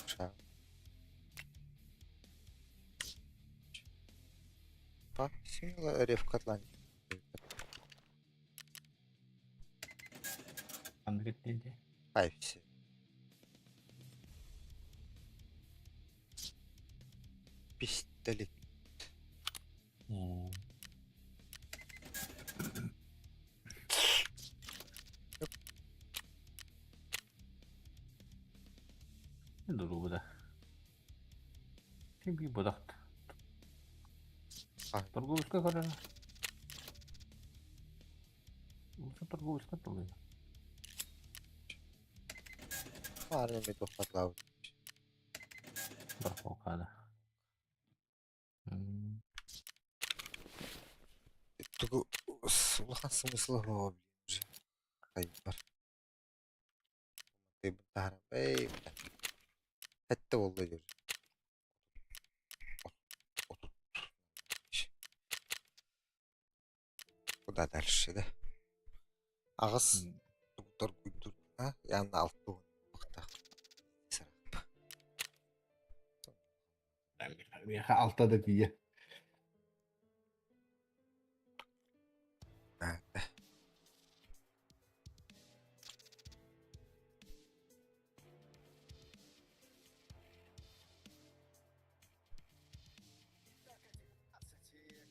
Ша. Па, смело ревка Атлантика. Андрей диye. Хайпси. Пистолет. Дуру да. Ким бодахт. А. Торговля көрөр. Улса торговля толуй. Армия тухпатлау. Бархокада. Тугу улахан смысла хуа блин уже. Хайбар. Ты бутара. Эй, Хэтте болду дир. Куда дальше, да? Ағыс торгуйдур, а? Яғни алты бақтақ. Алта да тие.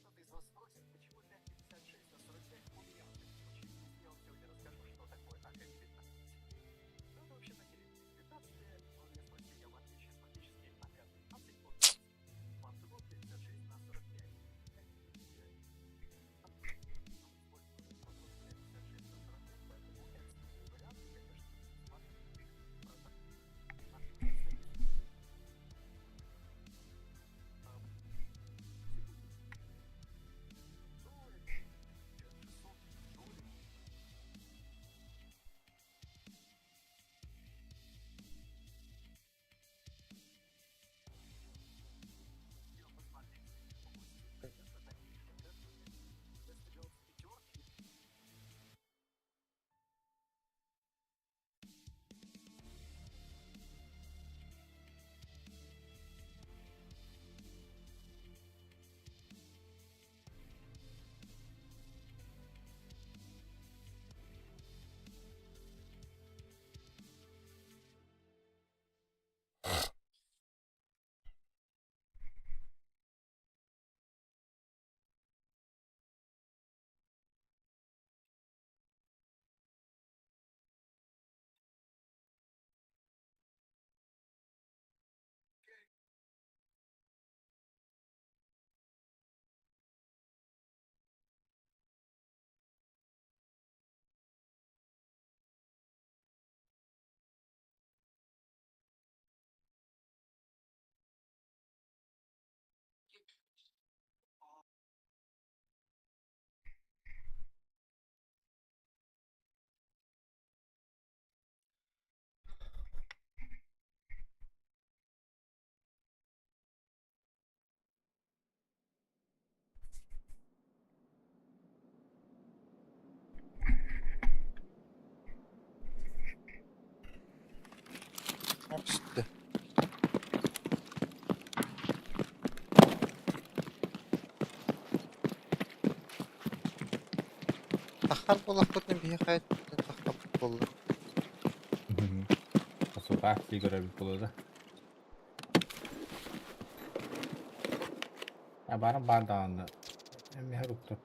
Кто-то из вас спросит, почему 5,56 на 45 у меня в этом случае. Я вам сегодня расскажу, что такое АК-19. Ну, это вообще-то Таххар буоллахпытына биһиэхэ таххабыт буолла. Сутаах дии көрөбүт буолуо да. А баарым баар даҕаны. Эмиэ руктар.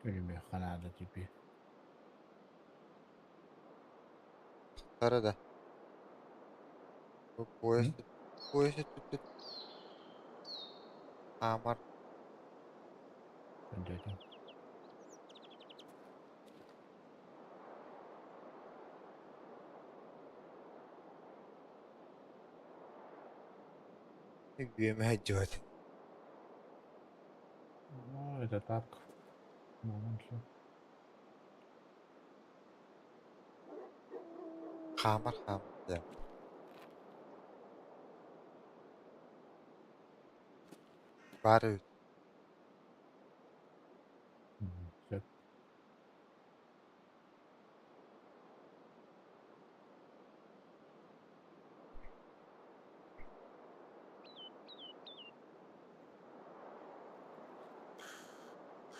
Өлүмүөххэ наада теперь. Тахсара да. Бу поезд поезд өттүттэн хаамар. Өйдөөтүм. Үөмэ сылдьыбат. Ну, это так. Ну, всё. Хаамар хаамар диэн. Баар эбит. Сөп.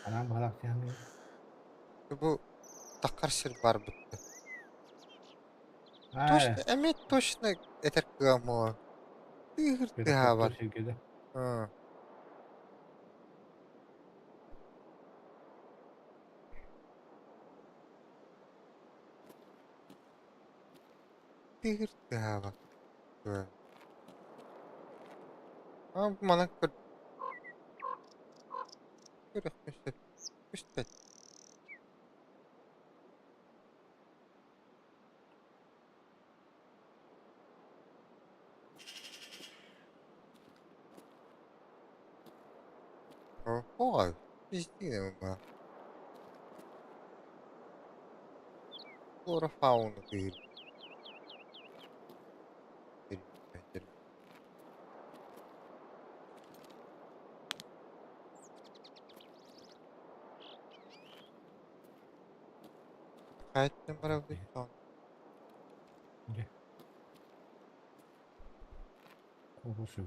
Анаан баҕалаах дьаһаҥҥын. Бу таххар сир баар бытты. Аа, Точно, эмиэ точно этэр кыам оо. Тыыһыр тыаһаабат. сиргэ да. Ыы. Тыыһыр тыаһаабат. Ыы. Аа, бу манан көр көрүөхпүн сөп. Көстөн. Ой, пиздина ма. Флора фауна тыыр. Хайаттан барабыт сон. Дьэ. Хороший.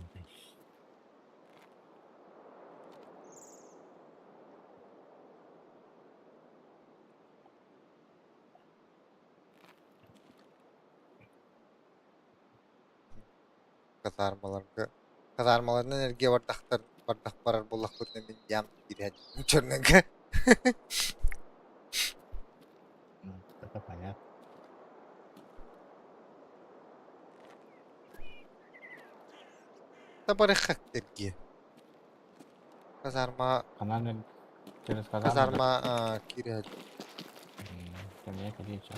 Казармаларга казармаларынан эргиэ бардахтар бардах барар буоллахпытына мин дьаам киирэн черныга. Ну, это понятно. Табарыхак эргиэ. Казарма Ханан через казарму. казарма а, киирэ Кэмиэ кэлиэ чэ.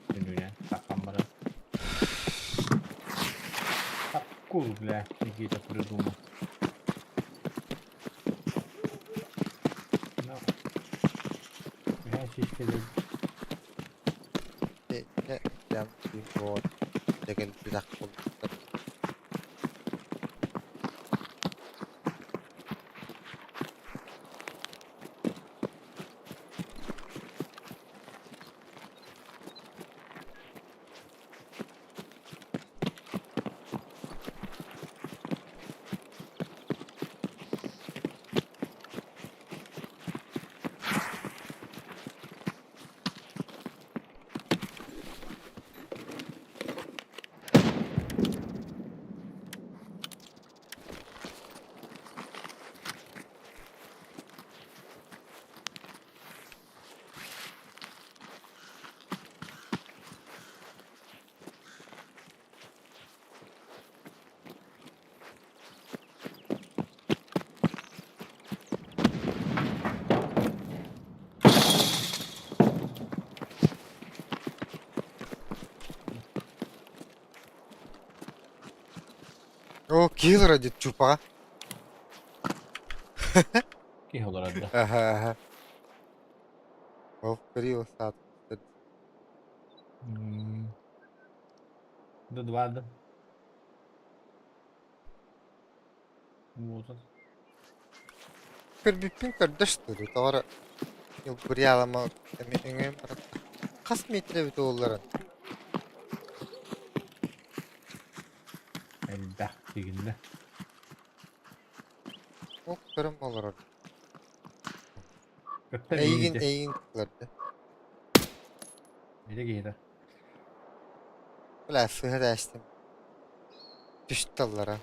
Күнүнэн таххан баран. Акул, бля, Никита придумал. Ну, я чистили. дьаам вот дьэ кэлбитэх буолбуттар. О, киһи олорор дии чуупаҕа. Киһи олорор да. Аха, аха. Ол көрүү саат. Да двады. Вот он. Көрбүппүн көрдөш дуу, тоҕо эрэ ньылбырыйаалама эмиэ өҥөйөн баран хас миэтэрэ эбит уолларын? Элбэх тигиннэ. Ол көрөн олорор. Көптөн Эйигин иһиитэ. эйигин кыларды. Илэ киһитэ. Бля, сыһа дээстим. Түстэ аллара.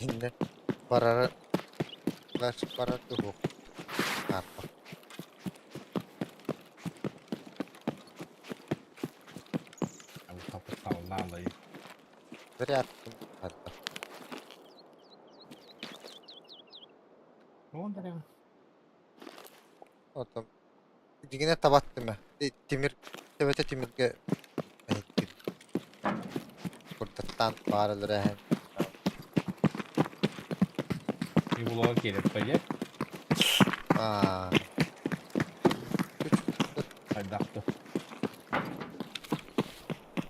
Иннэ барара барар дуһуох аарпа. Вряд ли. Отон дьиҥинэ табаттым ээ. Тимир төбөтө тимиргэ эһиттим. Курдаттаан баар өлөрөөһүн. Булага келеп пойдет. Аа. Хайдахты.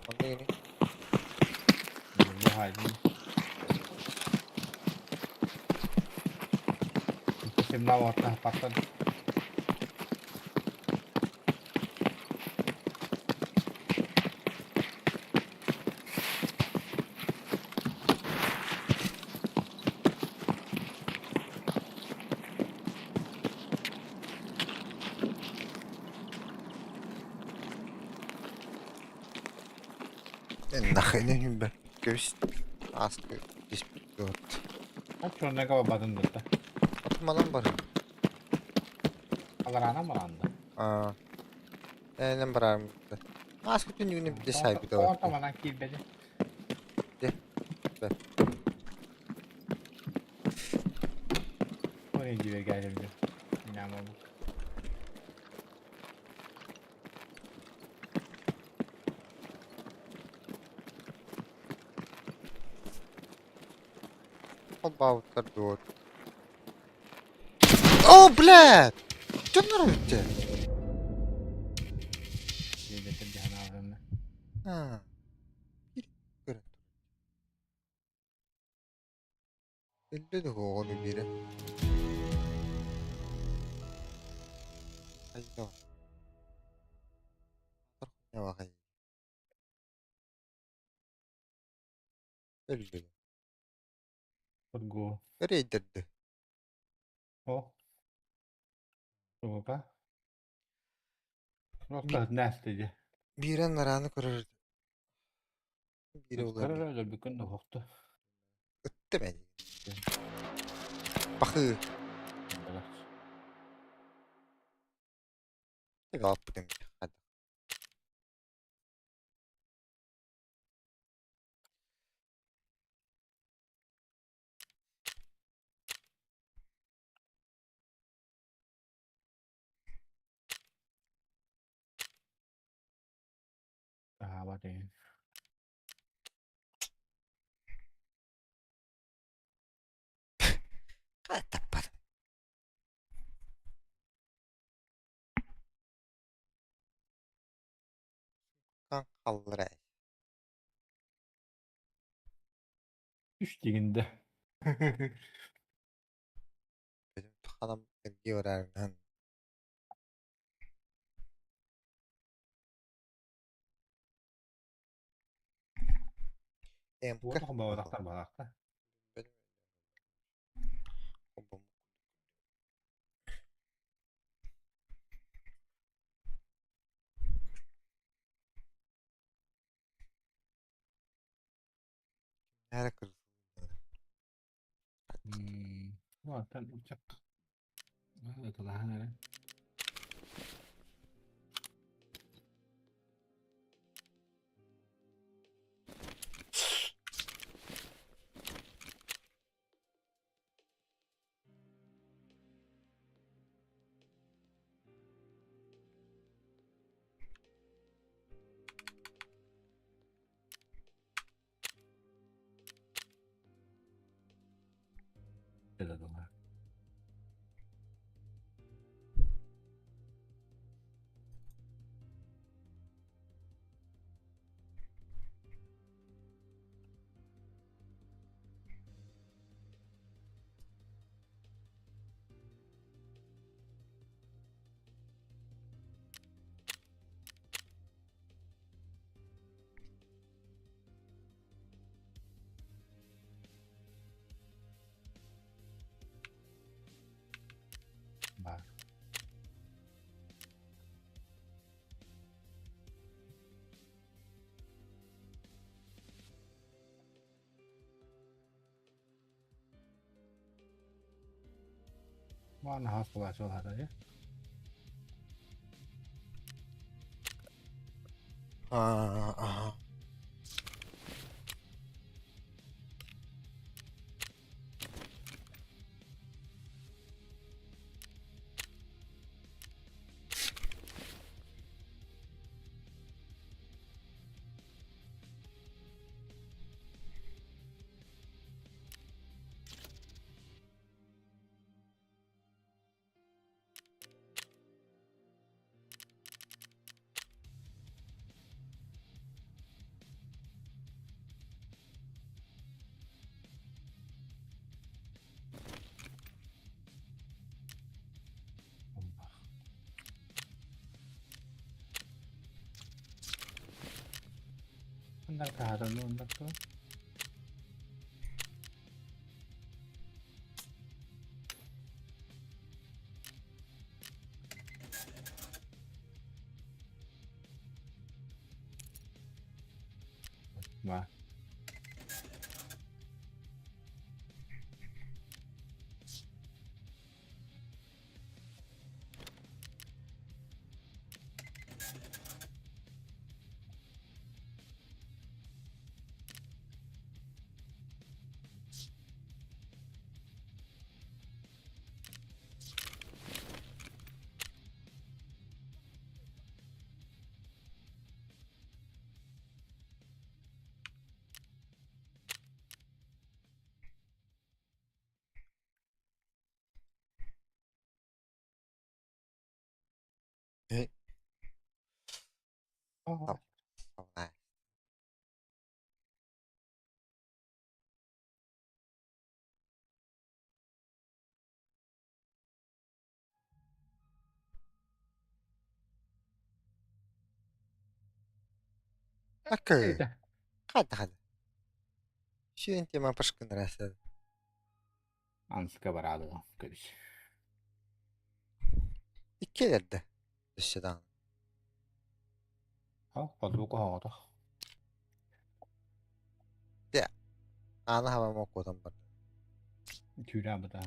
Онно гини. Бу хайдын. Семна орта паттан. Нахрен бе. Көс аскы диспут. Чорнага бабатын дытта. Атмалан бар. Аларана баранды. Аа. Энен барарым. Аскы түнүгүнү бide сайбыта бар. Орта манан киирбеди. Де. Бе. Oraya gibi geldi. İnanmadım. Холбаабыттар дуо? О, блядь! Дьоннор бүттэ. Аа. Көрөн Өллө да оҕону биэрэ. Хайдах? Өллө. Футбол. Рейдерді. О. Сука. Просто nasty дии. Биирэн нарааны көрөр. Биирэ улар. Көрөр өлөрбүккүн да Ыттым эн. Бахыы. Алпытым. Аа, батын. Таппат. Халлара. Үш дегенде. Ханам эргиэ барарынан. МК. Уотах баҕатахтар балаахта. Нээр кыр. Уотан учак. Тулахан эрэ. дылы. Баар. Мааны хаас буолааччы ол хата дии. Аа, Оннар каһараны оннар туо. Ба. Аа. Аа. Окей. Хата хата. Шүн тема пашкын раса. Анска бараады көрүс. Иккилерде. Өссө даҕаны. Ха, подруга хоҕото. Аана хаба моккуотан барда. Түүрэ быта.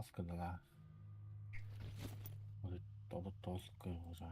Аскыдала. Тобут тос кыһыһаһа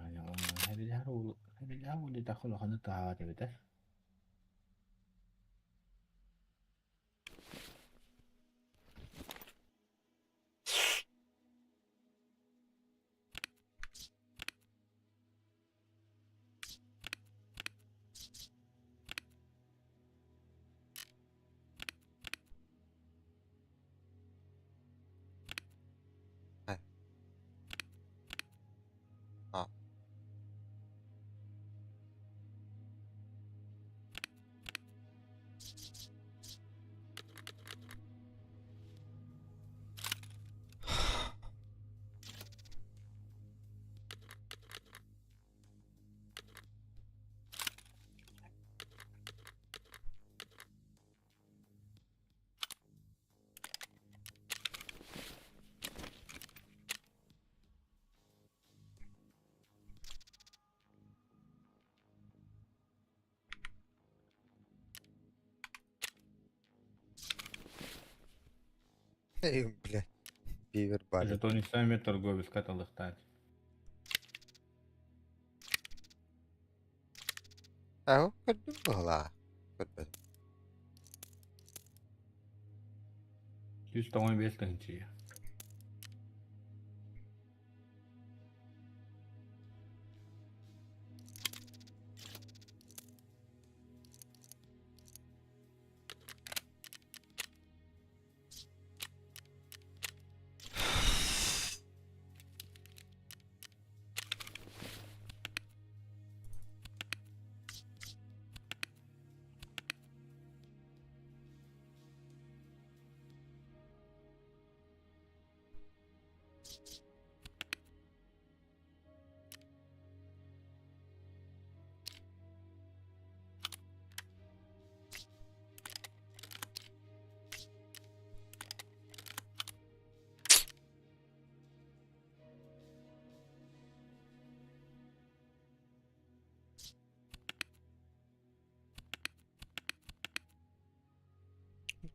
Эй, бля. Бивер бали. Зато не сами торговец каталыхтать. Аһы көрдүм быһылаа. Көрбөтүм. 195 тыһыынча.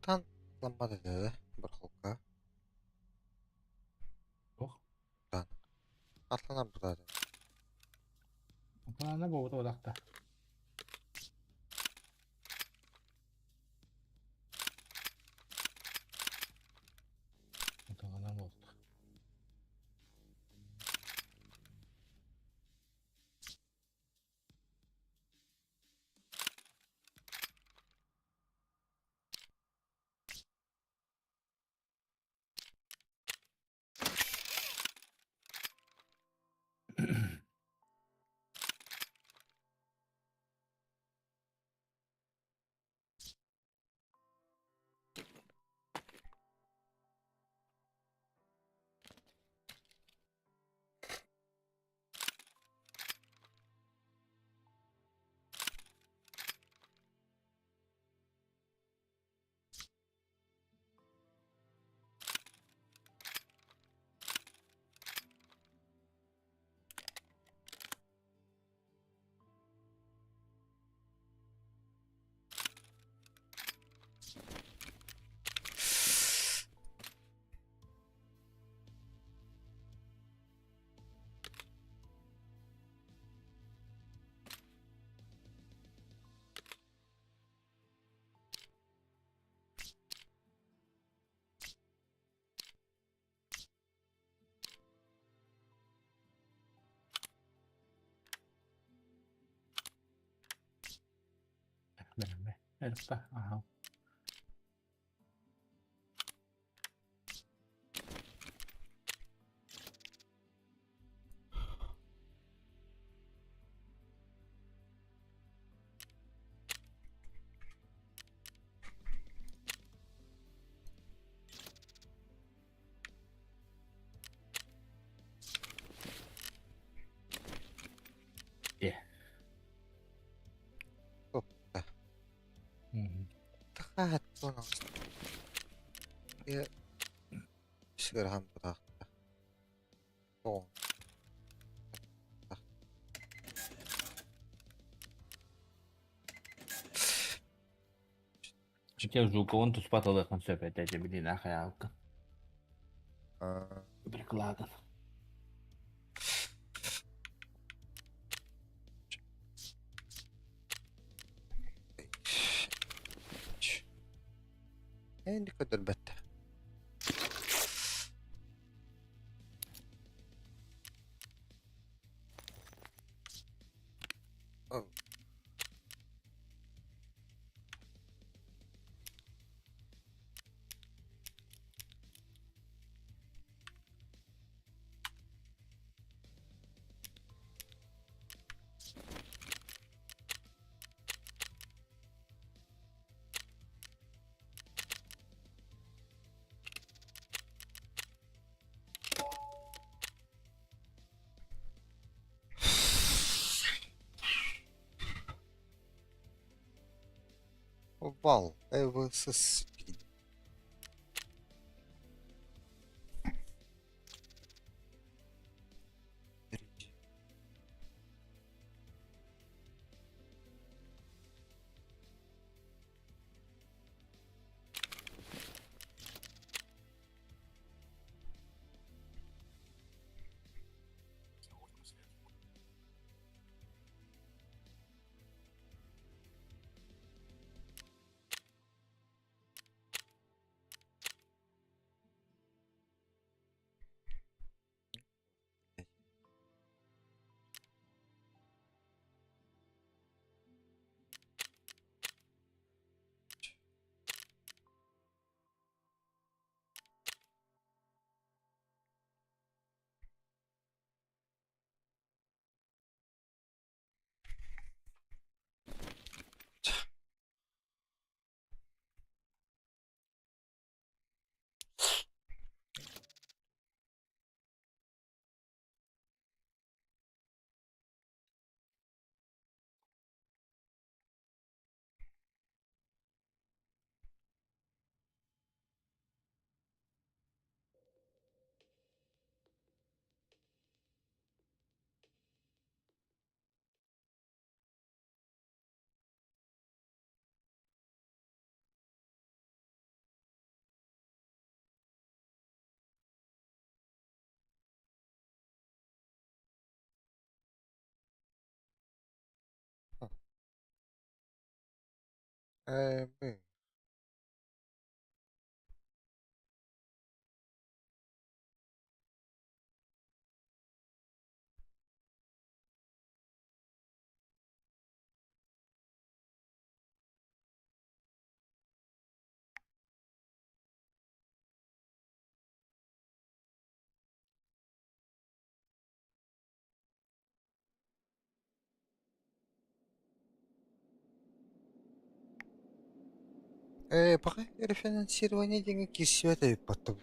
Тан ламмат этэ да барахолка. Ох. Тан. Атланар бутаата. Атлана буолбута бодахта. Атлана буолта. Бэлэммэ. Элбэх аһау. Yeah. Тупта. Мгм. Тахаат туон Я сырахан бутаахта. Тоҕо. Чэ Жуковын туспат ылыахын сөп этэ дьэ билин ахайаалка. Прикладын. Энди көтөрбөттө. Oh. Вал, ЭВС Спид. Э, Пока рефинансирование деньги кисвет и потом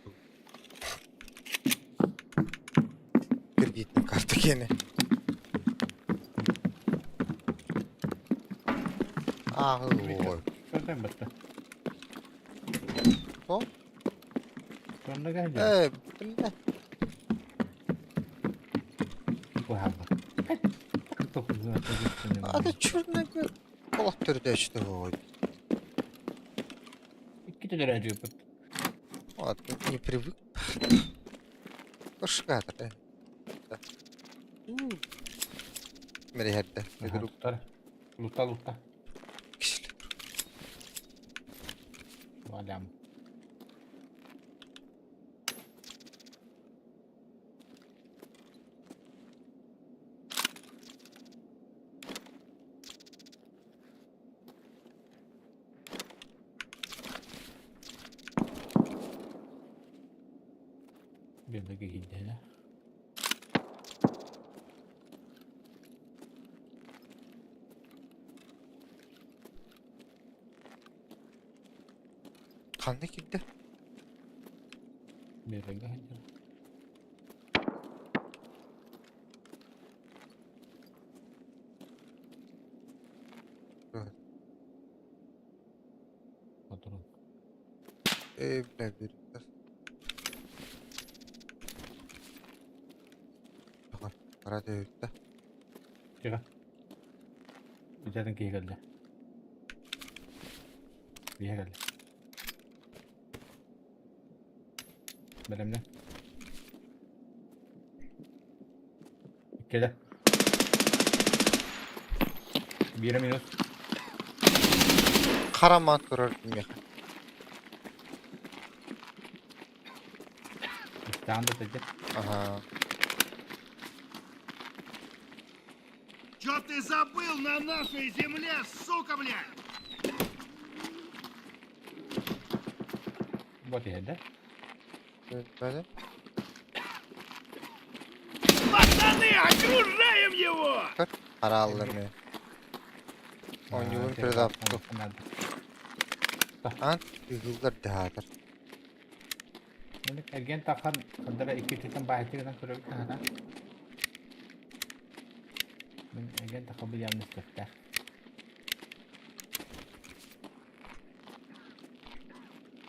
кредитная карта кene. Ah, ой. Көрдөн бытта. О? Сонно кәлде. Бля. Куһаба. А ты черный Олох төрдөчтү ой. Икки төлөр быт. Вот, не привык. Кошкатыр. Да. Мерехерде. Лутта. Лутта лутта. Валям. Белеге килде. Канды килде. Белеге килде. Патрон. Бля, бер. Рада өттө. Тига. Бүтәден кие келде. Бие келде. Белемне. Иккеде. Бире минус. Караман турар меха. Истаанда тәҗе. Ага. Чё ты забыл на нашей земле, сука, блядь? Вот иһэдэ. Бәле. Пацаны, окружаем его! Караллы Ойнуун передапту. Ан ыгылдар дыһаатар. Эрген тахан кандара икки тетен баайтыгынан көрөбүт тахана. Мен эрген таха билям нестепте.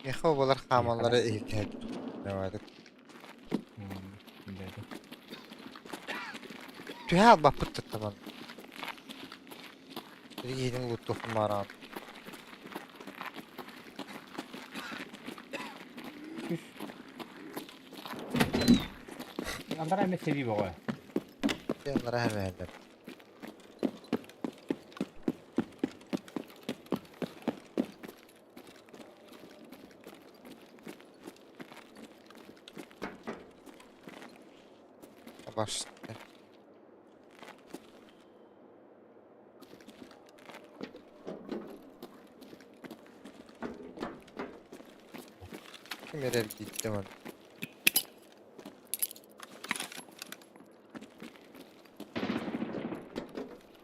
Меха болар хамаллары иһитһэт. Давайдык. Түһэ албаппыт таттаман. Ригиһин луттух маран. Күш. Андара эме себи бого. Яннара хэмэһэллэр. Баш. Ким эрэр диттем.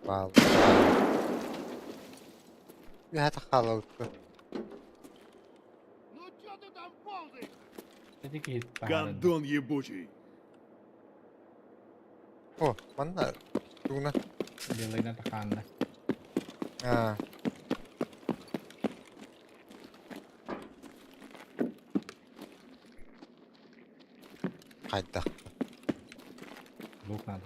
Баал. Үһэ халалыкка. Ну чё ты там ползаешь? Эти киһи Гондон ебучий! О, манна тугуна. Белыйна таханна. А. Хайдах. Лук надо.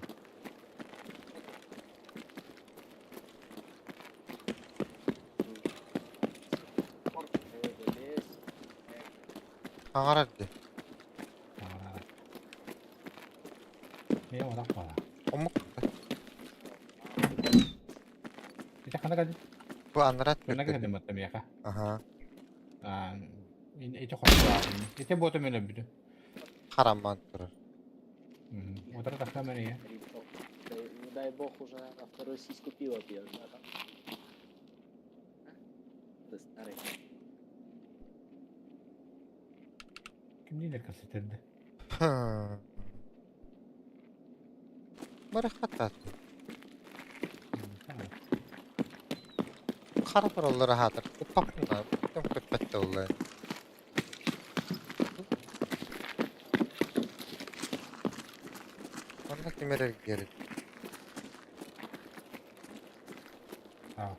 Аңарар ди. Не орак бала. Омук. Ите хана калды. Бу Бу анараа Манна төрдө. кэлдим атта миэхэ. Аһаа. Аа, ити хостооһун. Ити буота мен өлбүтүм. Хараммаан турар. Утары тахсан мэрийэ. Не дай бог уже на вторую сиську пиво пьешь, да, там? Ты старый. Кимниин кэпсэтэрдэ? Барахатаат. Хара тураллара аһаатар. Ыппаппын да, көппөт да буолла. Манна ким эрэ эргийэр. Аа.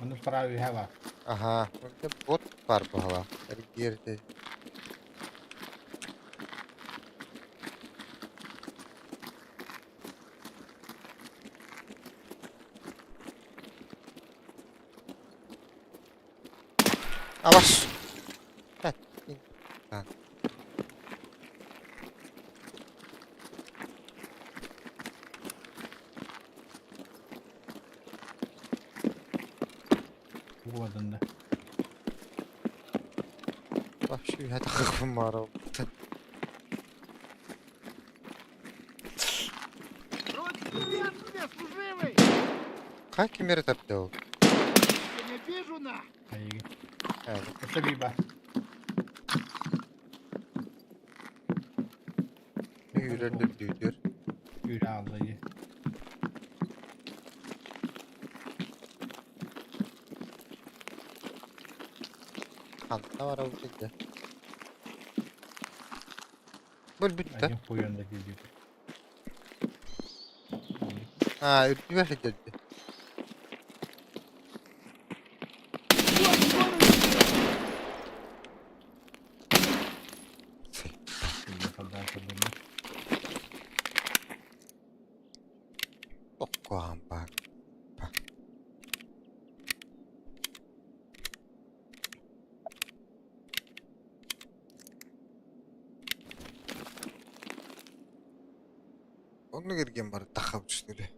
Онно справа үһэ баар. Аһаа, онно бот баар быһалаах. Эргийэр Абас! Уодунна. Вообще үһэ тахыппын баар Привет тебе, служивый! Как ким эрэ тапта ол? Я не вижу на! Айыгы. Ээ, Өссө биир баар. Үүрэр үрдүүтүр. Үүрэ аалла дии. Ханна барабыт дии. Бул бүттэ. Один хуйон да дии. Аа, үрдүбэр сылдьар. Токкоан баар. Оннук эргиэн бары тахабычтыыр.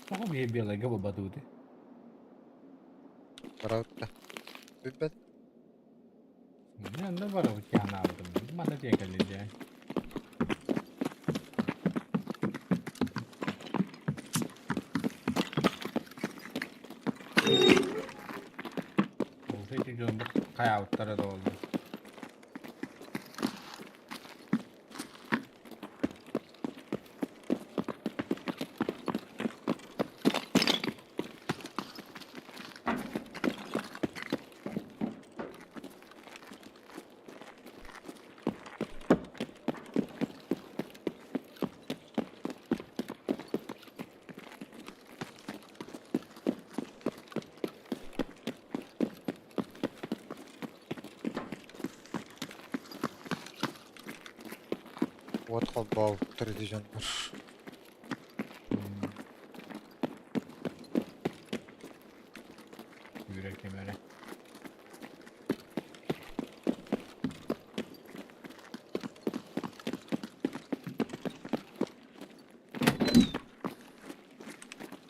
Тоҕо биһи белайга буолбатыбыт? Барабыт да. Билбэт. Мин онно барабыт киһанаабытым. Манна тиийэн кэллин дии. Ол ити дьон хайаабыттара да буолла. Уот холбообуттар ити дьоннор. Үүрэр ким эрэ.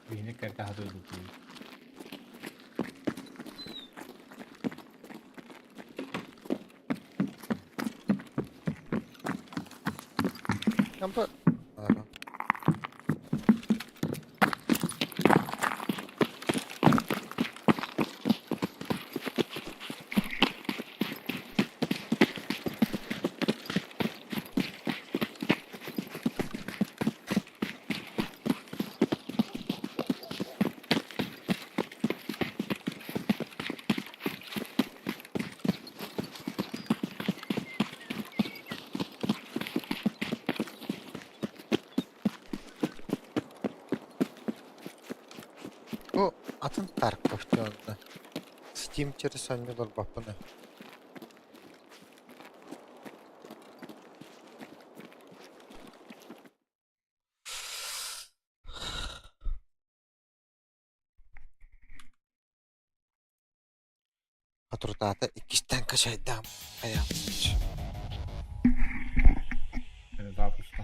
Биһини кэртэ хатыылбыт дии. Ампа Ага. Бу атын Тарков дьонно. Steam через оонньуулар баппына. Соторутааҕыта иккистээн качайдаам хайаабыт. Перезапуска.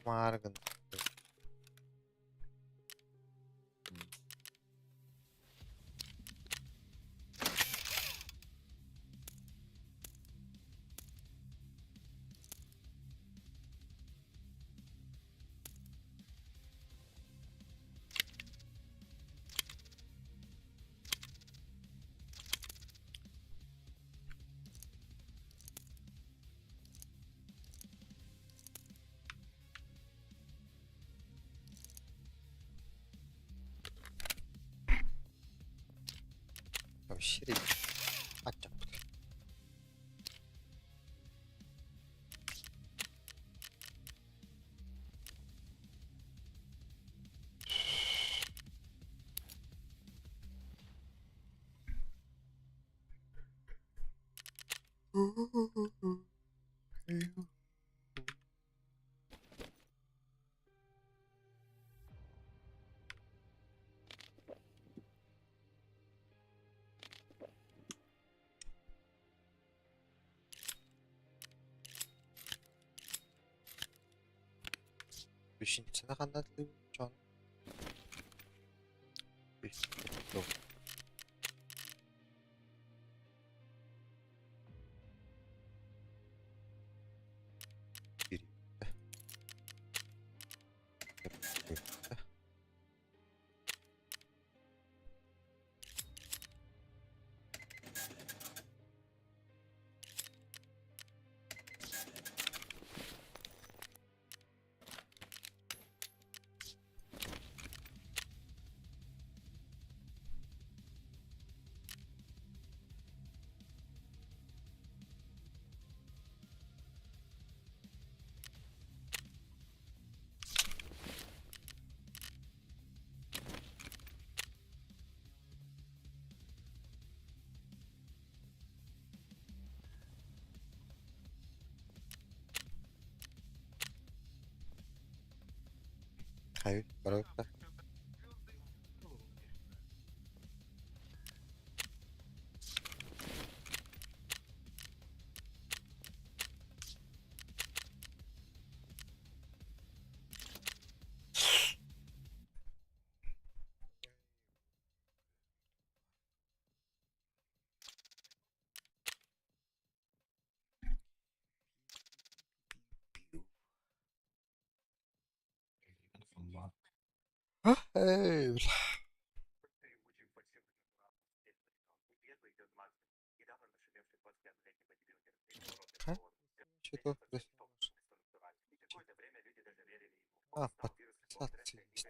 Мааргын. Вообще аччаппыт. Үсүнчэни ханна дьон Хайы, барыта. Эй, бля. Что-то А, подписаться есть.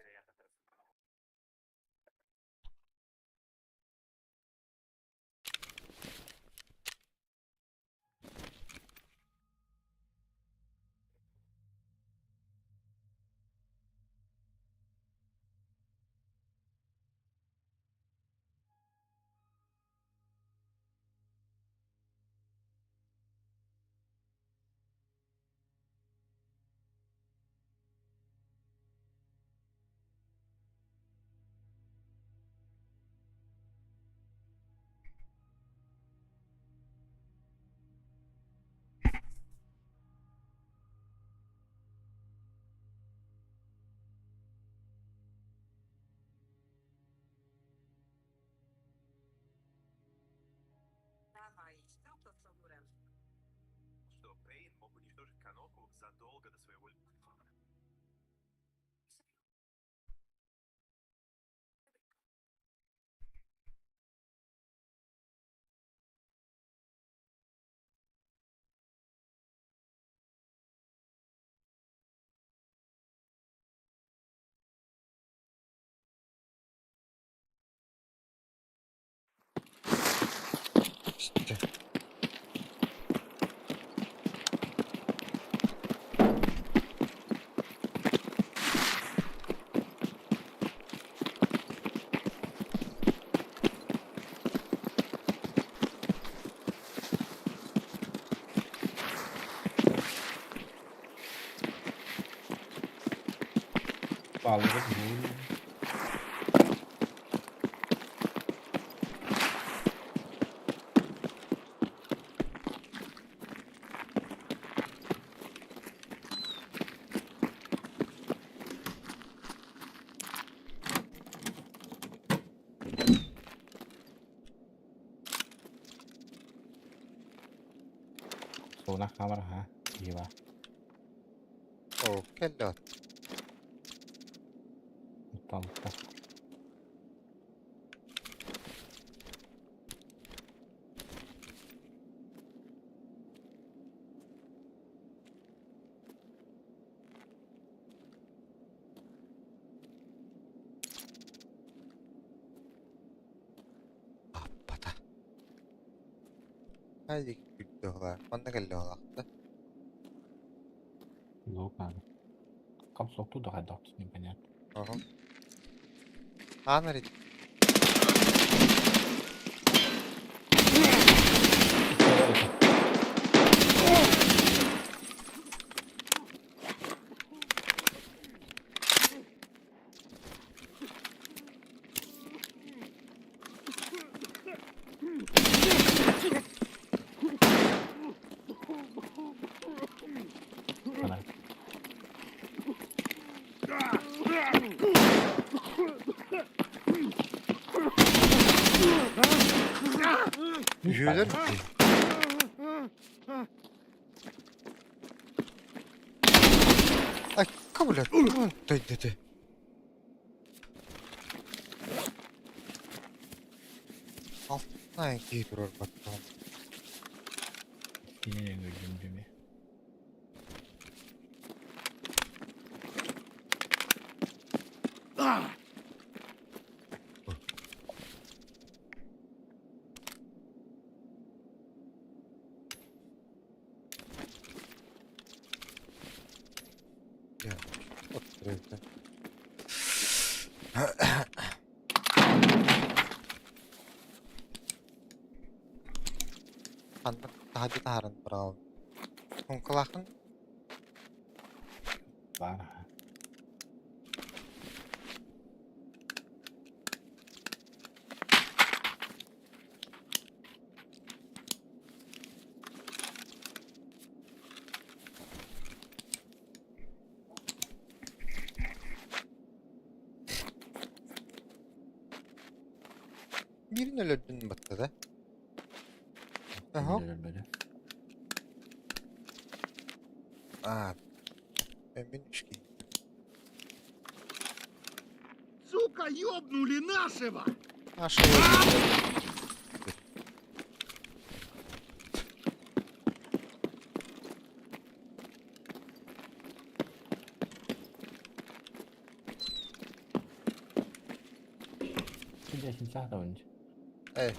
진짜. Павлов, ну, Тугунан хаамар аһа, киһи баар. Оо, кэллэ. Талта. Аппата. Хайдик күттөҕө. Манна кэллэҕэ. Лук надо. Капсулку да хайдах непонятно. Ага. Аан эрит. Фонарь. Үһүөлэр. Ай, кабыля. Тойдете. Алтынай киһи турар баттаҕым. Кинини өлдүм дүмэ. Я, открыто. Ханнык таһырдьа таһааран быраҕабын. Сумкалааххын? Баар. Биирин өлөрдүн батта да. Аха. Өлөрбөтө. Аа. Мин үчүгэй. Сука, ёбнули нашего! Наша Сидя синсах да онч. Эй.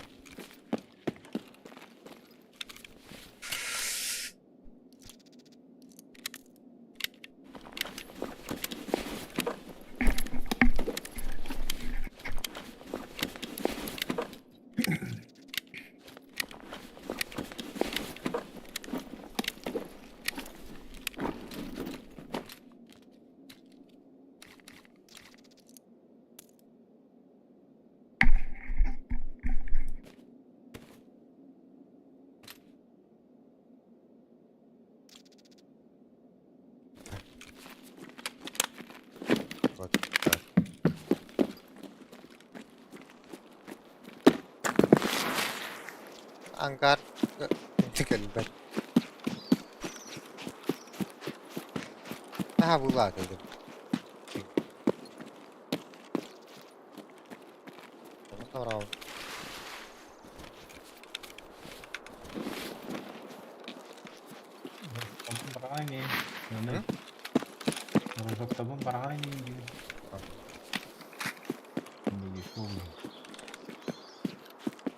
Вот так. Ангар кэлбэт. Наһаа булаат этим. Набрал. Бараҕай Рожоктабын бараҕай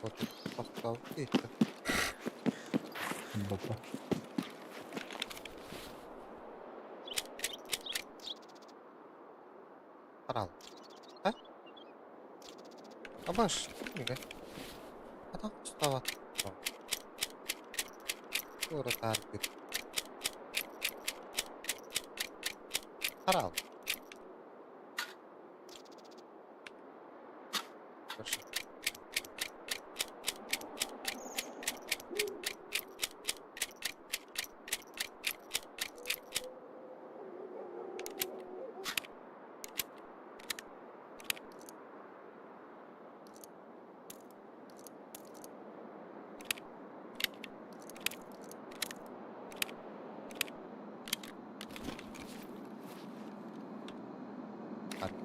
Вот поставил это. Бопа. Харал. А? Абаш, неге? Адам ұстап Тура таргет. Харал. Хорошо.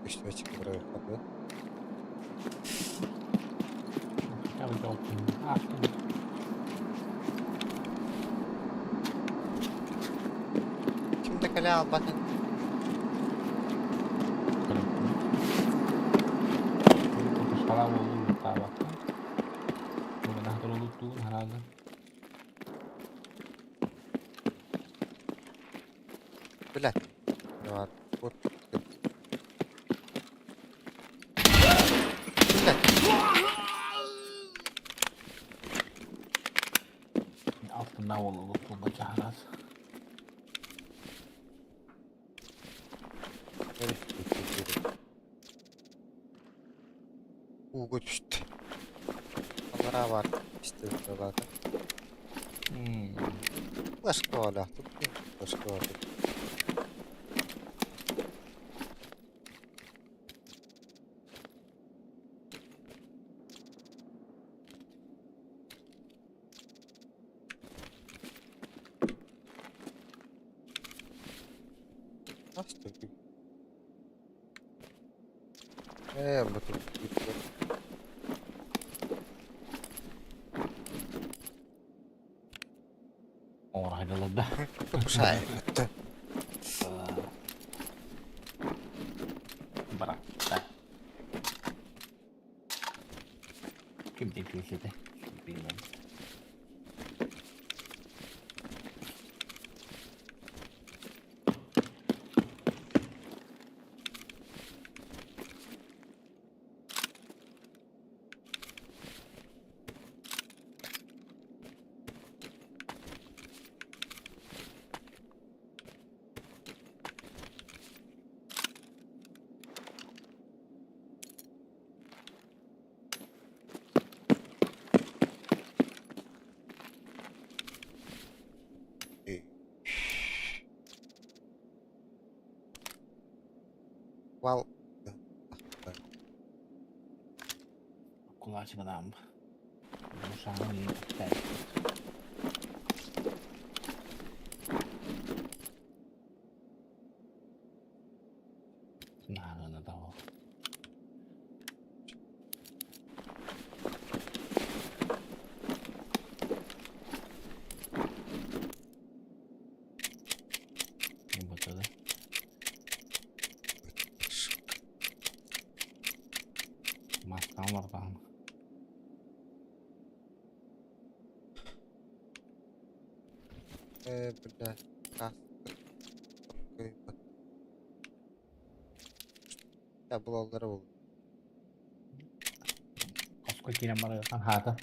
Көстүбэччик барыахха Ким да кэлэ албатын. Бля. Вот. Бля. Алтынна ол бачаһарас. Ууга түстэ. Аллараа баар истибит баата. Флешка Флешка Ээ, бу Оҥоро да. Тупсай. Барахта. Ким текүүсэтэ? Билмэн. Well, Кулачыгынан. Наһаана да Мастан бардаҕым. Э, бля, Я булаллара бул. Хоско киирэн барыахтан хаата.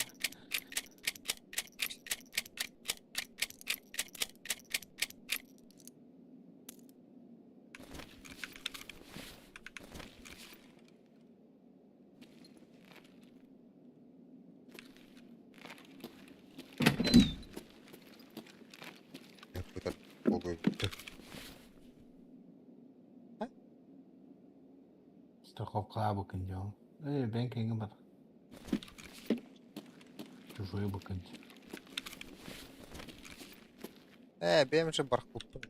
Страховкалаа букин дьон. Э, бэйэҥ киҥҥэ бар. Чужой букин. Э, бэйэм же бархуппун.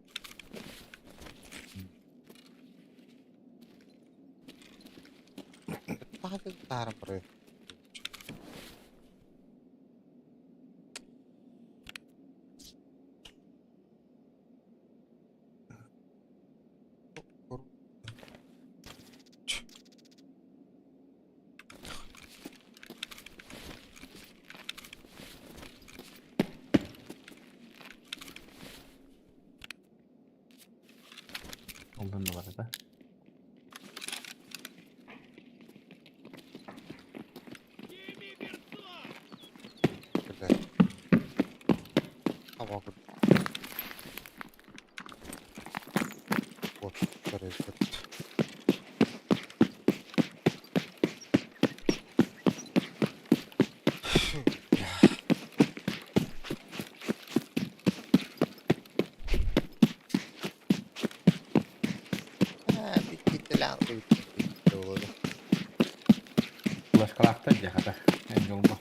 Таарым барыы. Онтон да барыта. Флешкалаахтар дьэ хата. Эн дьолго.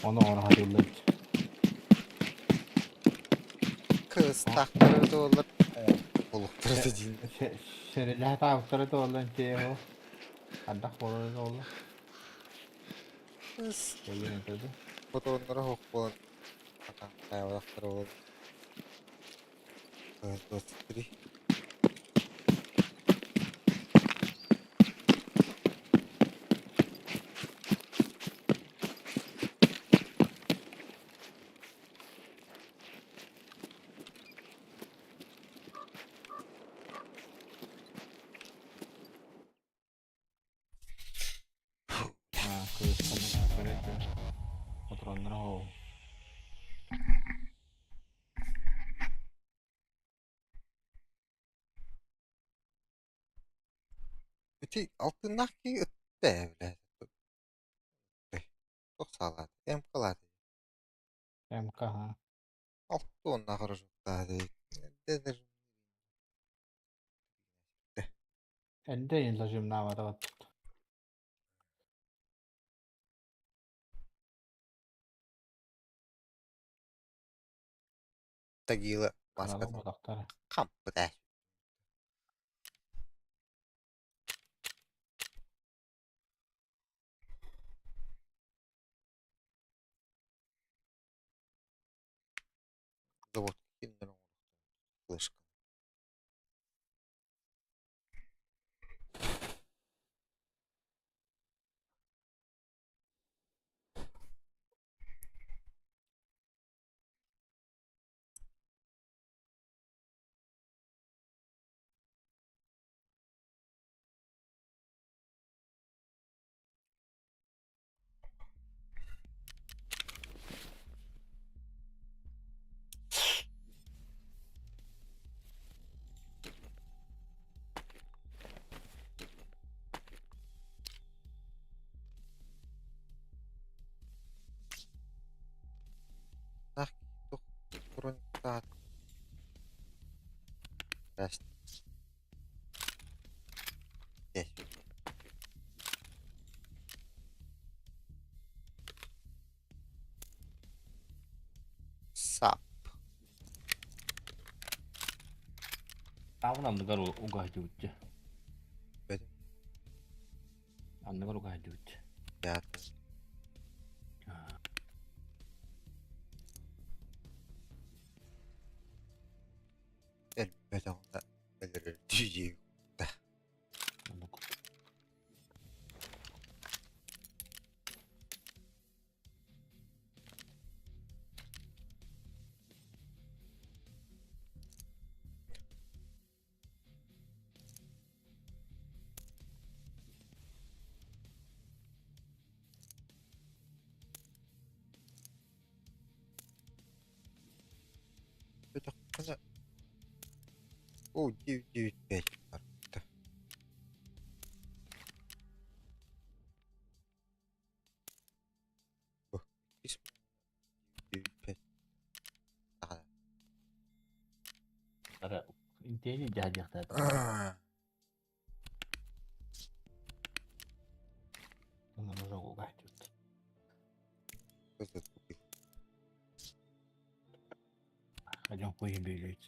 Ону оҥоро сатыыллар. Кыстахтары туолар. Олохторо да диин. Сэрэлэһэ таабыттара да буолла интиэ Ардах буолар да буолла. Буолуон этэ да. Ботуруоннара суох буолан атаахтаабатахтара буолуо. 23. Аа, кыыс ханна Ботуруоннара суох. Ити алтыннаах киһи ыттэ ээ блядь. Туох саалаата? МК-лаата. МК ха. Алта уоннаах рожоктаах эбит. Эрдэ зажимнаабата баттыт. Тагила Кыралар маскатын ботахтара. хампыт ээ. Завод кинилэр оҥоруохтарын флешка. Нах туох броньтаат. Здрасте. Сап. Таабын анныгар угаһдьыбытчы. Бөтө. Анныгар угаһдьыбытчы. Театр. Элбэтэ өлөрөр дии Оннук. Бөтөххөнө О, 995 барбыта. Бу иккис 995 Даҕаны. Ара интиэни дьаһдьахтаата. Онон уже угаһдьыбыт. Кто купил? Хадьон хуйын бөйлөйт.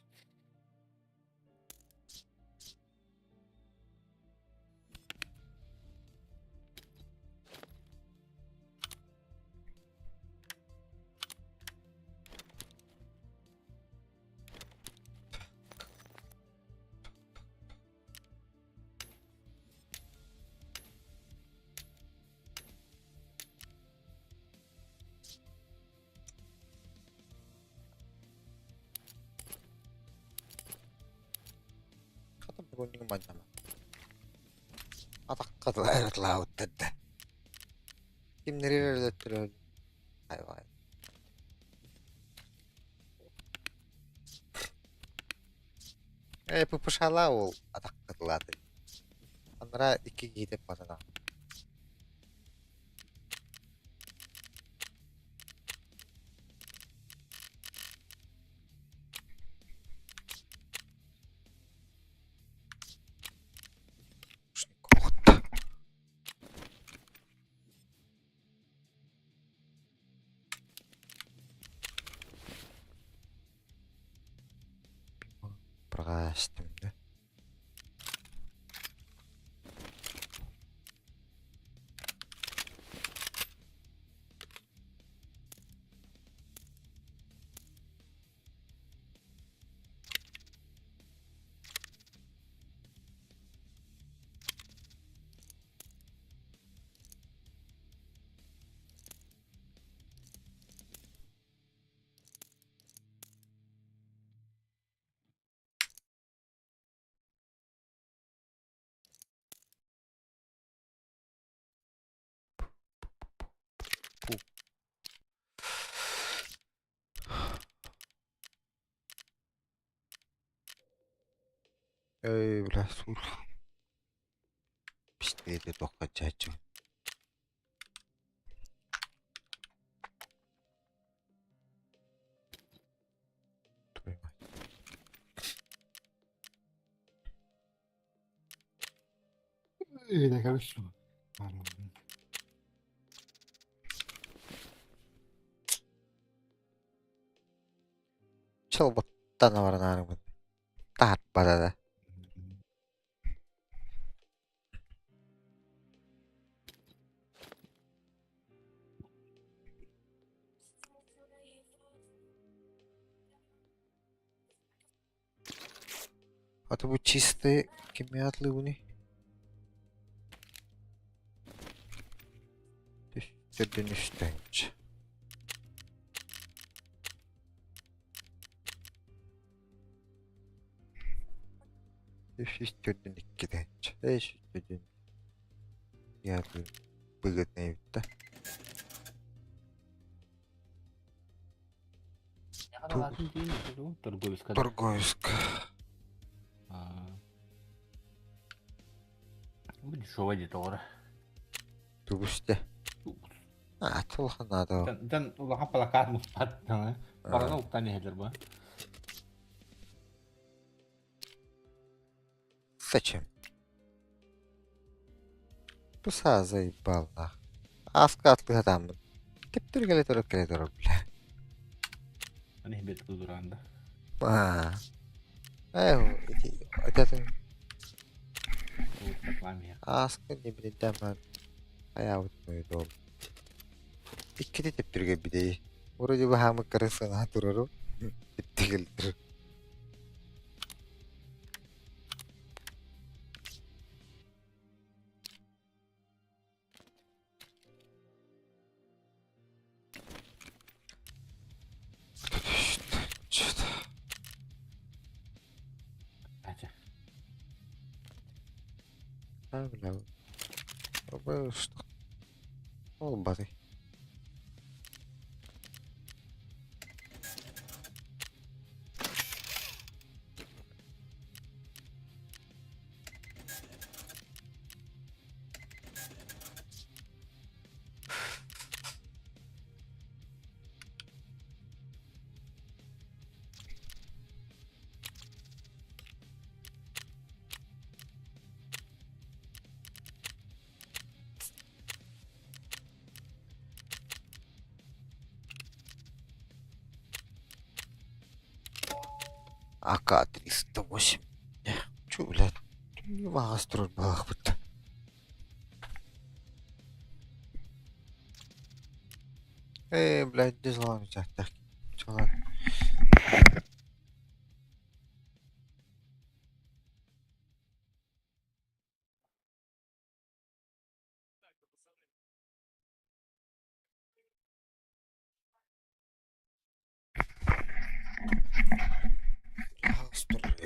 Хата бронигы маннама. Атахха ылаабыттар да. Кимнэри өлөттөрөр. Айвай. Э, ППШ-ла ол атахха ылааты. Анара икки киһитэ батана. Охта. Баҕаастым да. Эй, бля, сур. Пистолеты только чачу. Твою мать. Э, короче. Чолботтан баранаарыбын. Таһарбата да. А то бу чистые кими атлыыбыный? Төрдүн үстэнч. Үс төрдүн иккитэнч. Эш төрдүн ялы выгодный да. Торговецка. Торговецка. Бу дешевая где-то ора. Тугусте. А, улахан наада. Тэн улахан плакат муспат. Барана уктан иһэлэр бу. Зачем? Бу саа заебал нах. Ааска атлыһатааммын. Кептер кэлэ турар кэлэ турар бля. Аны бет кудуранда. Аа. Э, ити этэтин ааска не билдэмэн айаабыт мойдуом. Иккити тептирге бидей. Вроде бы хаамык кырысына турару. Типтигилдир. А, бля. Что? Ол бары. АК-308. Чё, блядь? Не могу строить балах будто. Эй, блядь, дизлайк так. Чё ладно.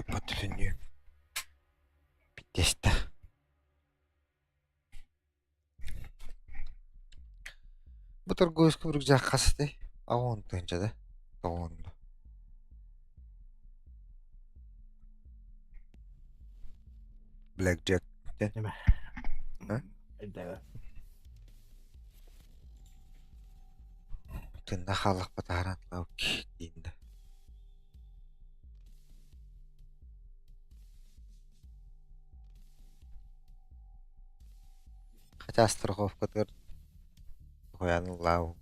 Патрини. Пиздец. Бу торговецка рюкзак хасты. А он тынча да? Он. Black Jack. А? Да. Тынна халах батаран лау дейін. Хотя страховка Хуян лау.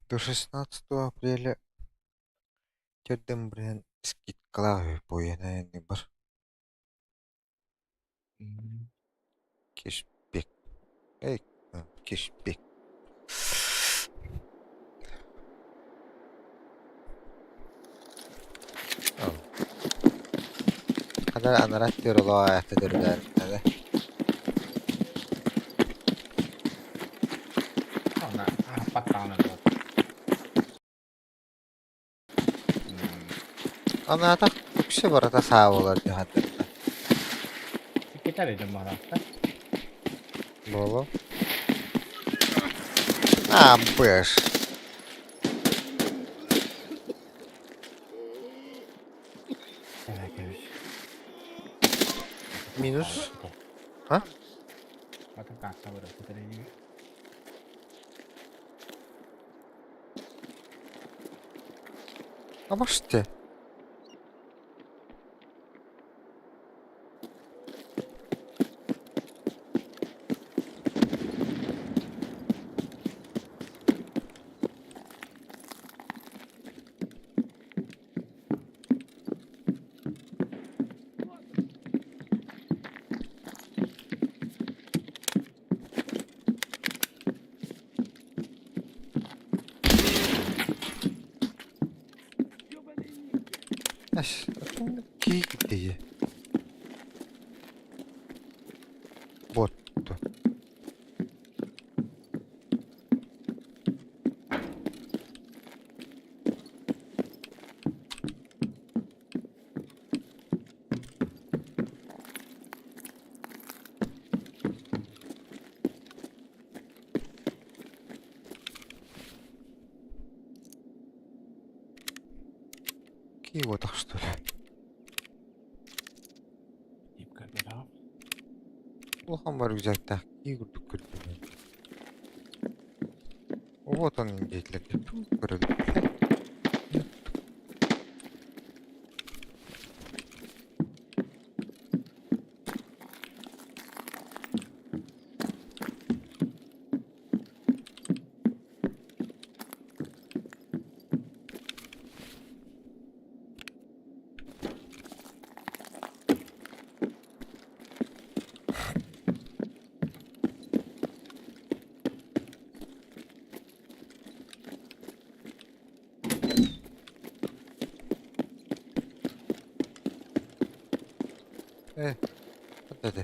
До 16 апреля төрдөн бырыһан скидкалаах үһү буойанайанны бар. Кешбэк. Эй, кешбэк. Ханар анараа өттүгэр олох аайахта төрүтээбиттэрэ. Ана аһаппат даҕаны дуо? Анаатах үксэ барыта саабылар дьаһаннарда. Иккитэ эрэ дьон баҕалаахтар. Буолуо. А, быш. Минус. А? А можете? Эс, киирдии. Вот. Киотах что ли? Улахан бар рюкзактаах кии курдук көрдүм. Вот он диэтилэр көрөбүт. Э, вот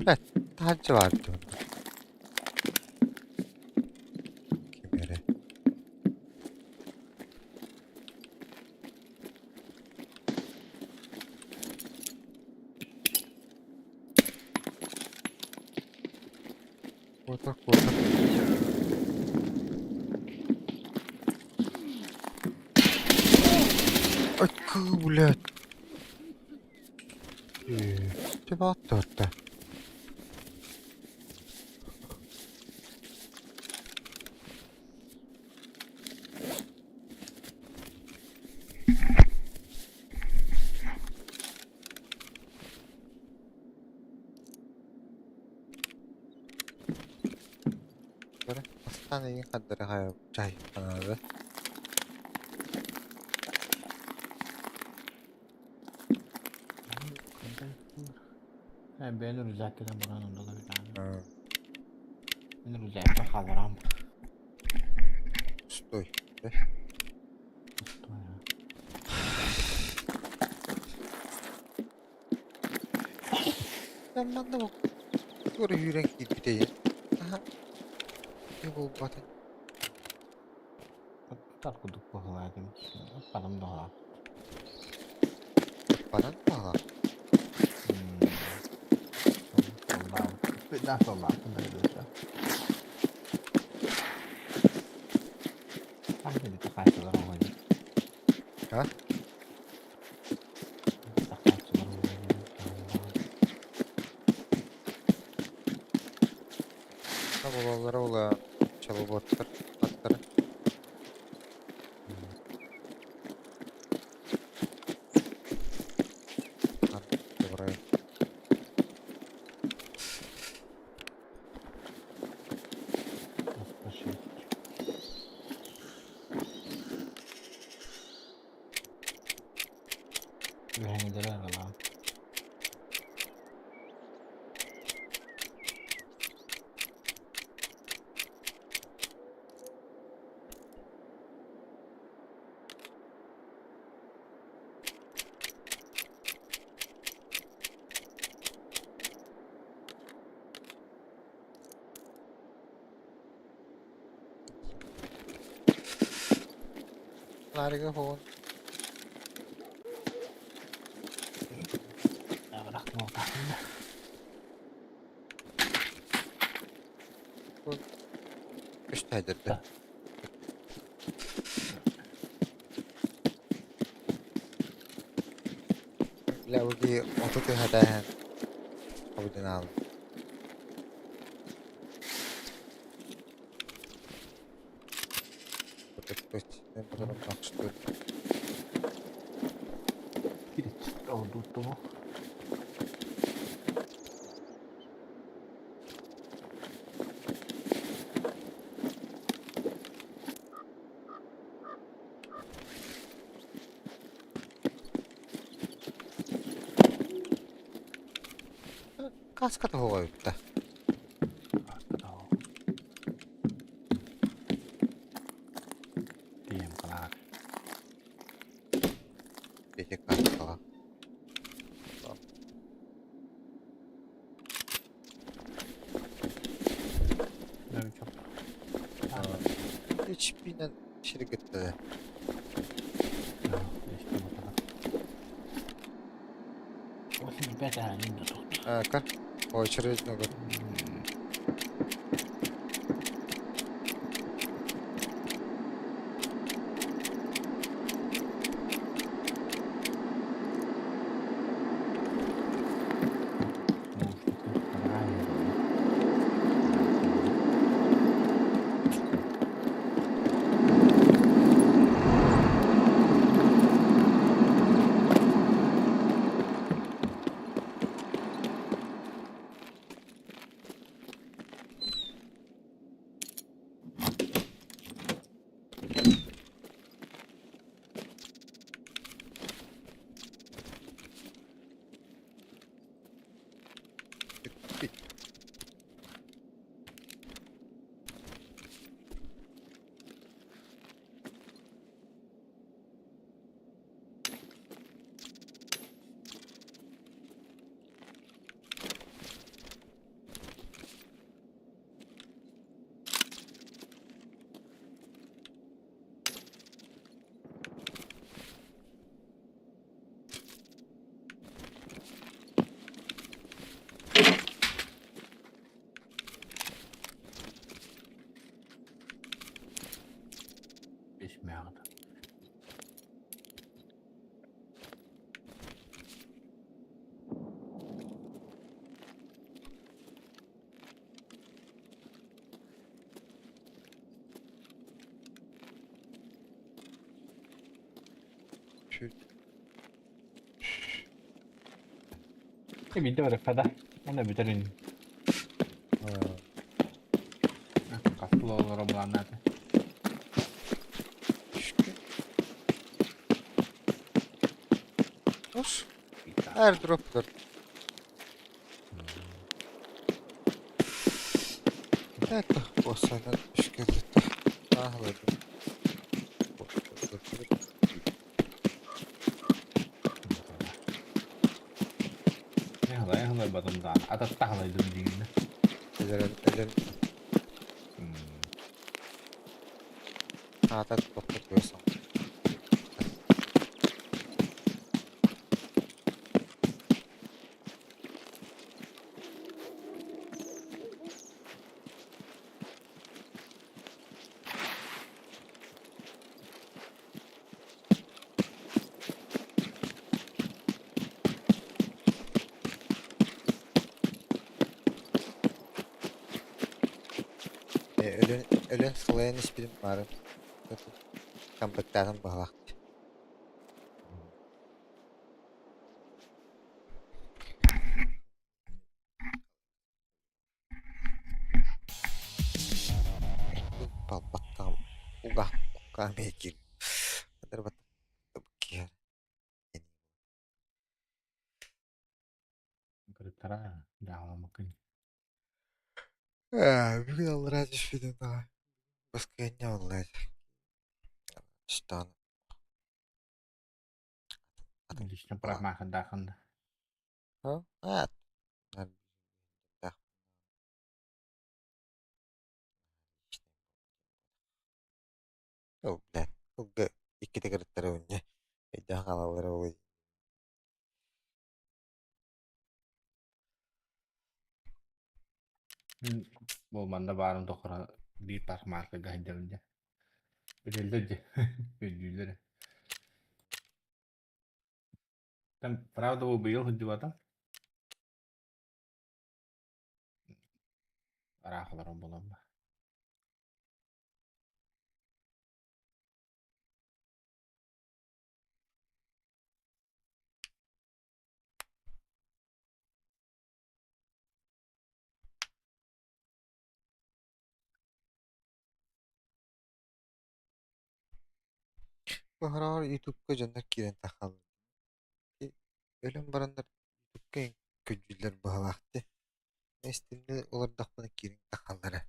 Блядь, таһырдьа баар дуу? Ким эрэ Куотар, куотар. Ай, блядь. Ты Бастаан эйигин хардары хайа дьаһайбыттанаары. Бэйэн рюкзаккынан баран оннулар даҕаны. Мин рюкзакка хаалларам. Стой. Стой. Эн манна туора үүрэн киирбитэй. Аһа. Не буолбата. Тар курдук быһыылаатым. Ыппатым доҕоор. Баран баҕа. Сыллаабыт. Сыллаабыт. А? Булаллара ула чалыботтар аттара. Доброе. Ларыга фон. Үстэйдерде. Бля, уги отут үһэтэһэн обудинаал. Каска тоҕо үттэ. Ити каскаҕа. HP-нэн сиргиттэ. Кар. Очередь ногу. Биирдэ барыахха да. Уонна бүтэр ини. Хастыл олоро былааннаата. Hoş. Airdrop'tur. Так, босанан үшкелетті. Ахлады. Эһэлай батым даан. Ататтахалайдым диигинэ. Элерен, элен. Аата тохтотуо Өлөн, өлөн сылайан испитим баарын комплектаатын баһылаах. Балбаттаҕым уга уккаамыйа киир Кырыктара дьаһаламмыккын. Бүгүн аллараа түспүтүм баҕа. Баскыанньа буолла Штан. Лично прагмахандаахын. А, Ол блядь, ылга иккитэ кырыттара унньа өйдөөн хаалаллара буолуо. Бу манна баарын тухары биир паркмаркага сылдьабын дьэ. Билэллэр дьэ, өйдүүллэр. Там правда бу быйыл сылдьыбатым. Ыраах олорон буолан ба. Бу хараҕар Ютубка дьоннор киирэн тахаллар. Өлөн бараннар Ютубка көрдүүллэр быһалаах дии. Эстиннэ олордохпуна киирэн тахаллара.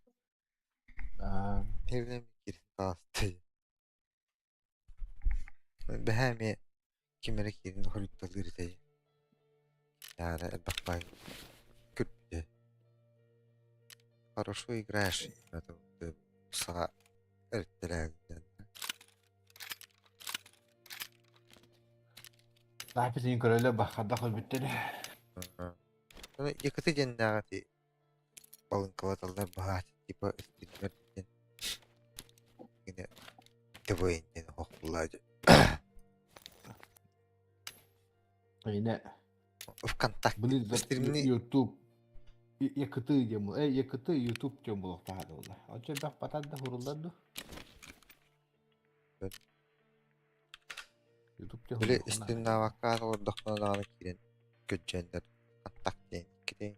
Эбинэн киирэн таҕыстый. Бэһээ эмиэ ким эрэ киирэн хоруйталыыр этэ. Наада элбэх баай көрбүтэ. Хорошо играешь, саҕа эртэлээбитэ. Записин көрөлө баххадах өлбүттэр. Якыты диэннээҕи балыҥкалаталлар баһаат типа стример диэн гинэ ТВН диэн оһохтулаа Ине ВКонтакте Блин, стримни YouTube Якыты диэн бу. Э, Якыты YouTube диэн буолуохтаах буолла. Оччо элбэх батар да хуруллар ду. YouTube диэн Били хуруллар. стримнаабакка олордохпуна даҕаны киирэн көрдьүөннэр ВКонтакте диэн иккитин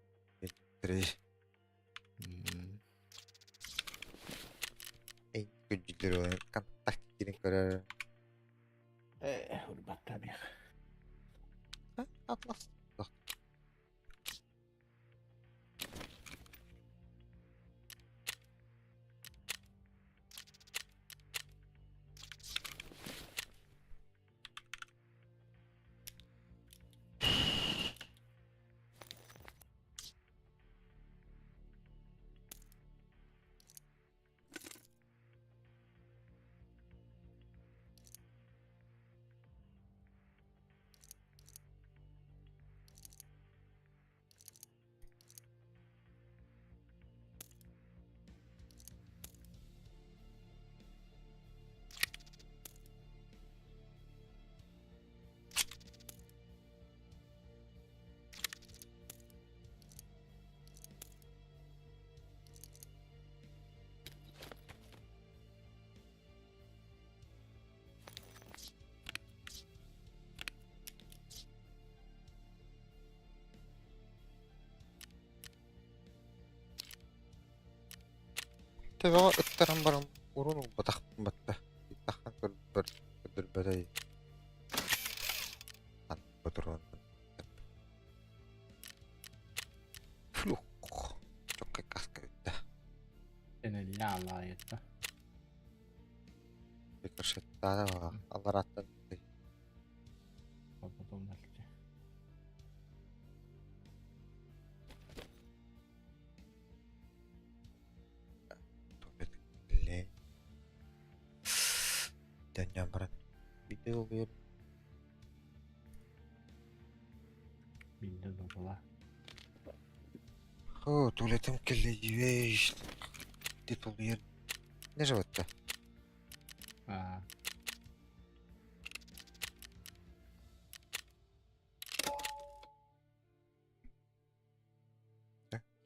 Көрдүүлэр ВКонтакте киирэн көрөр. Э, урбаттан Атлас. Төбөҕө ыттаран баран урун ылбатахпын батта. Таххан көрбөр көрдөрбөтөй. Ботуруон. Флух. Чоккай каска бүттэ. Энэллэ алаайытта. Рикошеттаана аллараттан Потом дальше. Туалет. Биирдэ онньоон баран. Биирдэ долгуйар. Биирдэ долгула. О, туалетым кэллэ дьүөй. Титулуйар. Не животта? Аа.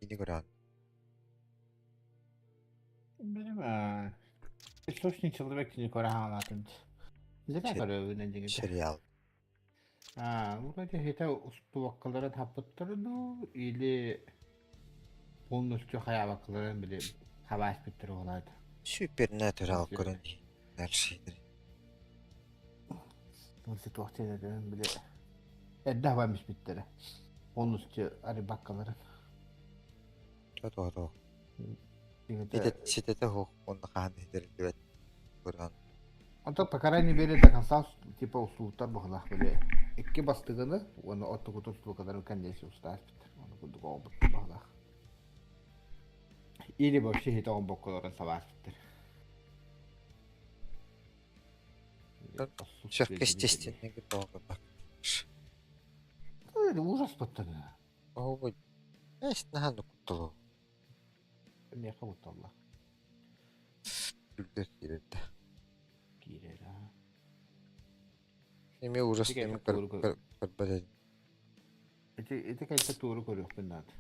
Кини көрөҕүн. Билим Источник человек кини көрө хаалаатын. Зря көрөбүн эдьиҥ. Сериал. А, вроде это устуоккаларын хаппыттар дуу или полностью хайаабаккаларын били хабааспыттар буолаат. Супернатурал көрөн дальше. Туох диэн били эрдэ хабаан биспиттэрэ. Полностью арыйбаккаларын. То-то-то. Ситэтэ суох уонна хаһан иһитэриллибэт көрөн. Онтон по крайней мере до конца типа услугтар быһылаах били икки бастыгыны уонна оттукуту услугаларын кэнниэси устааспыттар. Ону курдук оҕобут быһылаах. Или вообще хит оҕобокколорун сабааспыттар. Сверхъестественный долго. Ужас баттана. Оҕобут эс наһаа кутталу. Миэхэ кутталла. Күлдэр киирэрдэ. Киирэр аа. Эмиэ ужас эми көрбөт Ити ити кэлсэ туору көрүөхпүн наада.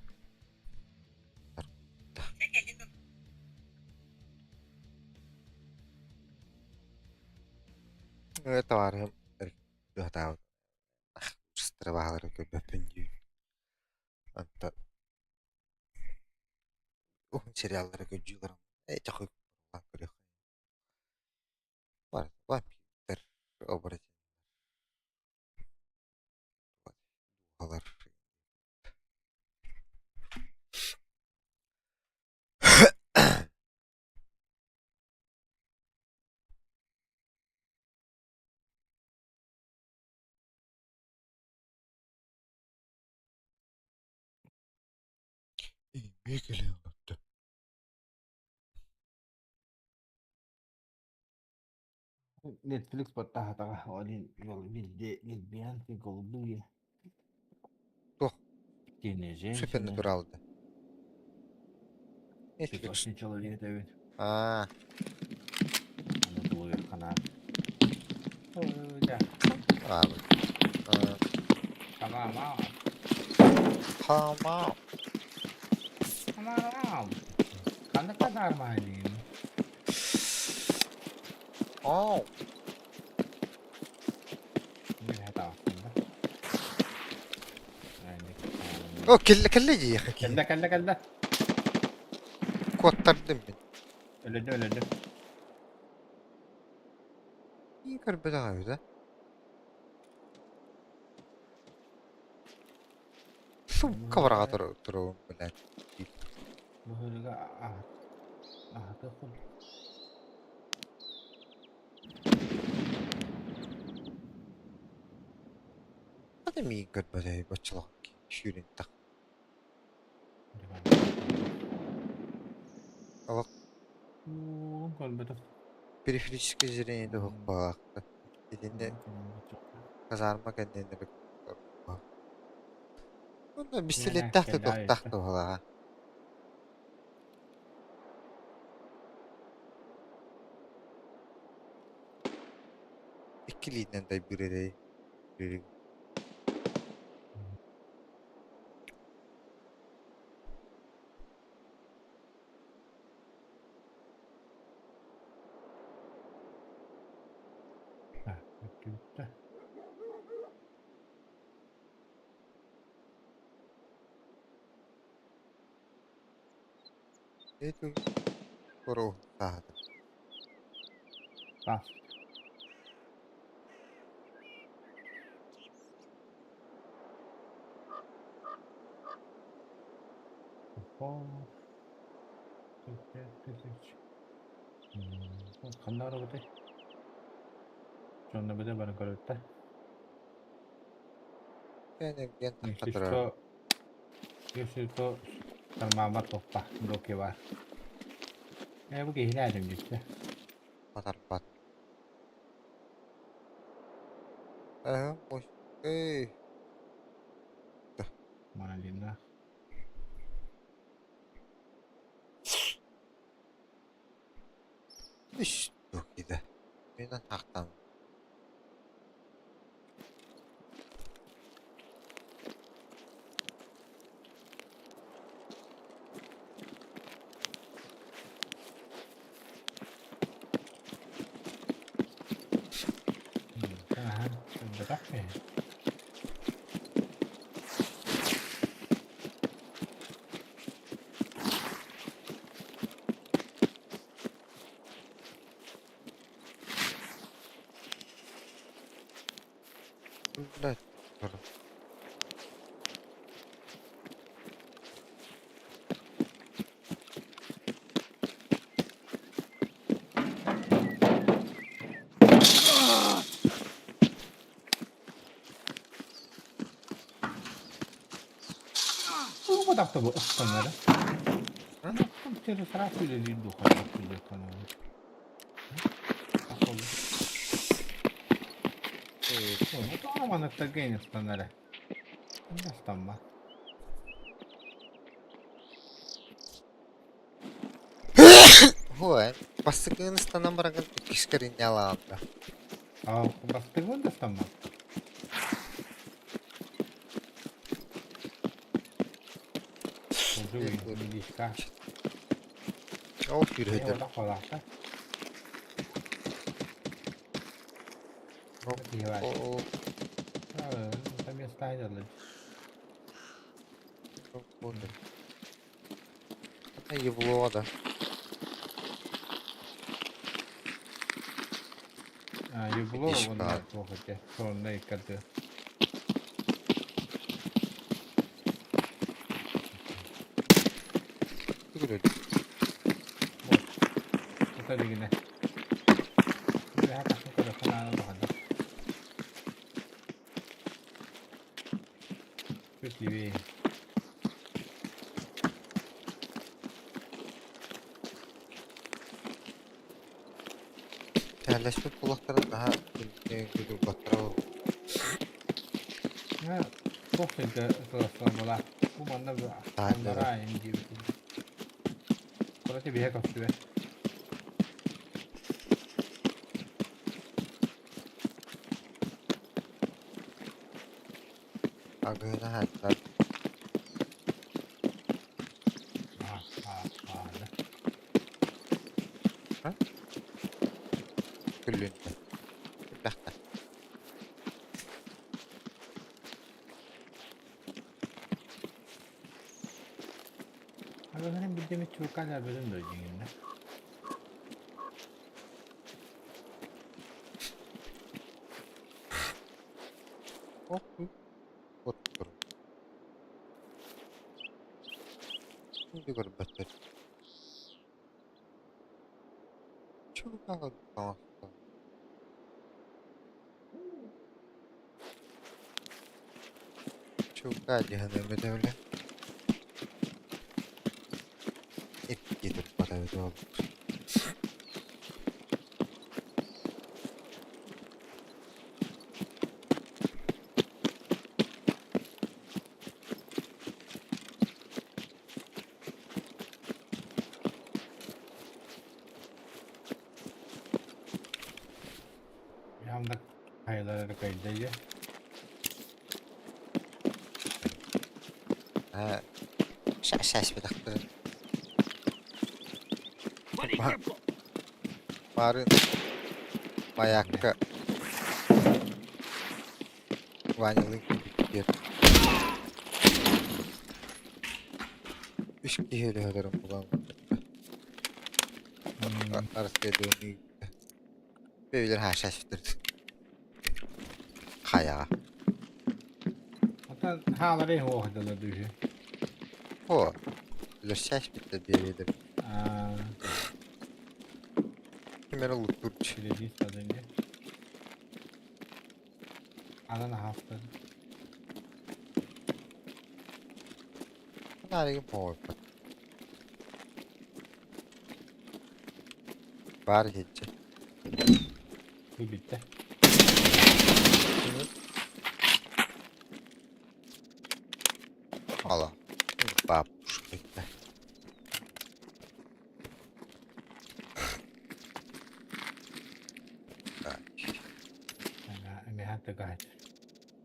Э товарыһым ыһатаабыт ужастары көрбөппүн дии. Онтон уһун сериаллары көрдүүлэрим ээ чахы көрүөх бар вампирдар оборотень дууһалар Эмиэ кэлэн олордо. Netflix баттаһатаҕа ол везде лесбиянки голубые. Туох? Сильные женщины. Супернатурал да. Netflix. Цветочный человек эбит. Аа, Аны тулуйар ханаа. аа, Хамаа. Хамаа. Хамаа. Ханна нормальный. Оо. О, кэллэ кэллэ дии Кэллэ кэллэ кэллэ. Куоттардым мин. Өлөдө өлөдө. Ии көрбөтөх эбит а. Сука бараҕа туругум блядь. Быһыыга аһатыах курдук. Ата миигин көрбөтө баччалаах сүүрэн тах. Олох Көрбөтөх. периферическое зрение туһук баҕалаахта. Итиннэ казарма кэннинэ Онно пистолеттаах да туохтаах да буолаҕа. Икки илиинэн дайбыыр эрэй. Эту Саата. Бас. Ханна барабытай? Дьонно быда баран көрөттө. Энергиян Если тахха что, если то кармаммар тохпа, доки бар. Э, бу киһини аадым дьүттэ. Батарбат. Э, ой, эй. Малина. Үс туох киһи. Мен хахтан. Аха, элбэтэх киһи. Блядь. Тугу бу ыстанара? Через раз үлэлиир духовка Манныктарга ыстанара. Ыстамма. Ой, бастыкын ыстанан барагын иккискерин ялаалда. А бастыгын да ыстамма. Милишка. Ол сүүрөйдөр. О, Это ебло, да. А, ебло, вон плохо те. Сонный коты. Это дигине. Чуть левее. Тәлләшпит булактарын daha күлү батырау. А, плохо это была. Бу манна аннара инди. Короче, бия көптүбэ. Агына хаттар. А, Күлүнтэ. Бахта. Агына бидеме чукала беден дойдингинне. Оп. Оттур. Şimdi көрбөттөр. Чугага таҥаста. Чуга диһэн өмөтөбүлэ. Икки турбата ол. Ямда кайлары кайдайы. Ha. Шаш битахтыр. Бары маякка Ванялык бир. Үш киһи өлөһөлөрүм булан. Арыскы Бөйлөр ха шаш битир. Хаяга. Ата хаалары хохдала дүйе. О. Үлөр шаш битир бебедир. А, Кимер лутурч. Биледи стадынде. Анан хафта. Нарыгы пой. Бар хече. Бу битте. Мало. Бабушка.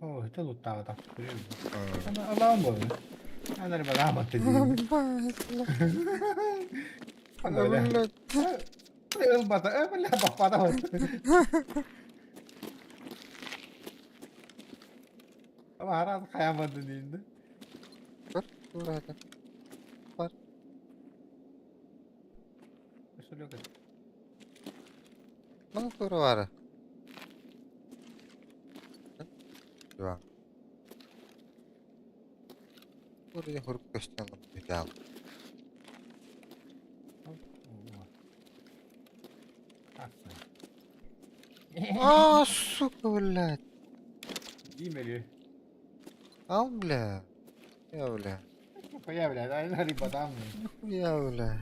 Оо, это луттаабатах. Алаан буолла. Анар балааматты дии. Ылбата, бля, баппата. Араат хайамады дейді. Бар, тура Бар. Мана тура бара. Два. Buraya hurup gösterdim bir daha. А, сука, блядь. Димели. Ал, бля. Я, бля. Нихуя, бля, дай на рибатам. Нихуя, бля.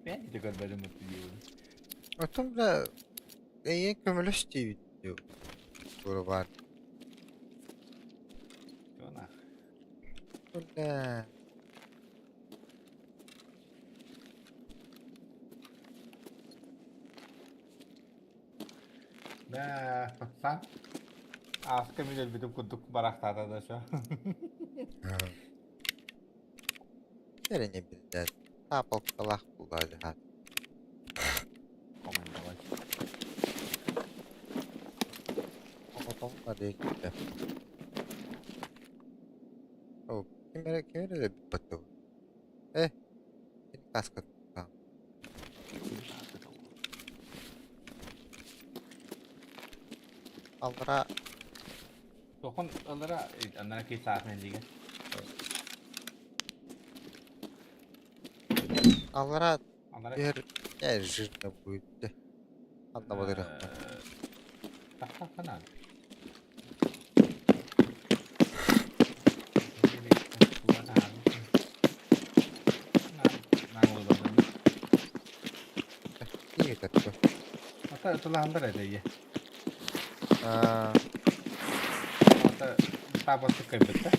Ben de görmedim mutlu Отон, бля, эйе көмөлөс диэбит Тура бар. Бля. Да, пацан. Ааска мин өлбүтүм курдук барахтаата да шо. Эрэне билдэ. Таапалкалаах булаадыһаат. Командовать. Оҕотоҥ диэкитэ. О, ким эрэ ким эрэ өлбүт Э, каска Аллара Тохон алара анара ки саатмен диге. Аллара Анара түһэр э жирно будет. Ханна барыахпын. Тахтаханан. Тиийэ көрдө. Ата тулаандар эдэйе. Аа, Ата табасы кайбытта.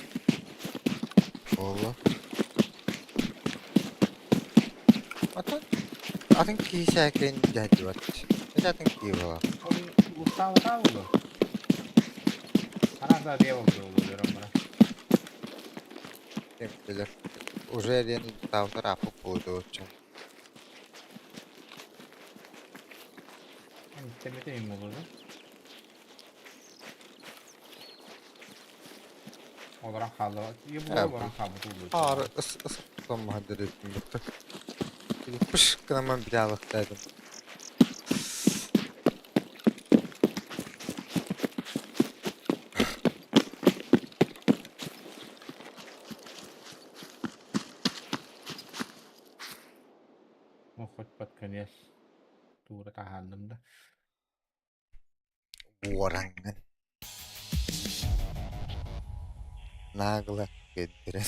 буолла. Атын атын киһи сээкэйин дьаһайдыбат. Это атын киһи буолар. Устаабата болу. Арада дева болу берем бара. Ким билэр. Уже диэн таабытар ааппыт буолуо дуо Темете им болу. Олорон хаалла. Ие Ээ, олорон хаалбыт улуу. Хаары ыс ыс томмаһа Пыш гынаман билэ алыктаадым. Ну хоть под конец тура таһаанным да. Уораҥҥын. Нагло көрдөрөн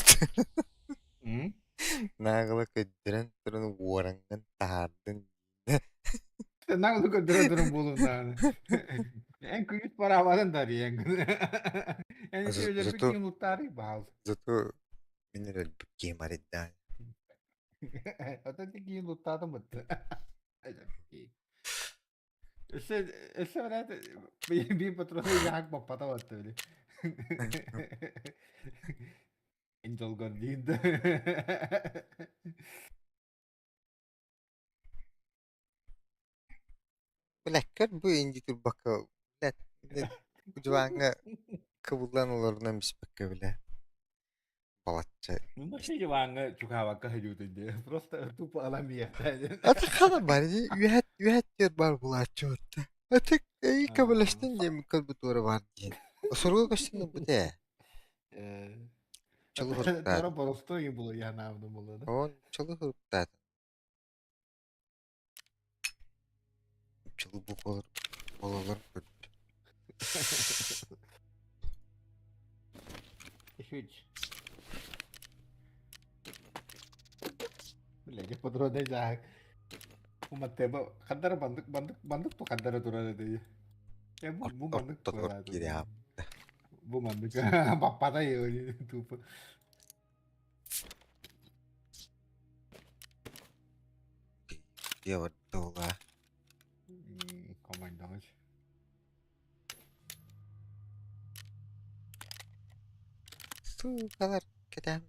нагло көрдөрөн туран уораҥҥын таһаардыҥ Нагло көрдөрөн туран буолумнааны. Эн күнүс бараабатын да диэн. Эн Зато өлөрбүт киһи баал. зато мин өлбүт киһим арыйдаан. Ата киһи луттаатым бытты. Өссө өссө блядь биир патроны яак баппата батты били. Энджел диин да. Бля, көр бу инди турбакка бля удьуаҥҥа кыбыллан олорунан биспэккэ бля. Балачча. Ну вообще диваҥҥа чугаабакка сылдьыбытын дии. Просто тупо ылан биэртэ. Аты хана бар дии үөһэт үөһэт бар булааччы отта. Аты эй көмөлөстүн диэн көрбүт туора бар диэн. Суруга көстөн ылбыт ээ. Чулу Туора хуруктаатын. боростуой булу янаабыны булу да. Оон чулу хуруктаатын. Чулу бу болор бололор көрдө. Үч. Бля, патроны жаак. Уматтеба хардара бандык бандык бандык ту хардара турар этэ. Э бу бу маннык Ортотугар буолаат. киириэҕим. Бу маннык баппатай тупо. Диэбэр тула. Командаҕыч. Суукалар кэтээн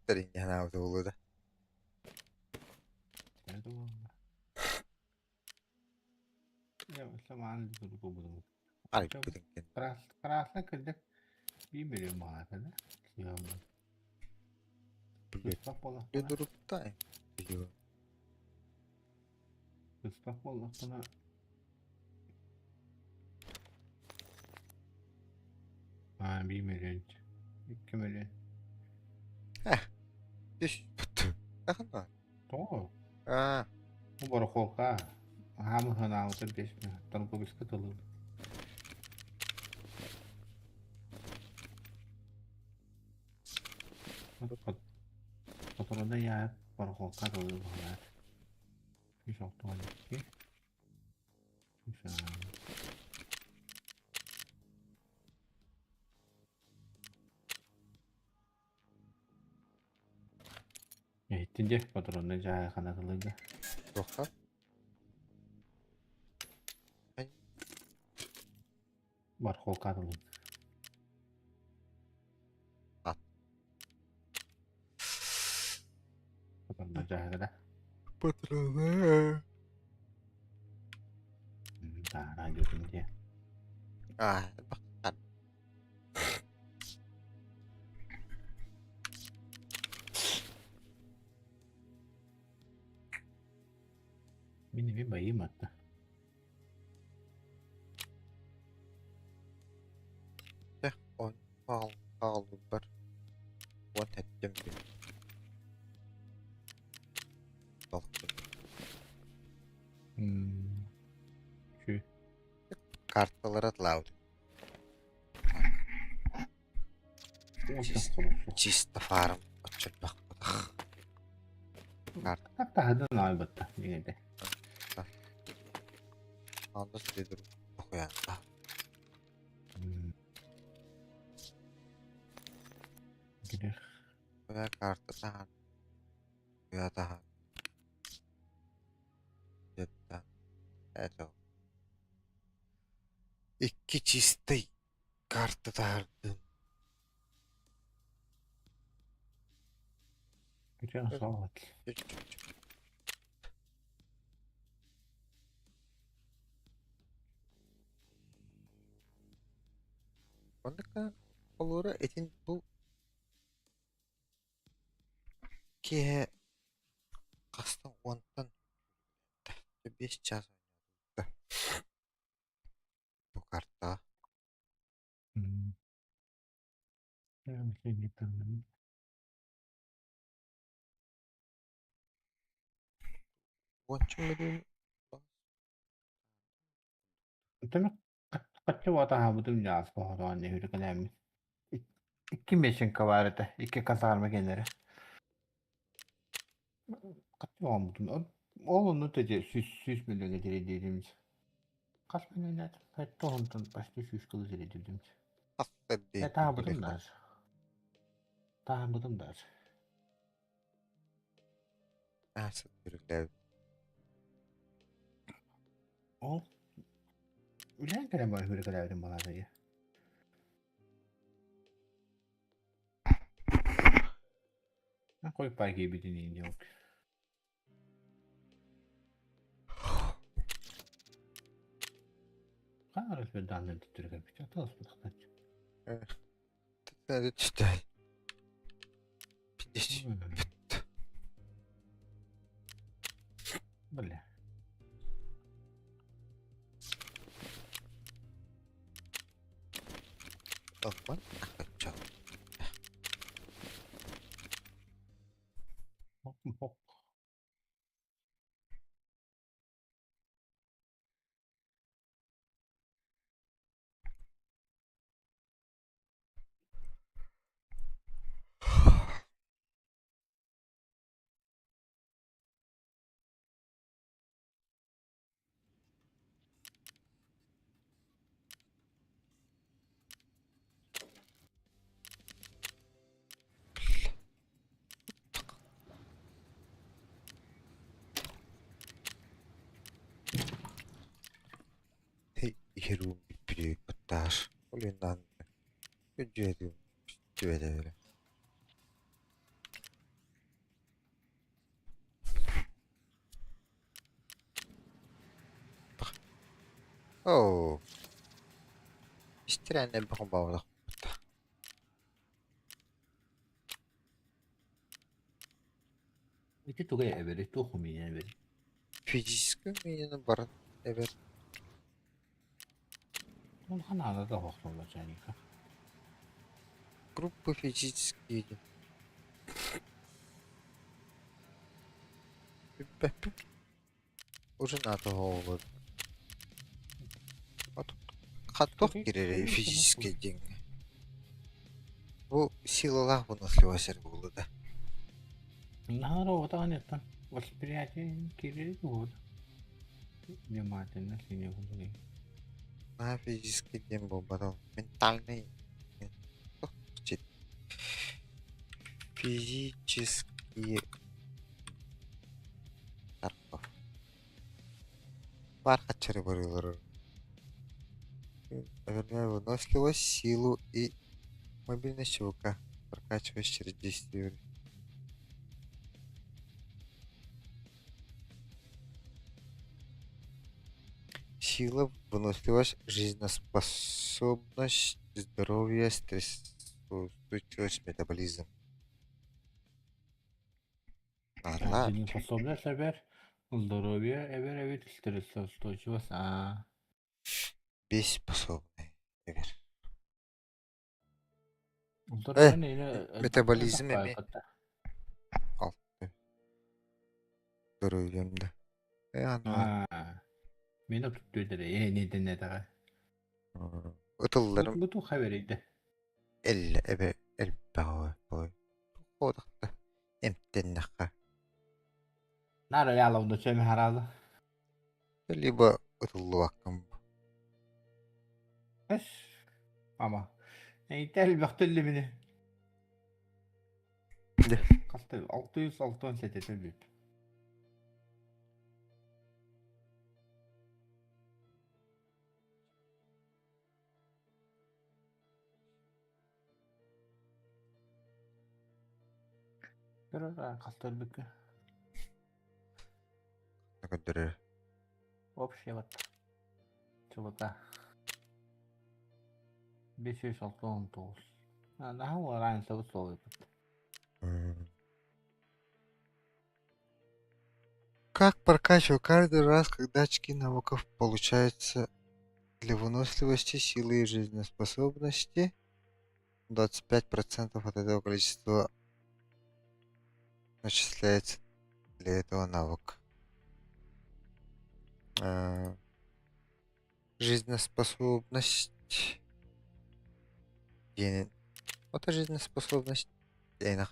инньэ буолуо да. Арыйбытын кэннэ. Красный кырдьык биир миллион баҕата да. Быспах буоллахпына. Дурукта. Быспах буоллахпына. Аа, 1 миллион. 2 миллион. Түспүт. Тахын Тоҕо? Аа. Бу барахолка. Хаамы ханаабыта 5 миллион. Торговецка тылы. Которода я барахолка тылы баҕалаат. 162. Иһиттин дьэ, патроннай дьааһыхана тылыга. Туохха? Бархолка тылын. Ат. Патроннай дьааһыгада. Патроны. Таара дьүтүн дьэ. Аа, бахтан. Мин эмиэ байыым атта. Дьэ, он хаал хаалбар уон эттим мин. Şu. Карталары атлаабыт. Чисто фарм оччолбохпутах. Так таһыдан аайбатта дигэнде. Анда сидир охуянда. Гире. Бля карта таһан. Уя таһан. Деттан. Это. Икки чистый карта таһардым. Гире салат. Оннука олура этин бу киэһэ хастан уонтан 5 час оонньоотубут бу картаҕа. Уонча мөлүйүөн Хаччы уотаһаабытым дьаас хоһотоон үһүрүкэлээммит. Икки мешенка баар этэ, икки казарма кэлэрэ. Хаччы оҥорбутум. Ол онно тэти 100 миллион тириэрдиэтим. Хас миллион Сэттэ почти 100 кылы тириэрдибитим. Хас Э, таһаабытым даже. Таһаабытым даже. Ол үлээн кэлэн баран үһүрүкэлээбитим балаатайы. Хойпай киирбитин иин диок. Хаар өспөт дааннан түттүрэ кэлбит. Атыласпытахтаччы. Түстэй. Бля. Оппан акачча. Hop. Иһэр уум бүппүтүгэр баттаһар. Ол иһин даҕаны күрдьүөтүм түбэтэ эрэ. Оо, истирээн элбэх баҕалаах Ити тугай эбэри, туох умение эбэри? Физическое умение баран эбэр. Улахан аана да оһохтоллор чайника. Группа физические диэн. Бүппэппин. Уже НАТО оҕолор. Хаттох кирэрэй физическэй диэҥҥэ. Бу силалаах выносливость эрэ буолла да. Наһаа роботаҕын еттан восприятие киирэр вот. Внимательно сине курдук. Наһаа физическэй диэн буолбатах. Ментальный. Физические Тарков. Баар хаччары барыылары. Наверное, выносливость, силу и мобильность ЧВК прокачиваешь через действие. Сила, выносливость, жизнеспособность, здоровье, стрессоустойчивость, метаболизм. Наадалаах. Жизнеспособность эбэр, здоровье эбэр эбит, стрессоустойчивость аа. Беспособный эбэр. Здоровье Метаболизм эмиэ алты. Здоровьем да. Э ана. Мин отуттуйдара э ниденнетэҕэ. Ытылларым. Бу туха берейде. Эллэ эбэ элбэҕэ бой. Туохта эмтэннэххэ. Нара яловда чөмө хараалы. Либо ытыллыбаккын. Эс. Ама. Эйтэл бөхтөллү мини. Касты 667 бүп. Көрөр хаста өлбүккэ. Көрдөрөр. Общий вот. Чубата. 569. Наһаа разница суох эбит. Как прокачиваю каждый раз, когда очки навыков получаются для выносливости, силы и жизнеспособности, 25% от этого количества начисляется для этого навык. Э, Жизнеспособность. Диэн Ото жизнеспособность диэн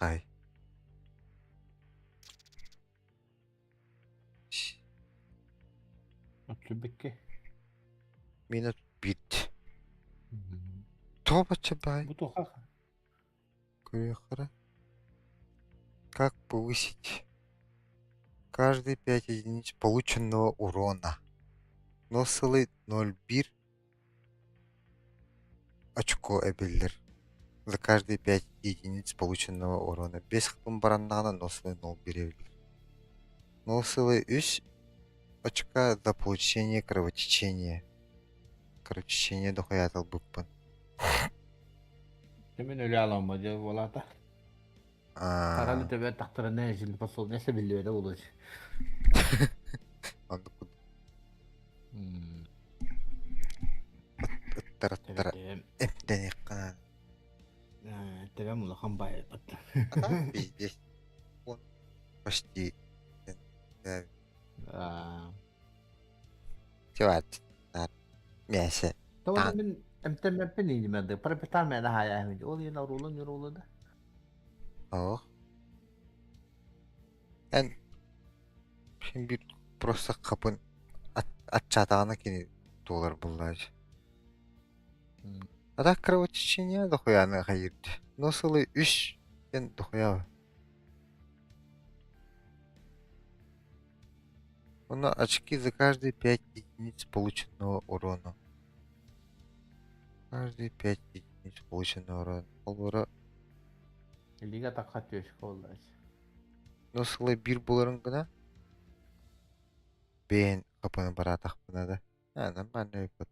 Отчубикки. Минут бит. Тоҕо бачча баай? Бу туха Көрүөххэ Как повысить каждые 5 единиц полученного урона? Носылый 0,1 очко эбиллэр. За каждые 5 единиц полученного урона. Бес хапын бараннаҕына носылый 0,1 эбиллэр. Носылый 3 очка за получение кровотечения. Кровотечение дохуя ылбыппын. Мин өлө аламма дьэ буолаата. Хараны төбө тахтарына жизнеспособность биллибэтэ буолуо. Оннук ыттар-ыттар эмтэниэххэ наада. Төбөм улахан байбыт. Пиздец. Он почти Чувак, мясо. Тоҕо мин эмтэммэппин инимэ пропитан мээнэ хаайааһын ол иһин оруулун ньуруулу да. Ох. Эн син биир просто хапын аччаатаҕына кини туолар буллаачы. А так кровотечение дохуяны хайырды. Но сылы үс эн дохуя. Уонна очки за каждые 5 единиц полученного урона. Каждые 5 единиц полученного урона. Холбура, Лига такха түөшкө боллач. ну сылы бир буларын гына. Бен капаны баратахпына да. А, нормально вот.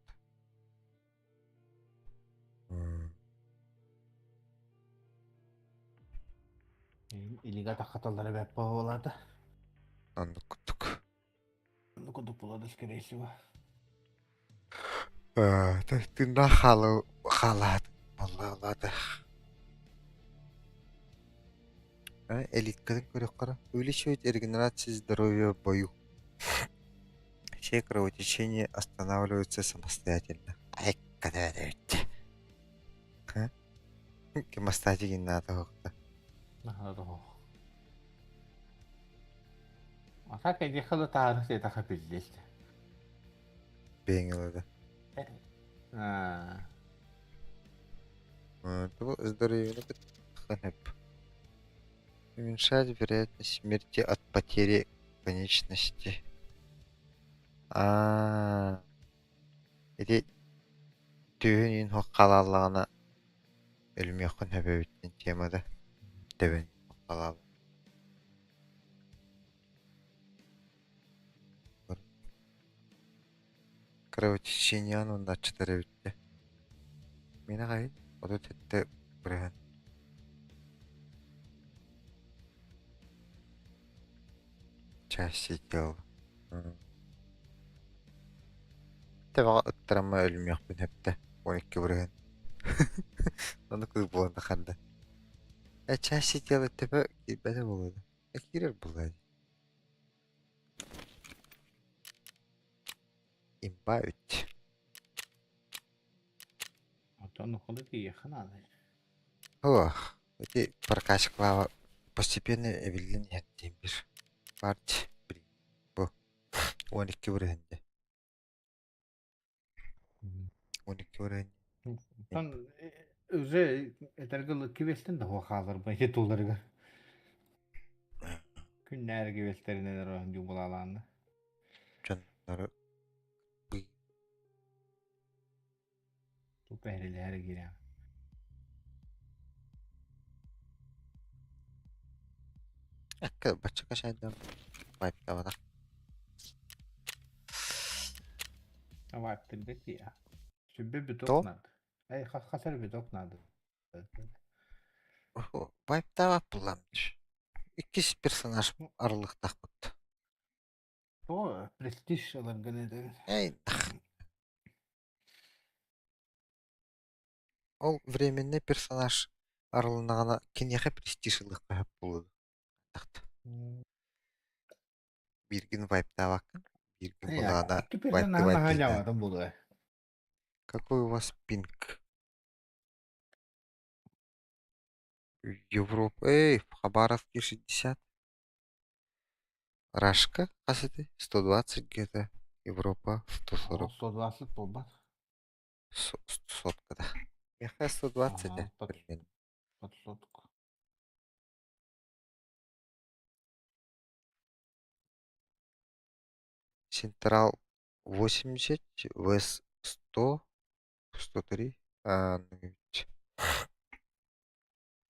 Илига такха таллары бәп болады. Оннук курдук. Ну кудук болады, скорее всего. Тына халы халат. Алла. Элиткатын көрөх кара. Увеличивает регенерацию здоровья в бою. Все кровотечения останавливаются самостоятельно. Ай, когда это? Гемостатики надо. Надо. А так я ехала тары это пиздец. Беңиледі. А, Здоровье ханеп. Уменьшает вероятность смерти от потери конечности. А, эти түйін қалалағына өлмейхін хөбөбүттен темада. Төбін қалал. Кровотечение онда чытары битте. Мені қай? Оды тетті бірген. Части тела. Табаға ыттарама өлмейхпін хөпті. 12 бірген. Оны күз болғанда қанда. Части тела төбі кирбәді болады. Кирер болады. Имба үт. А то ну ходы ты надо. Ох, эти прокачка постепенно эбиллин хеттим бир. Парт, блин. Бу. 12 біргенде. 12 бірген. Там уже этергыл кибестен да халар ба хетуларга. Күннәр кибестеринен роһун жубулалааны. Жоннору Тупэһрилэһэр киирэн. Akka баччака шайдан вайптабата. Вайптырга тия. Сүббе биток То? надо. Эй, хасар биток надо. Вайптаба булламыш. Иккис персонаж арылыктахпыт. То престиж аларган эден. Эй, ол временный персонаж арылынагана кинеха престиж ылык болуду. Тахт. Биргин вайптабаккын. Биргин булаана Икки вайпты персонаж вайптыйда. наханяватым булу. Какой у вас пинг? Европа. Эй, в Хабаровске 60. Рашка, касыты 120 где-то. Европа 140. 120 болбат. Сотка, да. Меха 120, Ага, да, примерно. Под сотку. Централ 80, Вес 100, 103. А, ну, ведь.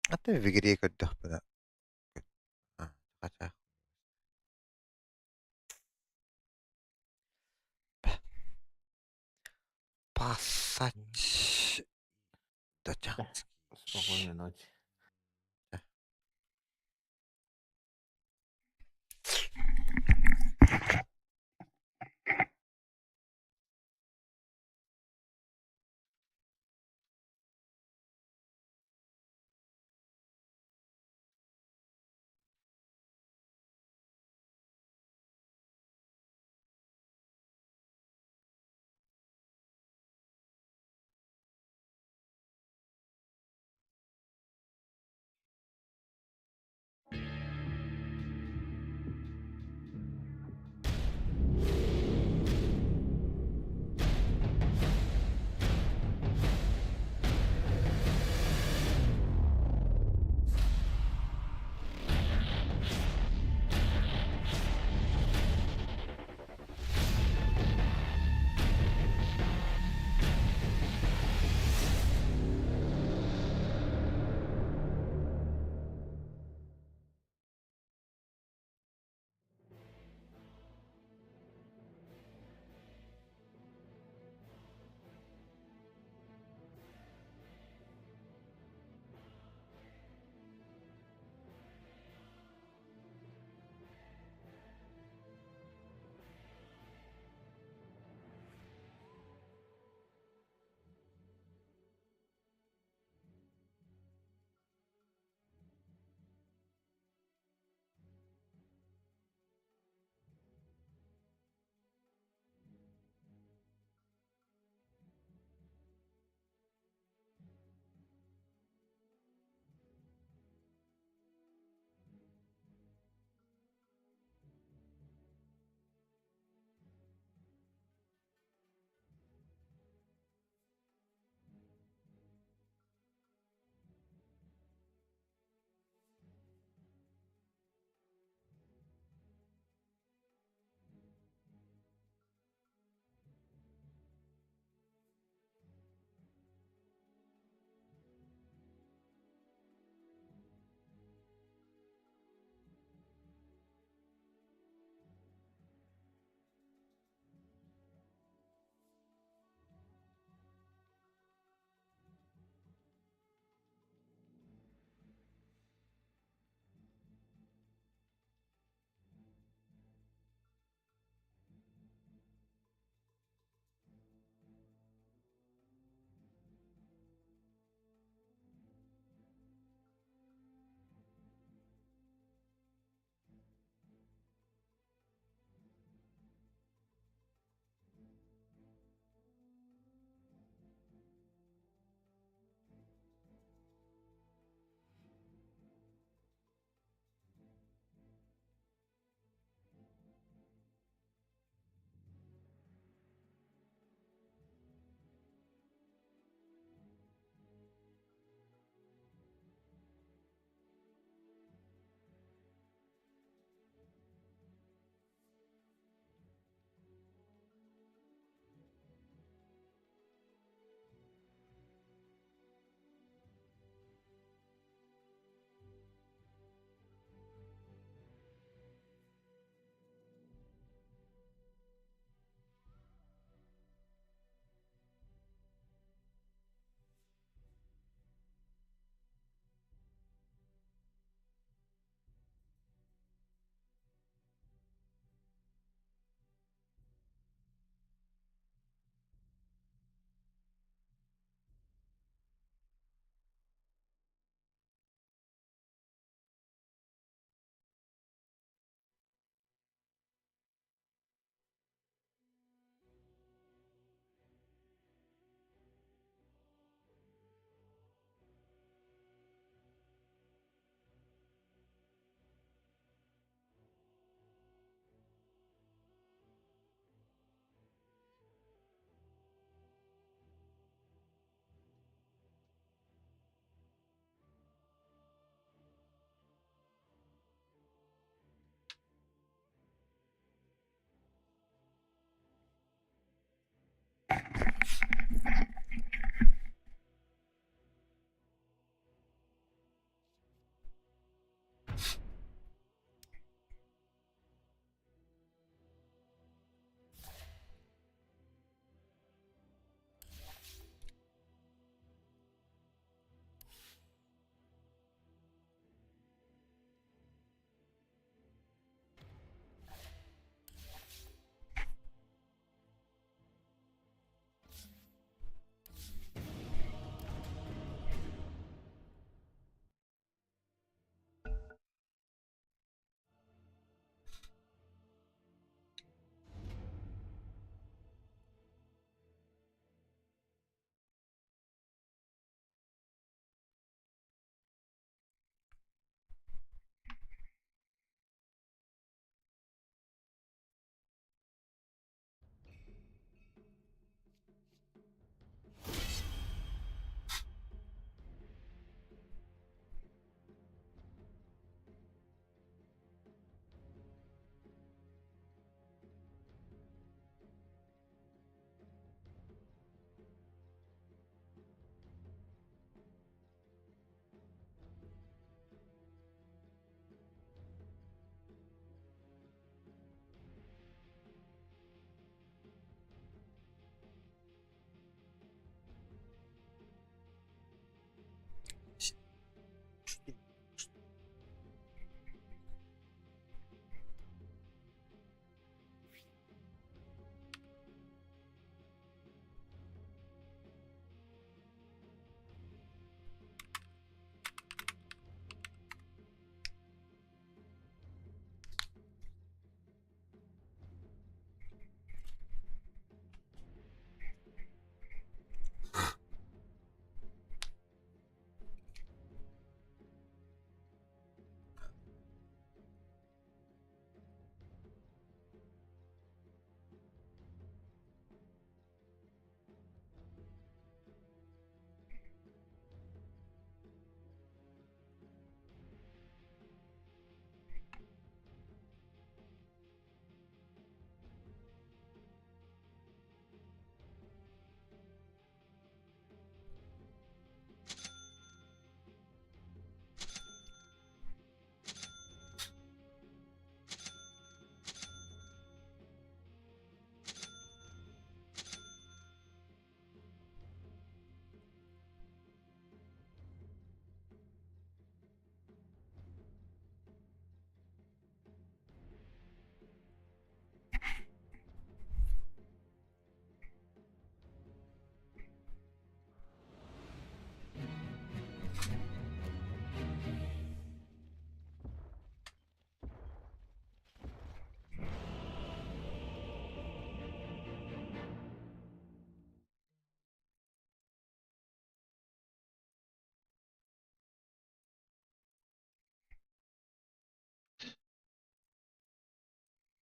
А ты в игре көрдөхпүнэ. А, хотя. Пассать. Дачанский. Спокойной ночи.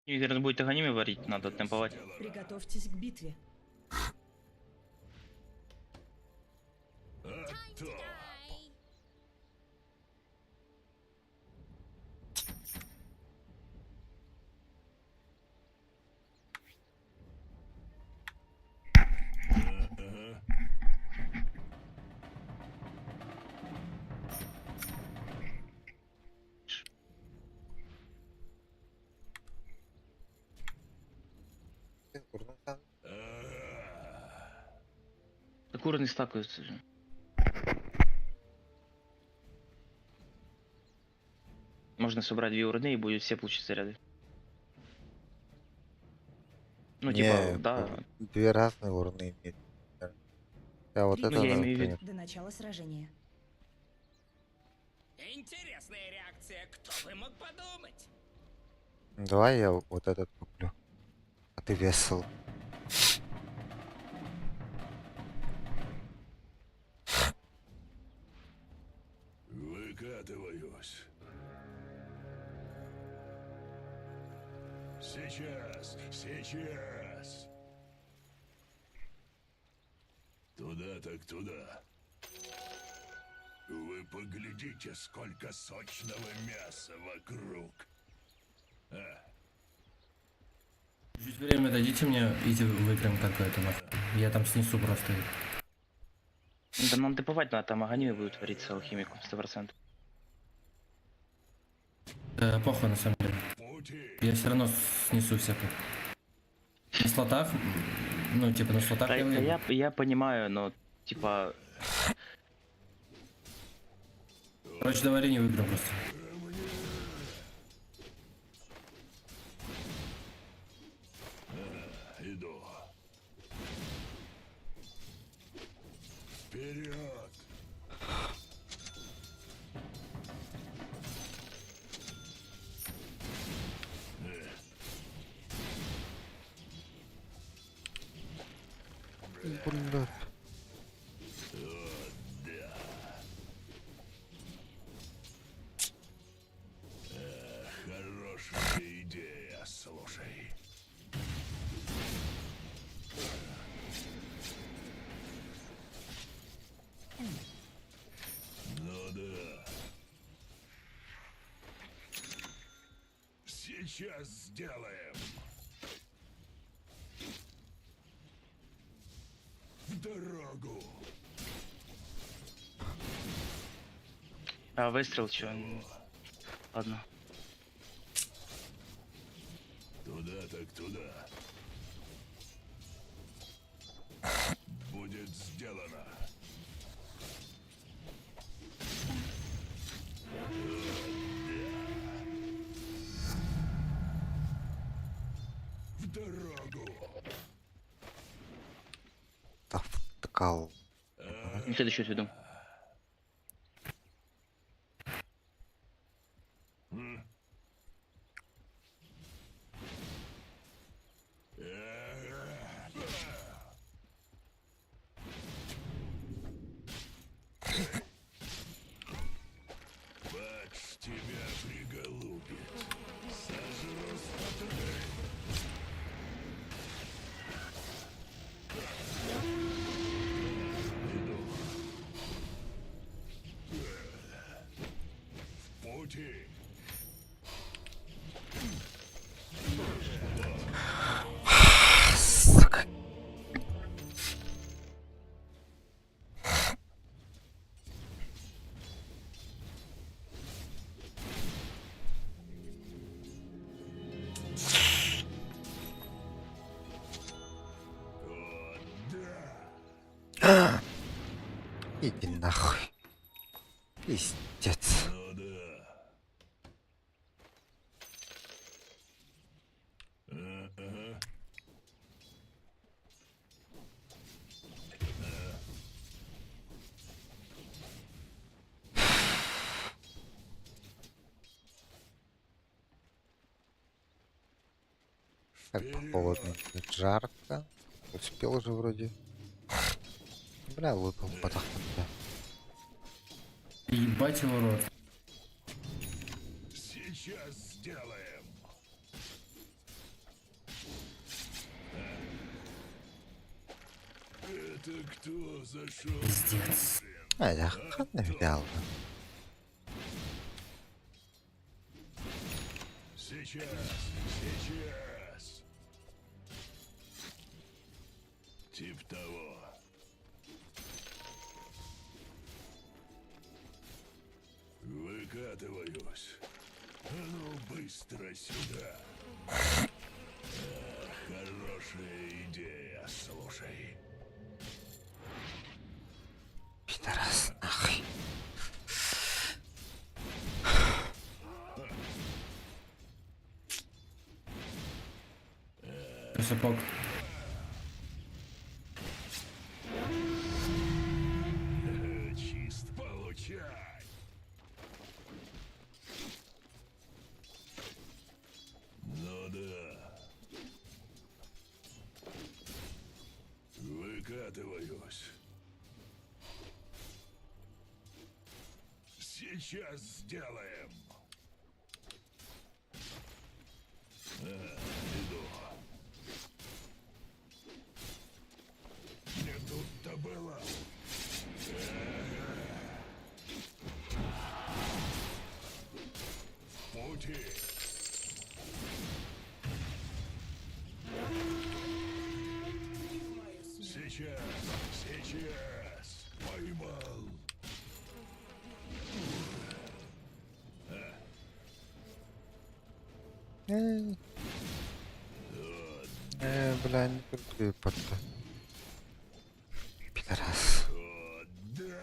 Игорь будет аганимы варить, надо темповать. Приготовьтесь к битве. Так урны стакаются же. Можно собрать две урны и будет все получить заряды. Ну, типа, Не, да. Две разные урны иметь. Я вот Три это Ну, я надо имею в виду- понять. До начала сражения. Интересная реакция, кто бы мог подумать? Давай я вот этот куплю. А ты весел. Выкатываюсь. Сейчас, сейчас. Туда так туда. Вы поглядите, сколько сочного мяса вокруг. Чуть время дадите мне, иди выиграем как это нахуй. Я там снесу просто их. Да нам деповать надо, там аганимы будут вариться алхимиком, 100%. Да похуй на самом деле. Пути. Я все равно снесу всех их. На слотах, ну типа на слотах Да, я да выиграю. я понимаю, но типа Короче, давай не выиграем просто. Иду. Вперед! Блядь. Хорошая идея, слушай. Ну да. Сейчас сделаем. В дорогу. А, выстрел, чё? Ладно. Туда так туда. Будет сделано. В дорогу. Да втыкал. Ну, Следующую отведу. Бач тебя приголубит. Сожру с потрохами. Иду. В пути. Сука. Иди нахуй. Пиздец. Ну да. Ага. Как холодно, жарко. Успел уже вроде. Бля, лупил потах. Ебать его рот. Сейчас сделаем. Это кто зашел? Пиздец. Айда, ханна видал. Сейчас, сейчас. Тип того. Выкатываюсь. А ну быстро сюда. Ах, хорошая идея, слушай. Пидорас, нахуй. Сапог. Чист получай. Ну да. Выкатываюсь. Сейчас сделаем. А, иду. Не тут-то было. В пути. Сейчас, сейчас. Поймал. Э, э, бля, не люблю подта. Пидорас. О, да.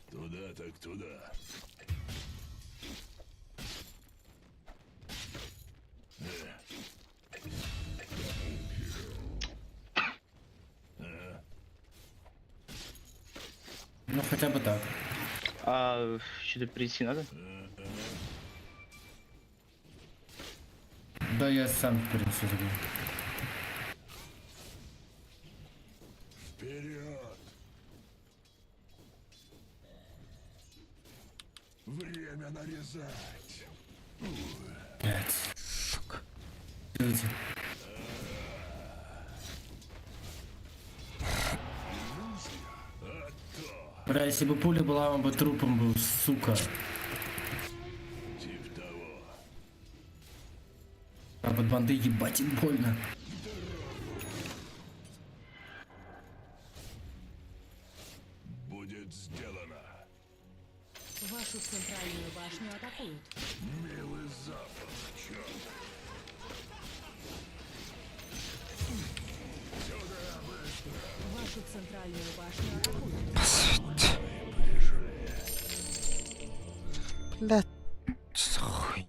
Туда так туда. Ну хотя бы так. А что-то прийти надо? Да я сам принесу забыл. Вперед! Время нарезать. Блять. Сука. Люди. А то, Бля, если бы пуля была, он бы трупом был, сука. тип того. А под банды ебать им больно. Будет сделано. Вашу центральную башню атакуют. Милый запах, черт. Сюда быстро. Вашу центральную башню атакуют. Блядь, что за хуйня?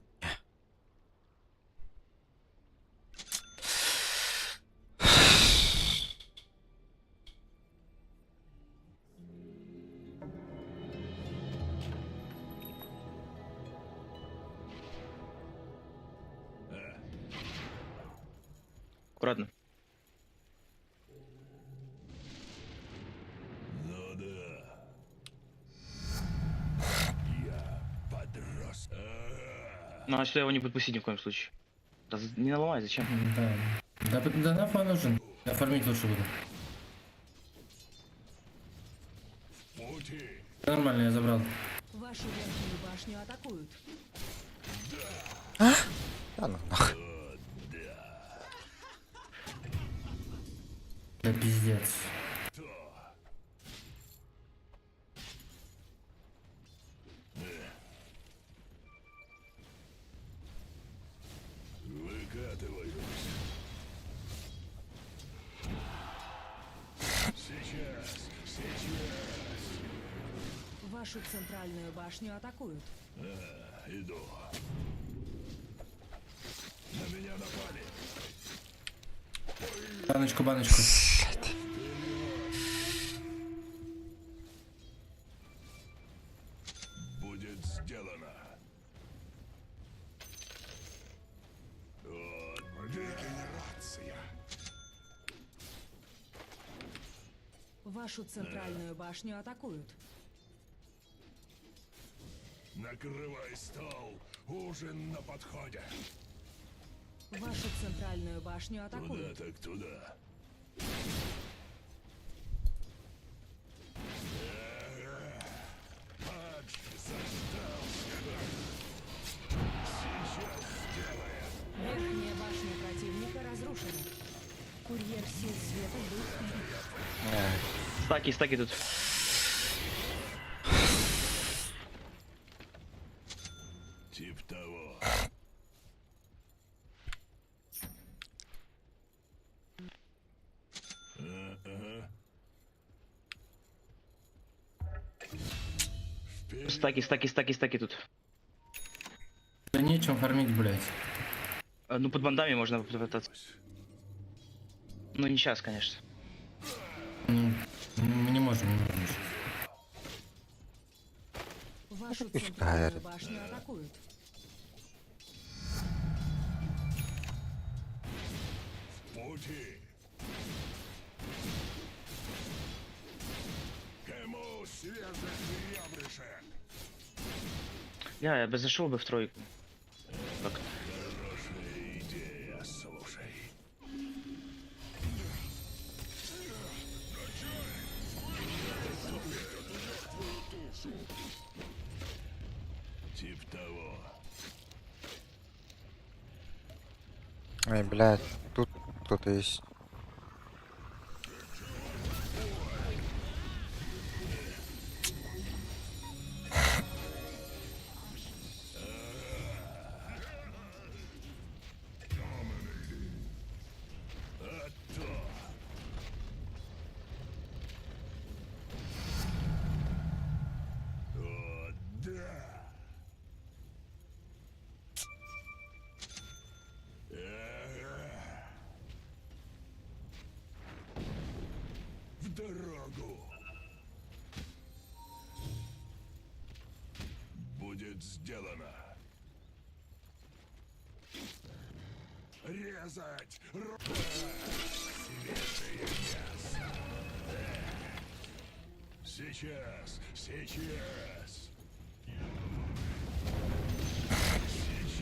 Аккуратно. Ну да. Я подрос. А, Ну а сюда его не подпустить ни в коем случае. Да не наломай, зачем? Да. Да, да нахуй он нужен. Я фармить лучше буду. В пути. Нормально, я забрал. Вашу верхнюю башню атакуют. Да ну нахуй. Да пиздец. Выкатываюсь. Сейчас, сейчас. Вашу центральную башню атакуют. А, иду. На меня напали. Баночку, баночку. Будет сделано. О, дегенерация. Вашу центральную башню атакуют. Накрывай стол. Ужин на подходе. Вашу центральную башню Туда атакуют. так туда. Верхняя башня противника разрушена. Курьер сил света был убит. Стаки, стаки тут. Тип того. Ага. Стаки, стаки, стаки, стаки тут. Да нечем фармить, блядь. Ну, под бандами можно попытаться. Ну, не сейчас, конечно. Ну, мы не можем, не можем. щас. Вашу центральную башню атакуют. Пути. Кому свежих ребрышек? Я бы зашел бы в тройку. Так. Хорошая идея, слушай. Тип того. Ай, блядь, тут кто-то есть. О, да! Ага. В дорогу! Будет сделано! Резать! Свежее мясо! Сейчас! Сейчас!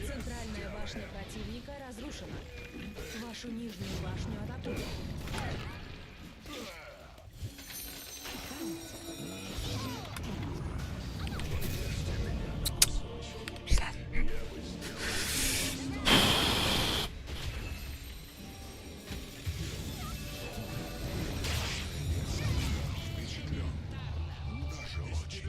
Центральная башня противника разрушена. Вашу нижнюю башню атакуют. Даже очень.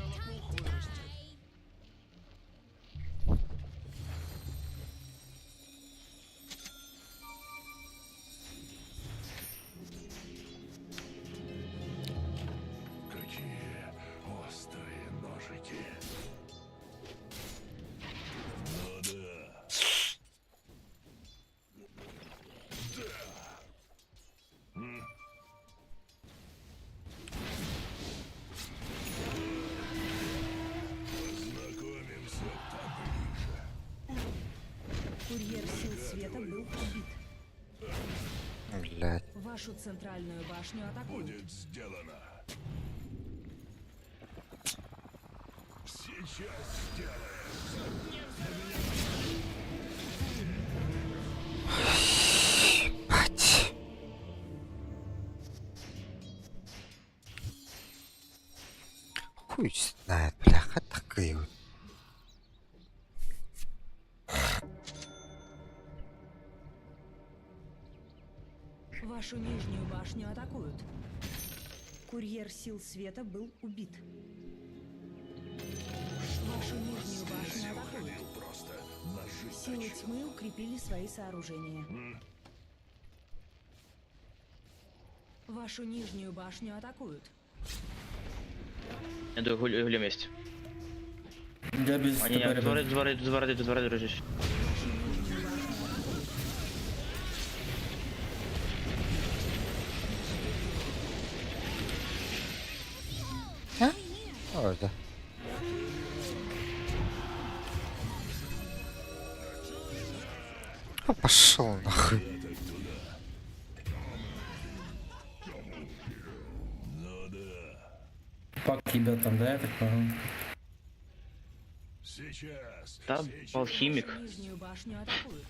Какие острые ножики. Ну да. Да. М. Познакомимся поближе. Курьер сил света был убит. Блядь. Вашу центральную башню атакуют. Будет сделано. Сейчас сделаем. Мать. Хуй знает, бляха, такие вот. Вашу нижнюю башню атакуют. Курьер сил света был убит. Вашу нижнюю башню атакуют. Ходил просто ножи Силы точил. тьмы укрепили свои сооружения. Вашу нижнюю башню атакуют. Я думаю, гуль, гулем есть. Я без Они ТП, ребят. дворы, дворы, дворы, дворы, дружище. А? О, да. А пошел нахуй. Ну да. Пак ебет там, да, я так понял? Сейчас. Да, сейчас. алхимик. Вашу нижнюю башню атакуют.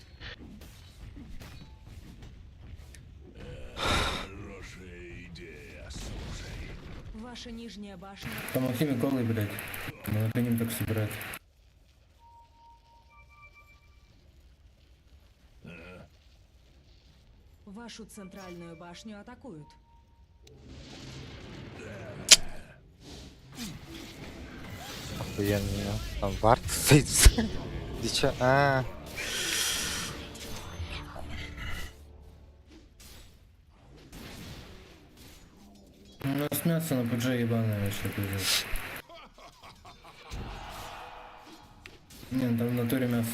Ваша нижняя башня. Там алхимик голый, блядь. Надо ним так собирать. Вашу центральную башню атакуют. Охуенно. Там вард стоит. Ты чё? А. У нас мясо на ПДЖ ебаное вообще, пиздец. Не, ну там в натуре мясо.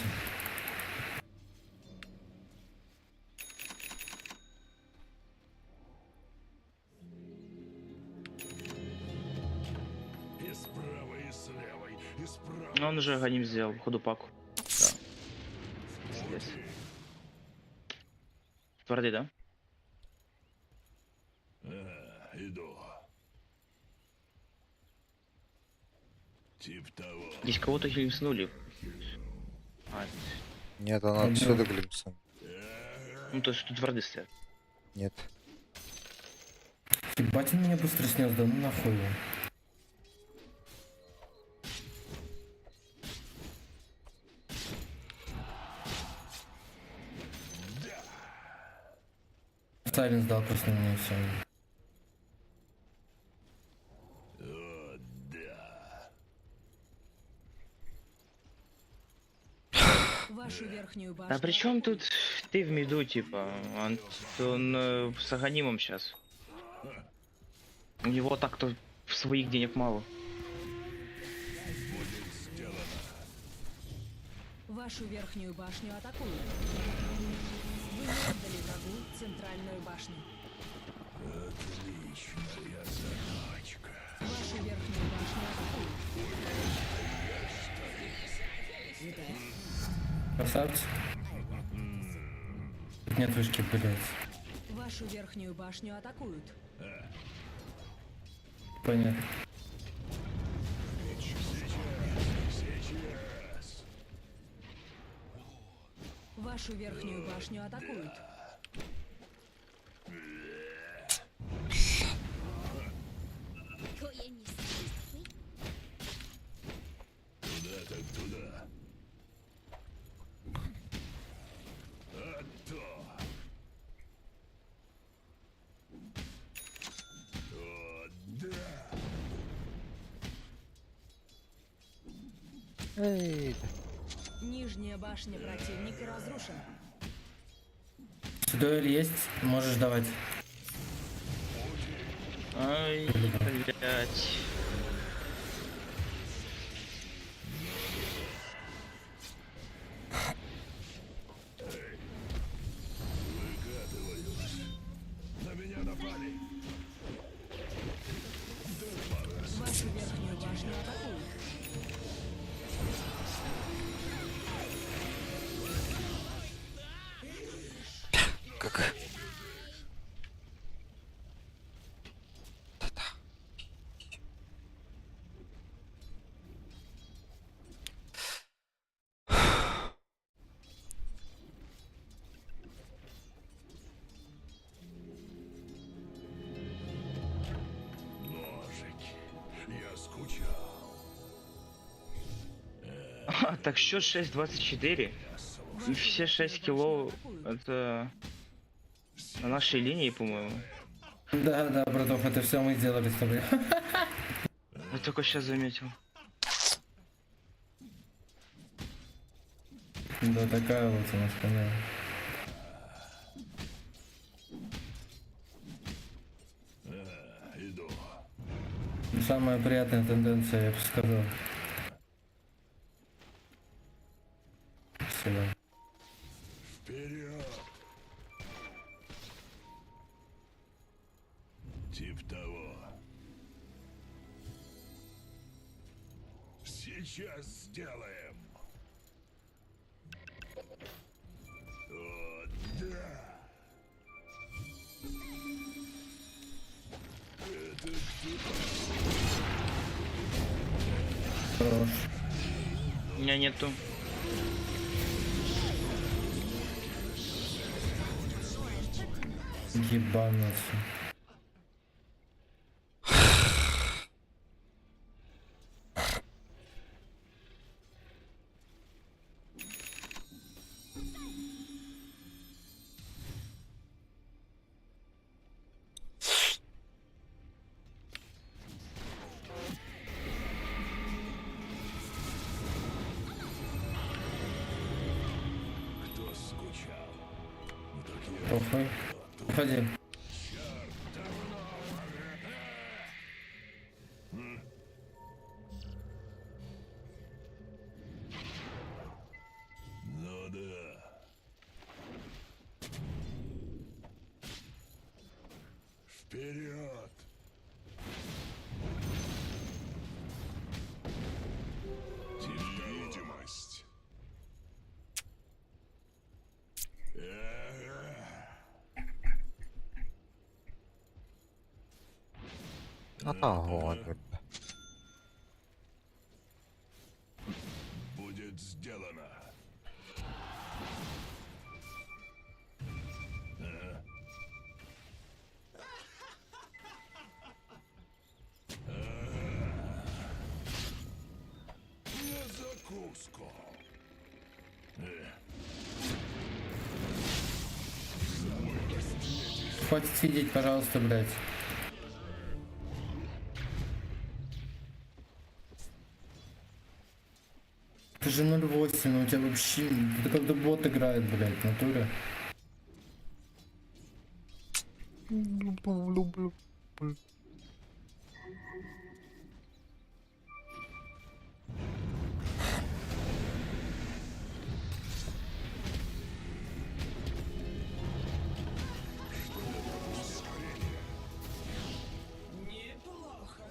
И справа, и слева, и справа. Ну, он уже Аганим сделал, походу паку. Да. Пиздец. Твердый, да? А, иду. Тип того. Здесь кого-то хилимснули. А, Нет, она отсюда глимпсон. ну то есть тут варды стоят. Нет. Ебать, он меня быстро снес, да ну нахуй его. Сталин сдал просто на меня все. О, да. Вашу верхнюю башню. А при чем тут ты в миду, типа? Он с Аганимом сейчас. У него так-то своих денег мало. Будет сделано. Вашу верхнюю башню атакуют. Вы не отдали врагу центральную башню. Отличная задачка. Вашу верхнюю башню атакуют. Красавцы. Тут нет вышки, блядь. Вашу верхнюю башню атакуют. Понятно. Сейчас. Вашу верхнюю башню атакуют. Туда так туда. А то. О, да. Эй, Нижняя башня противника разрушена. Дуэль есть, можешь давать. Ай, блядь. Выкатываюсь. На меня напали. Вашу верхнюю башню атакуют. Как? Ножики. Я скучал. А, так счет 6-24. И все 6 кило это на нашей линии, по-моему. Да, братов, это все мы сделали с тобой. Я только сейчас заметил. Да, такая вот у нас канал. А, иду. Самая приятная тенденция, я бы сказал. Спасибо. Вперед! Тип того. Сейчас сделаем. О, да! Это кто? Хорош. У меня нету. Ебануться. Похуй. Уходи. Ну да. Вперед! Невидимость. Атаҕа Будет сделано. На закуску. Хватит видеть, пожалуйста, блядь. Ты же 0.8, ну у тебя вообще... Это как-то бот играет, блядь, в натуре. Неплохо.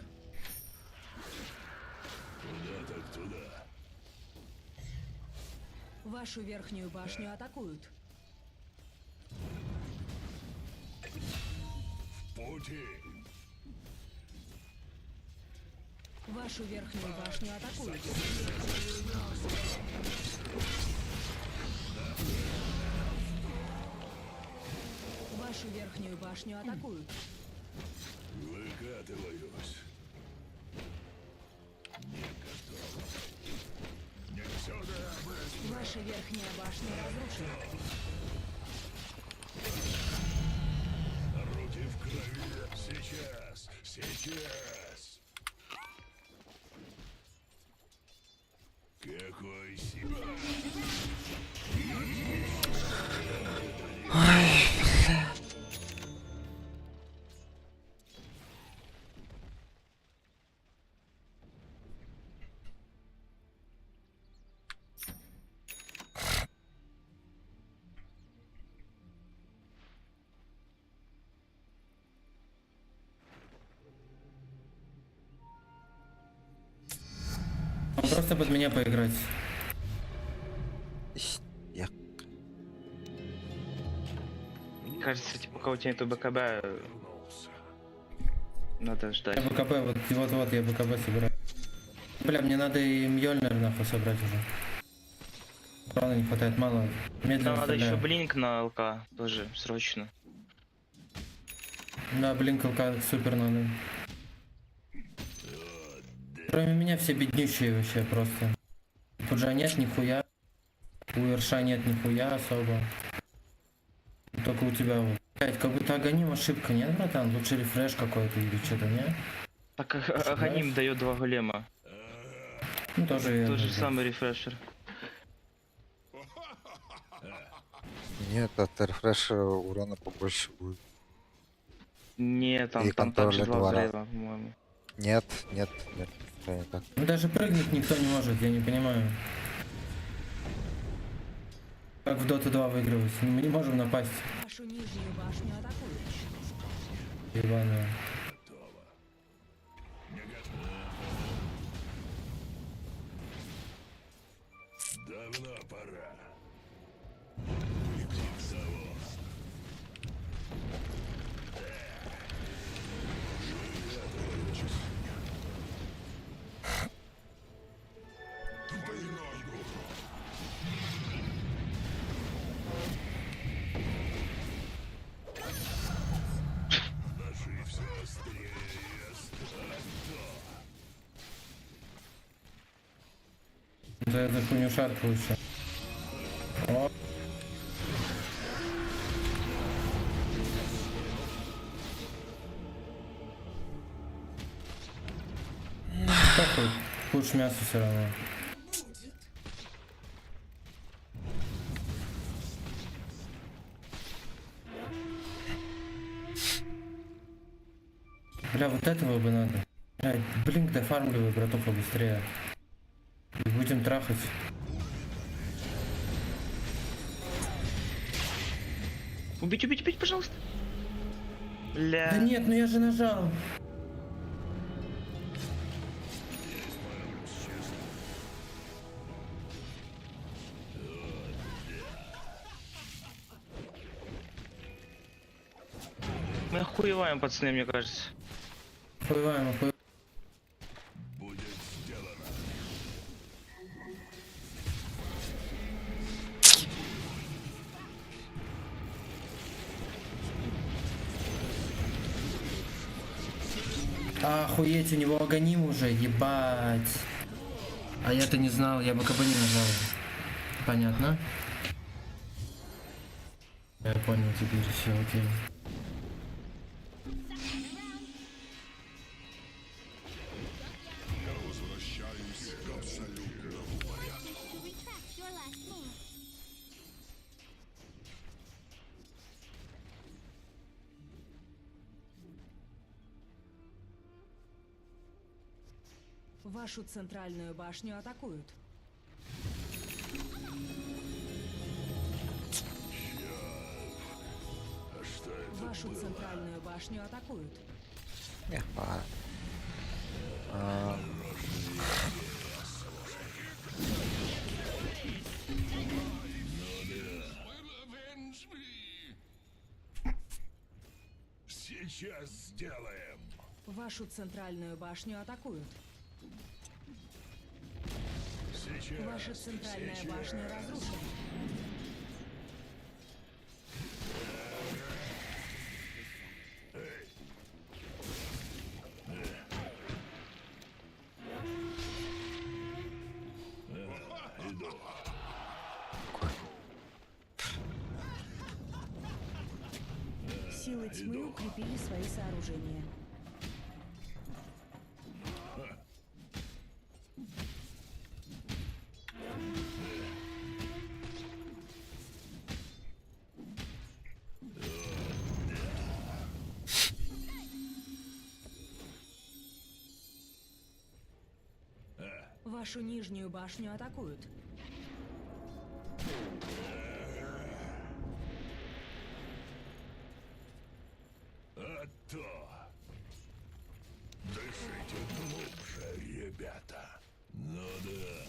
Туда так туда. Вашу верхнюю башню атакуют. В пути. Вашу верхнюю башню атакуют. Вашу верхнюю башню атакуют. Выкатываюсь. Не готово. Не сюда, быстро. Ваша верхняя башня разрушена. Руки в крови. Сейчас. Сейчас. Какой силы. Просто под меня поиграть. Я Кажется, типа, пока у тебя нету БКБ, надо ждать. Я БКБ, вот, вот-вот, я БКБ собираю. Бля, мне надо и Мьёльнир нахуй собрать уже. Урона не хватает, мало. Медленно Нам надо еще стреляю. blink на ЛК тоже, срочно. Да, blink ЛК супер надо. Кроме меня все беднющие вообще просто. Пуджа нет нихуя. У Ирша нет нихуя особо. Только у тебя вот. Блять, как будто Аганим ошибка, нет, братан? Лучше refresh какой-то или что-то, не? Так Аганим дает два голема. Ну тоже верно. Тот же блядь. самый refresher. Нет, от рефреша урона побольше будет. Не, там, И там также контроля два два раза. взрыва, по-моему. Нет, нет, нет, это не так. Ну даже прыгнуть никто не может, я не понимаю. Как в Dota 2 выигрывать? Мы не можем напасть. Вашу нижнюю башню атакуют. Ебаную. Давно пора. Выпьем Ножи все острее и острее. За эту хуйню шарку лучше. О. Похуй, лучше мясо все равно. Бля, вот этого бы надо. Бля, блинк дофармливай, братуха, быстрее. И будем трахать. Убить, убить, убить, пожалуйста. Бля. Да нет, ну я же нажал. Мы охуеваем, пацаны, мне кажется. Охуеваем, охуеваем. Охуеть, у него аганим уже, ебать. А я-то не знал, я БКБ не нажал. Понятно. Я понял теперь, все окей. Я возвращаюсь к абсолютному порядку. Вашу центральную башню атакуют. А что это Вашу было? центральную башню атакуют. Эх, баар. Аа, Сейчас сделаем. Вашу центральную башню атакуют. Сейчас. Ваша центральная сейчас. башня разрушена. Иду. Силы тьмы укрепили свои сооружения. Вашу нижнюю башню атакуют. А то. Дышите глубже, ребята. Ну да.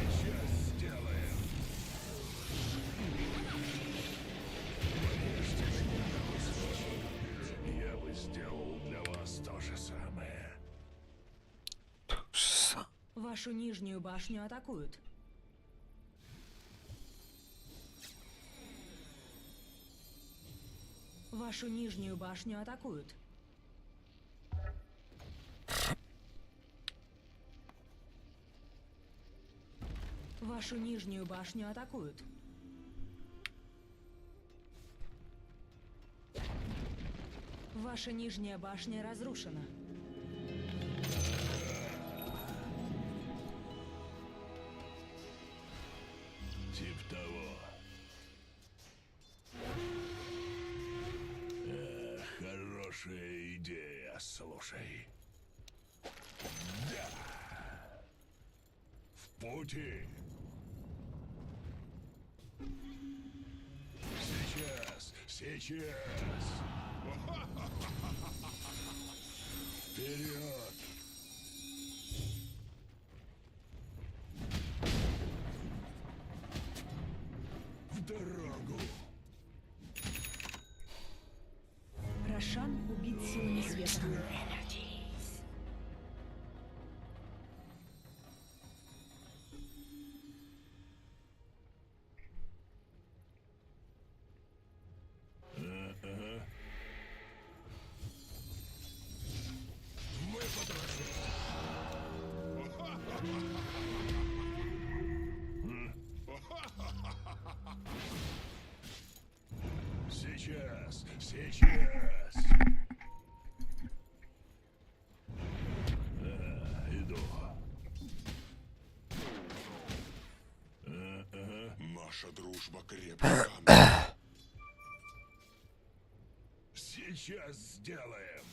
Сейчас сделаем. Я бы сделал для вас то же самое. Вашу нижнюю башню атакуют. Вашу нижнюю башню атакуют. Вашу нижнюю башню атакуют. Ваша нижняя башня разрушена. Тип того. Эх, хорошая идея, слушай. Да. В пути. Сейчас, сейчас. Вперед! В дорогу! Рошан убит силами света. Выпотрошить! Сейчас, сейчас. Да, иду. Наша дружба крепче камня. Сейчас сделаем.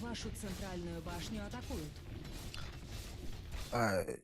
Вашу центральную башню атакуют. Ай.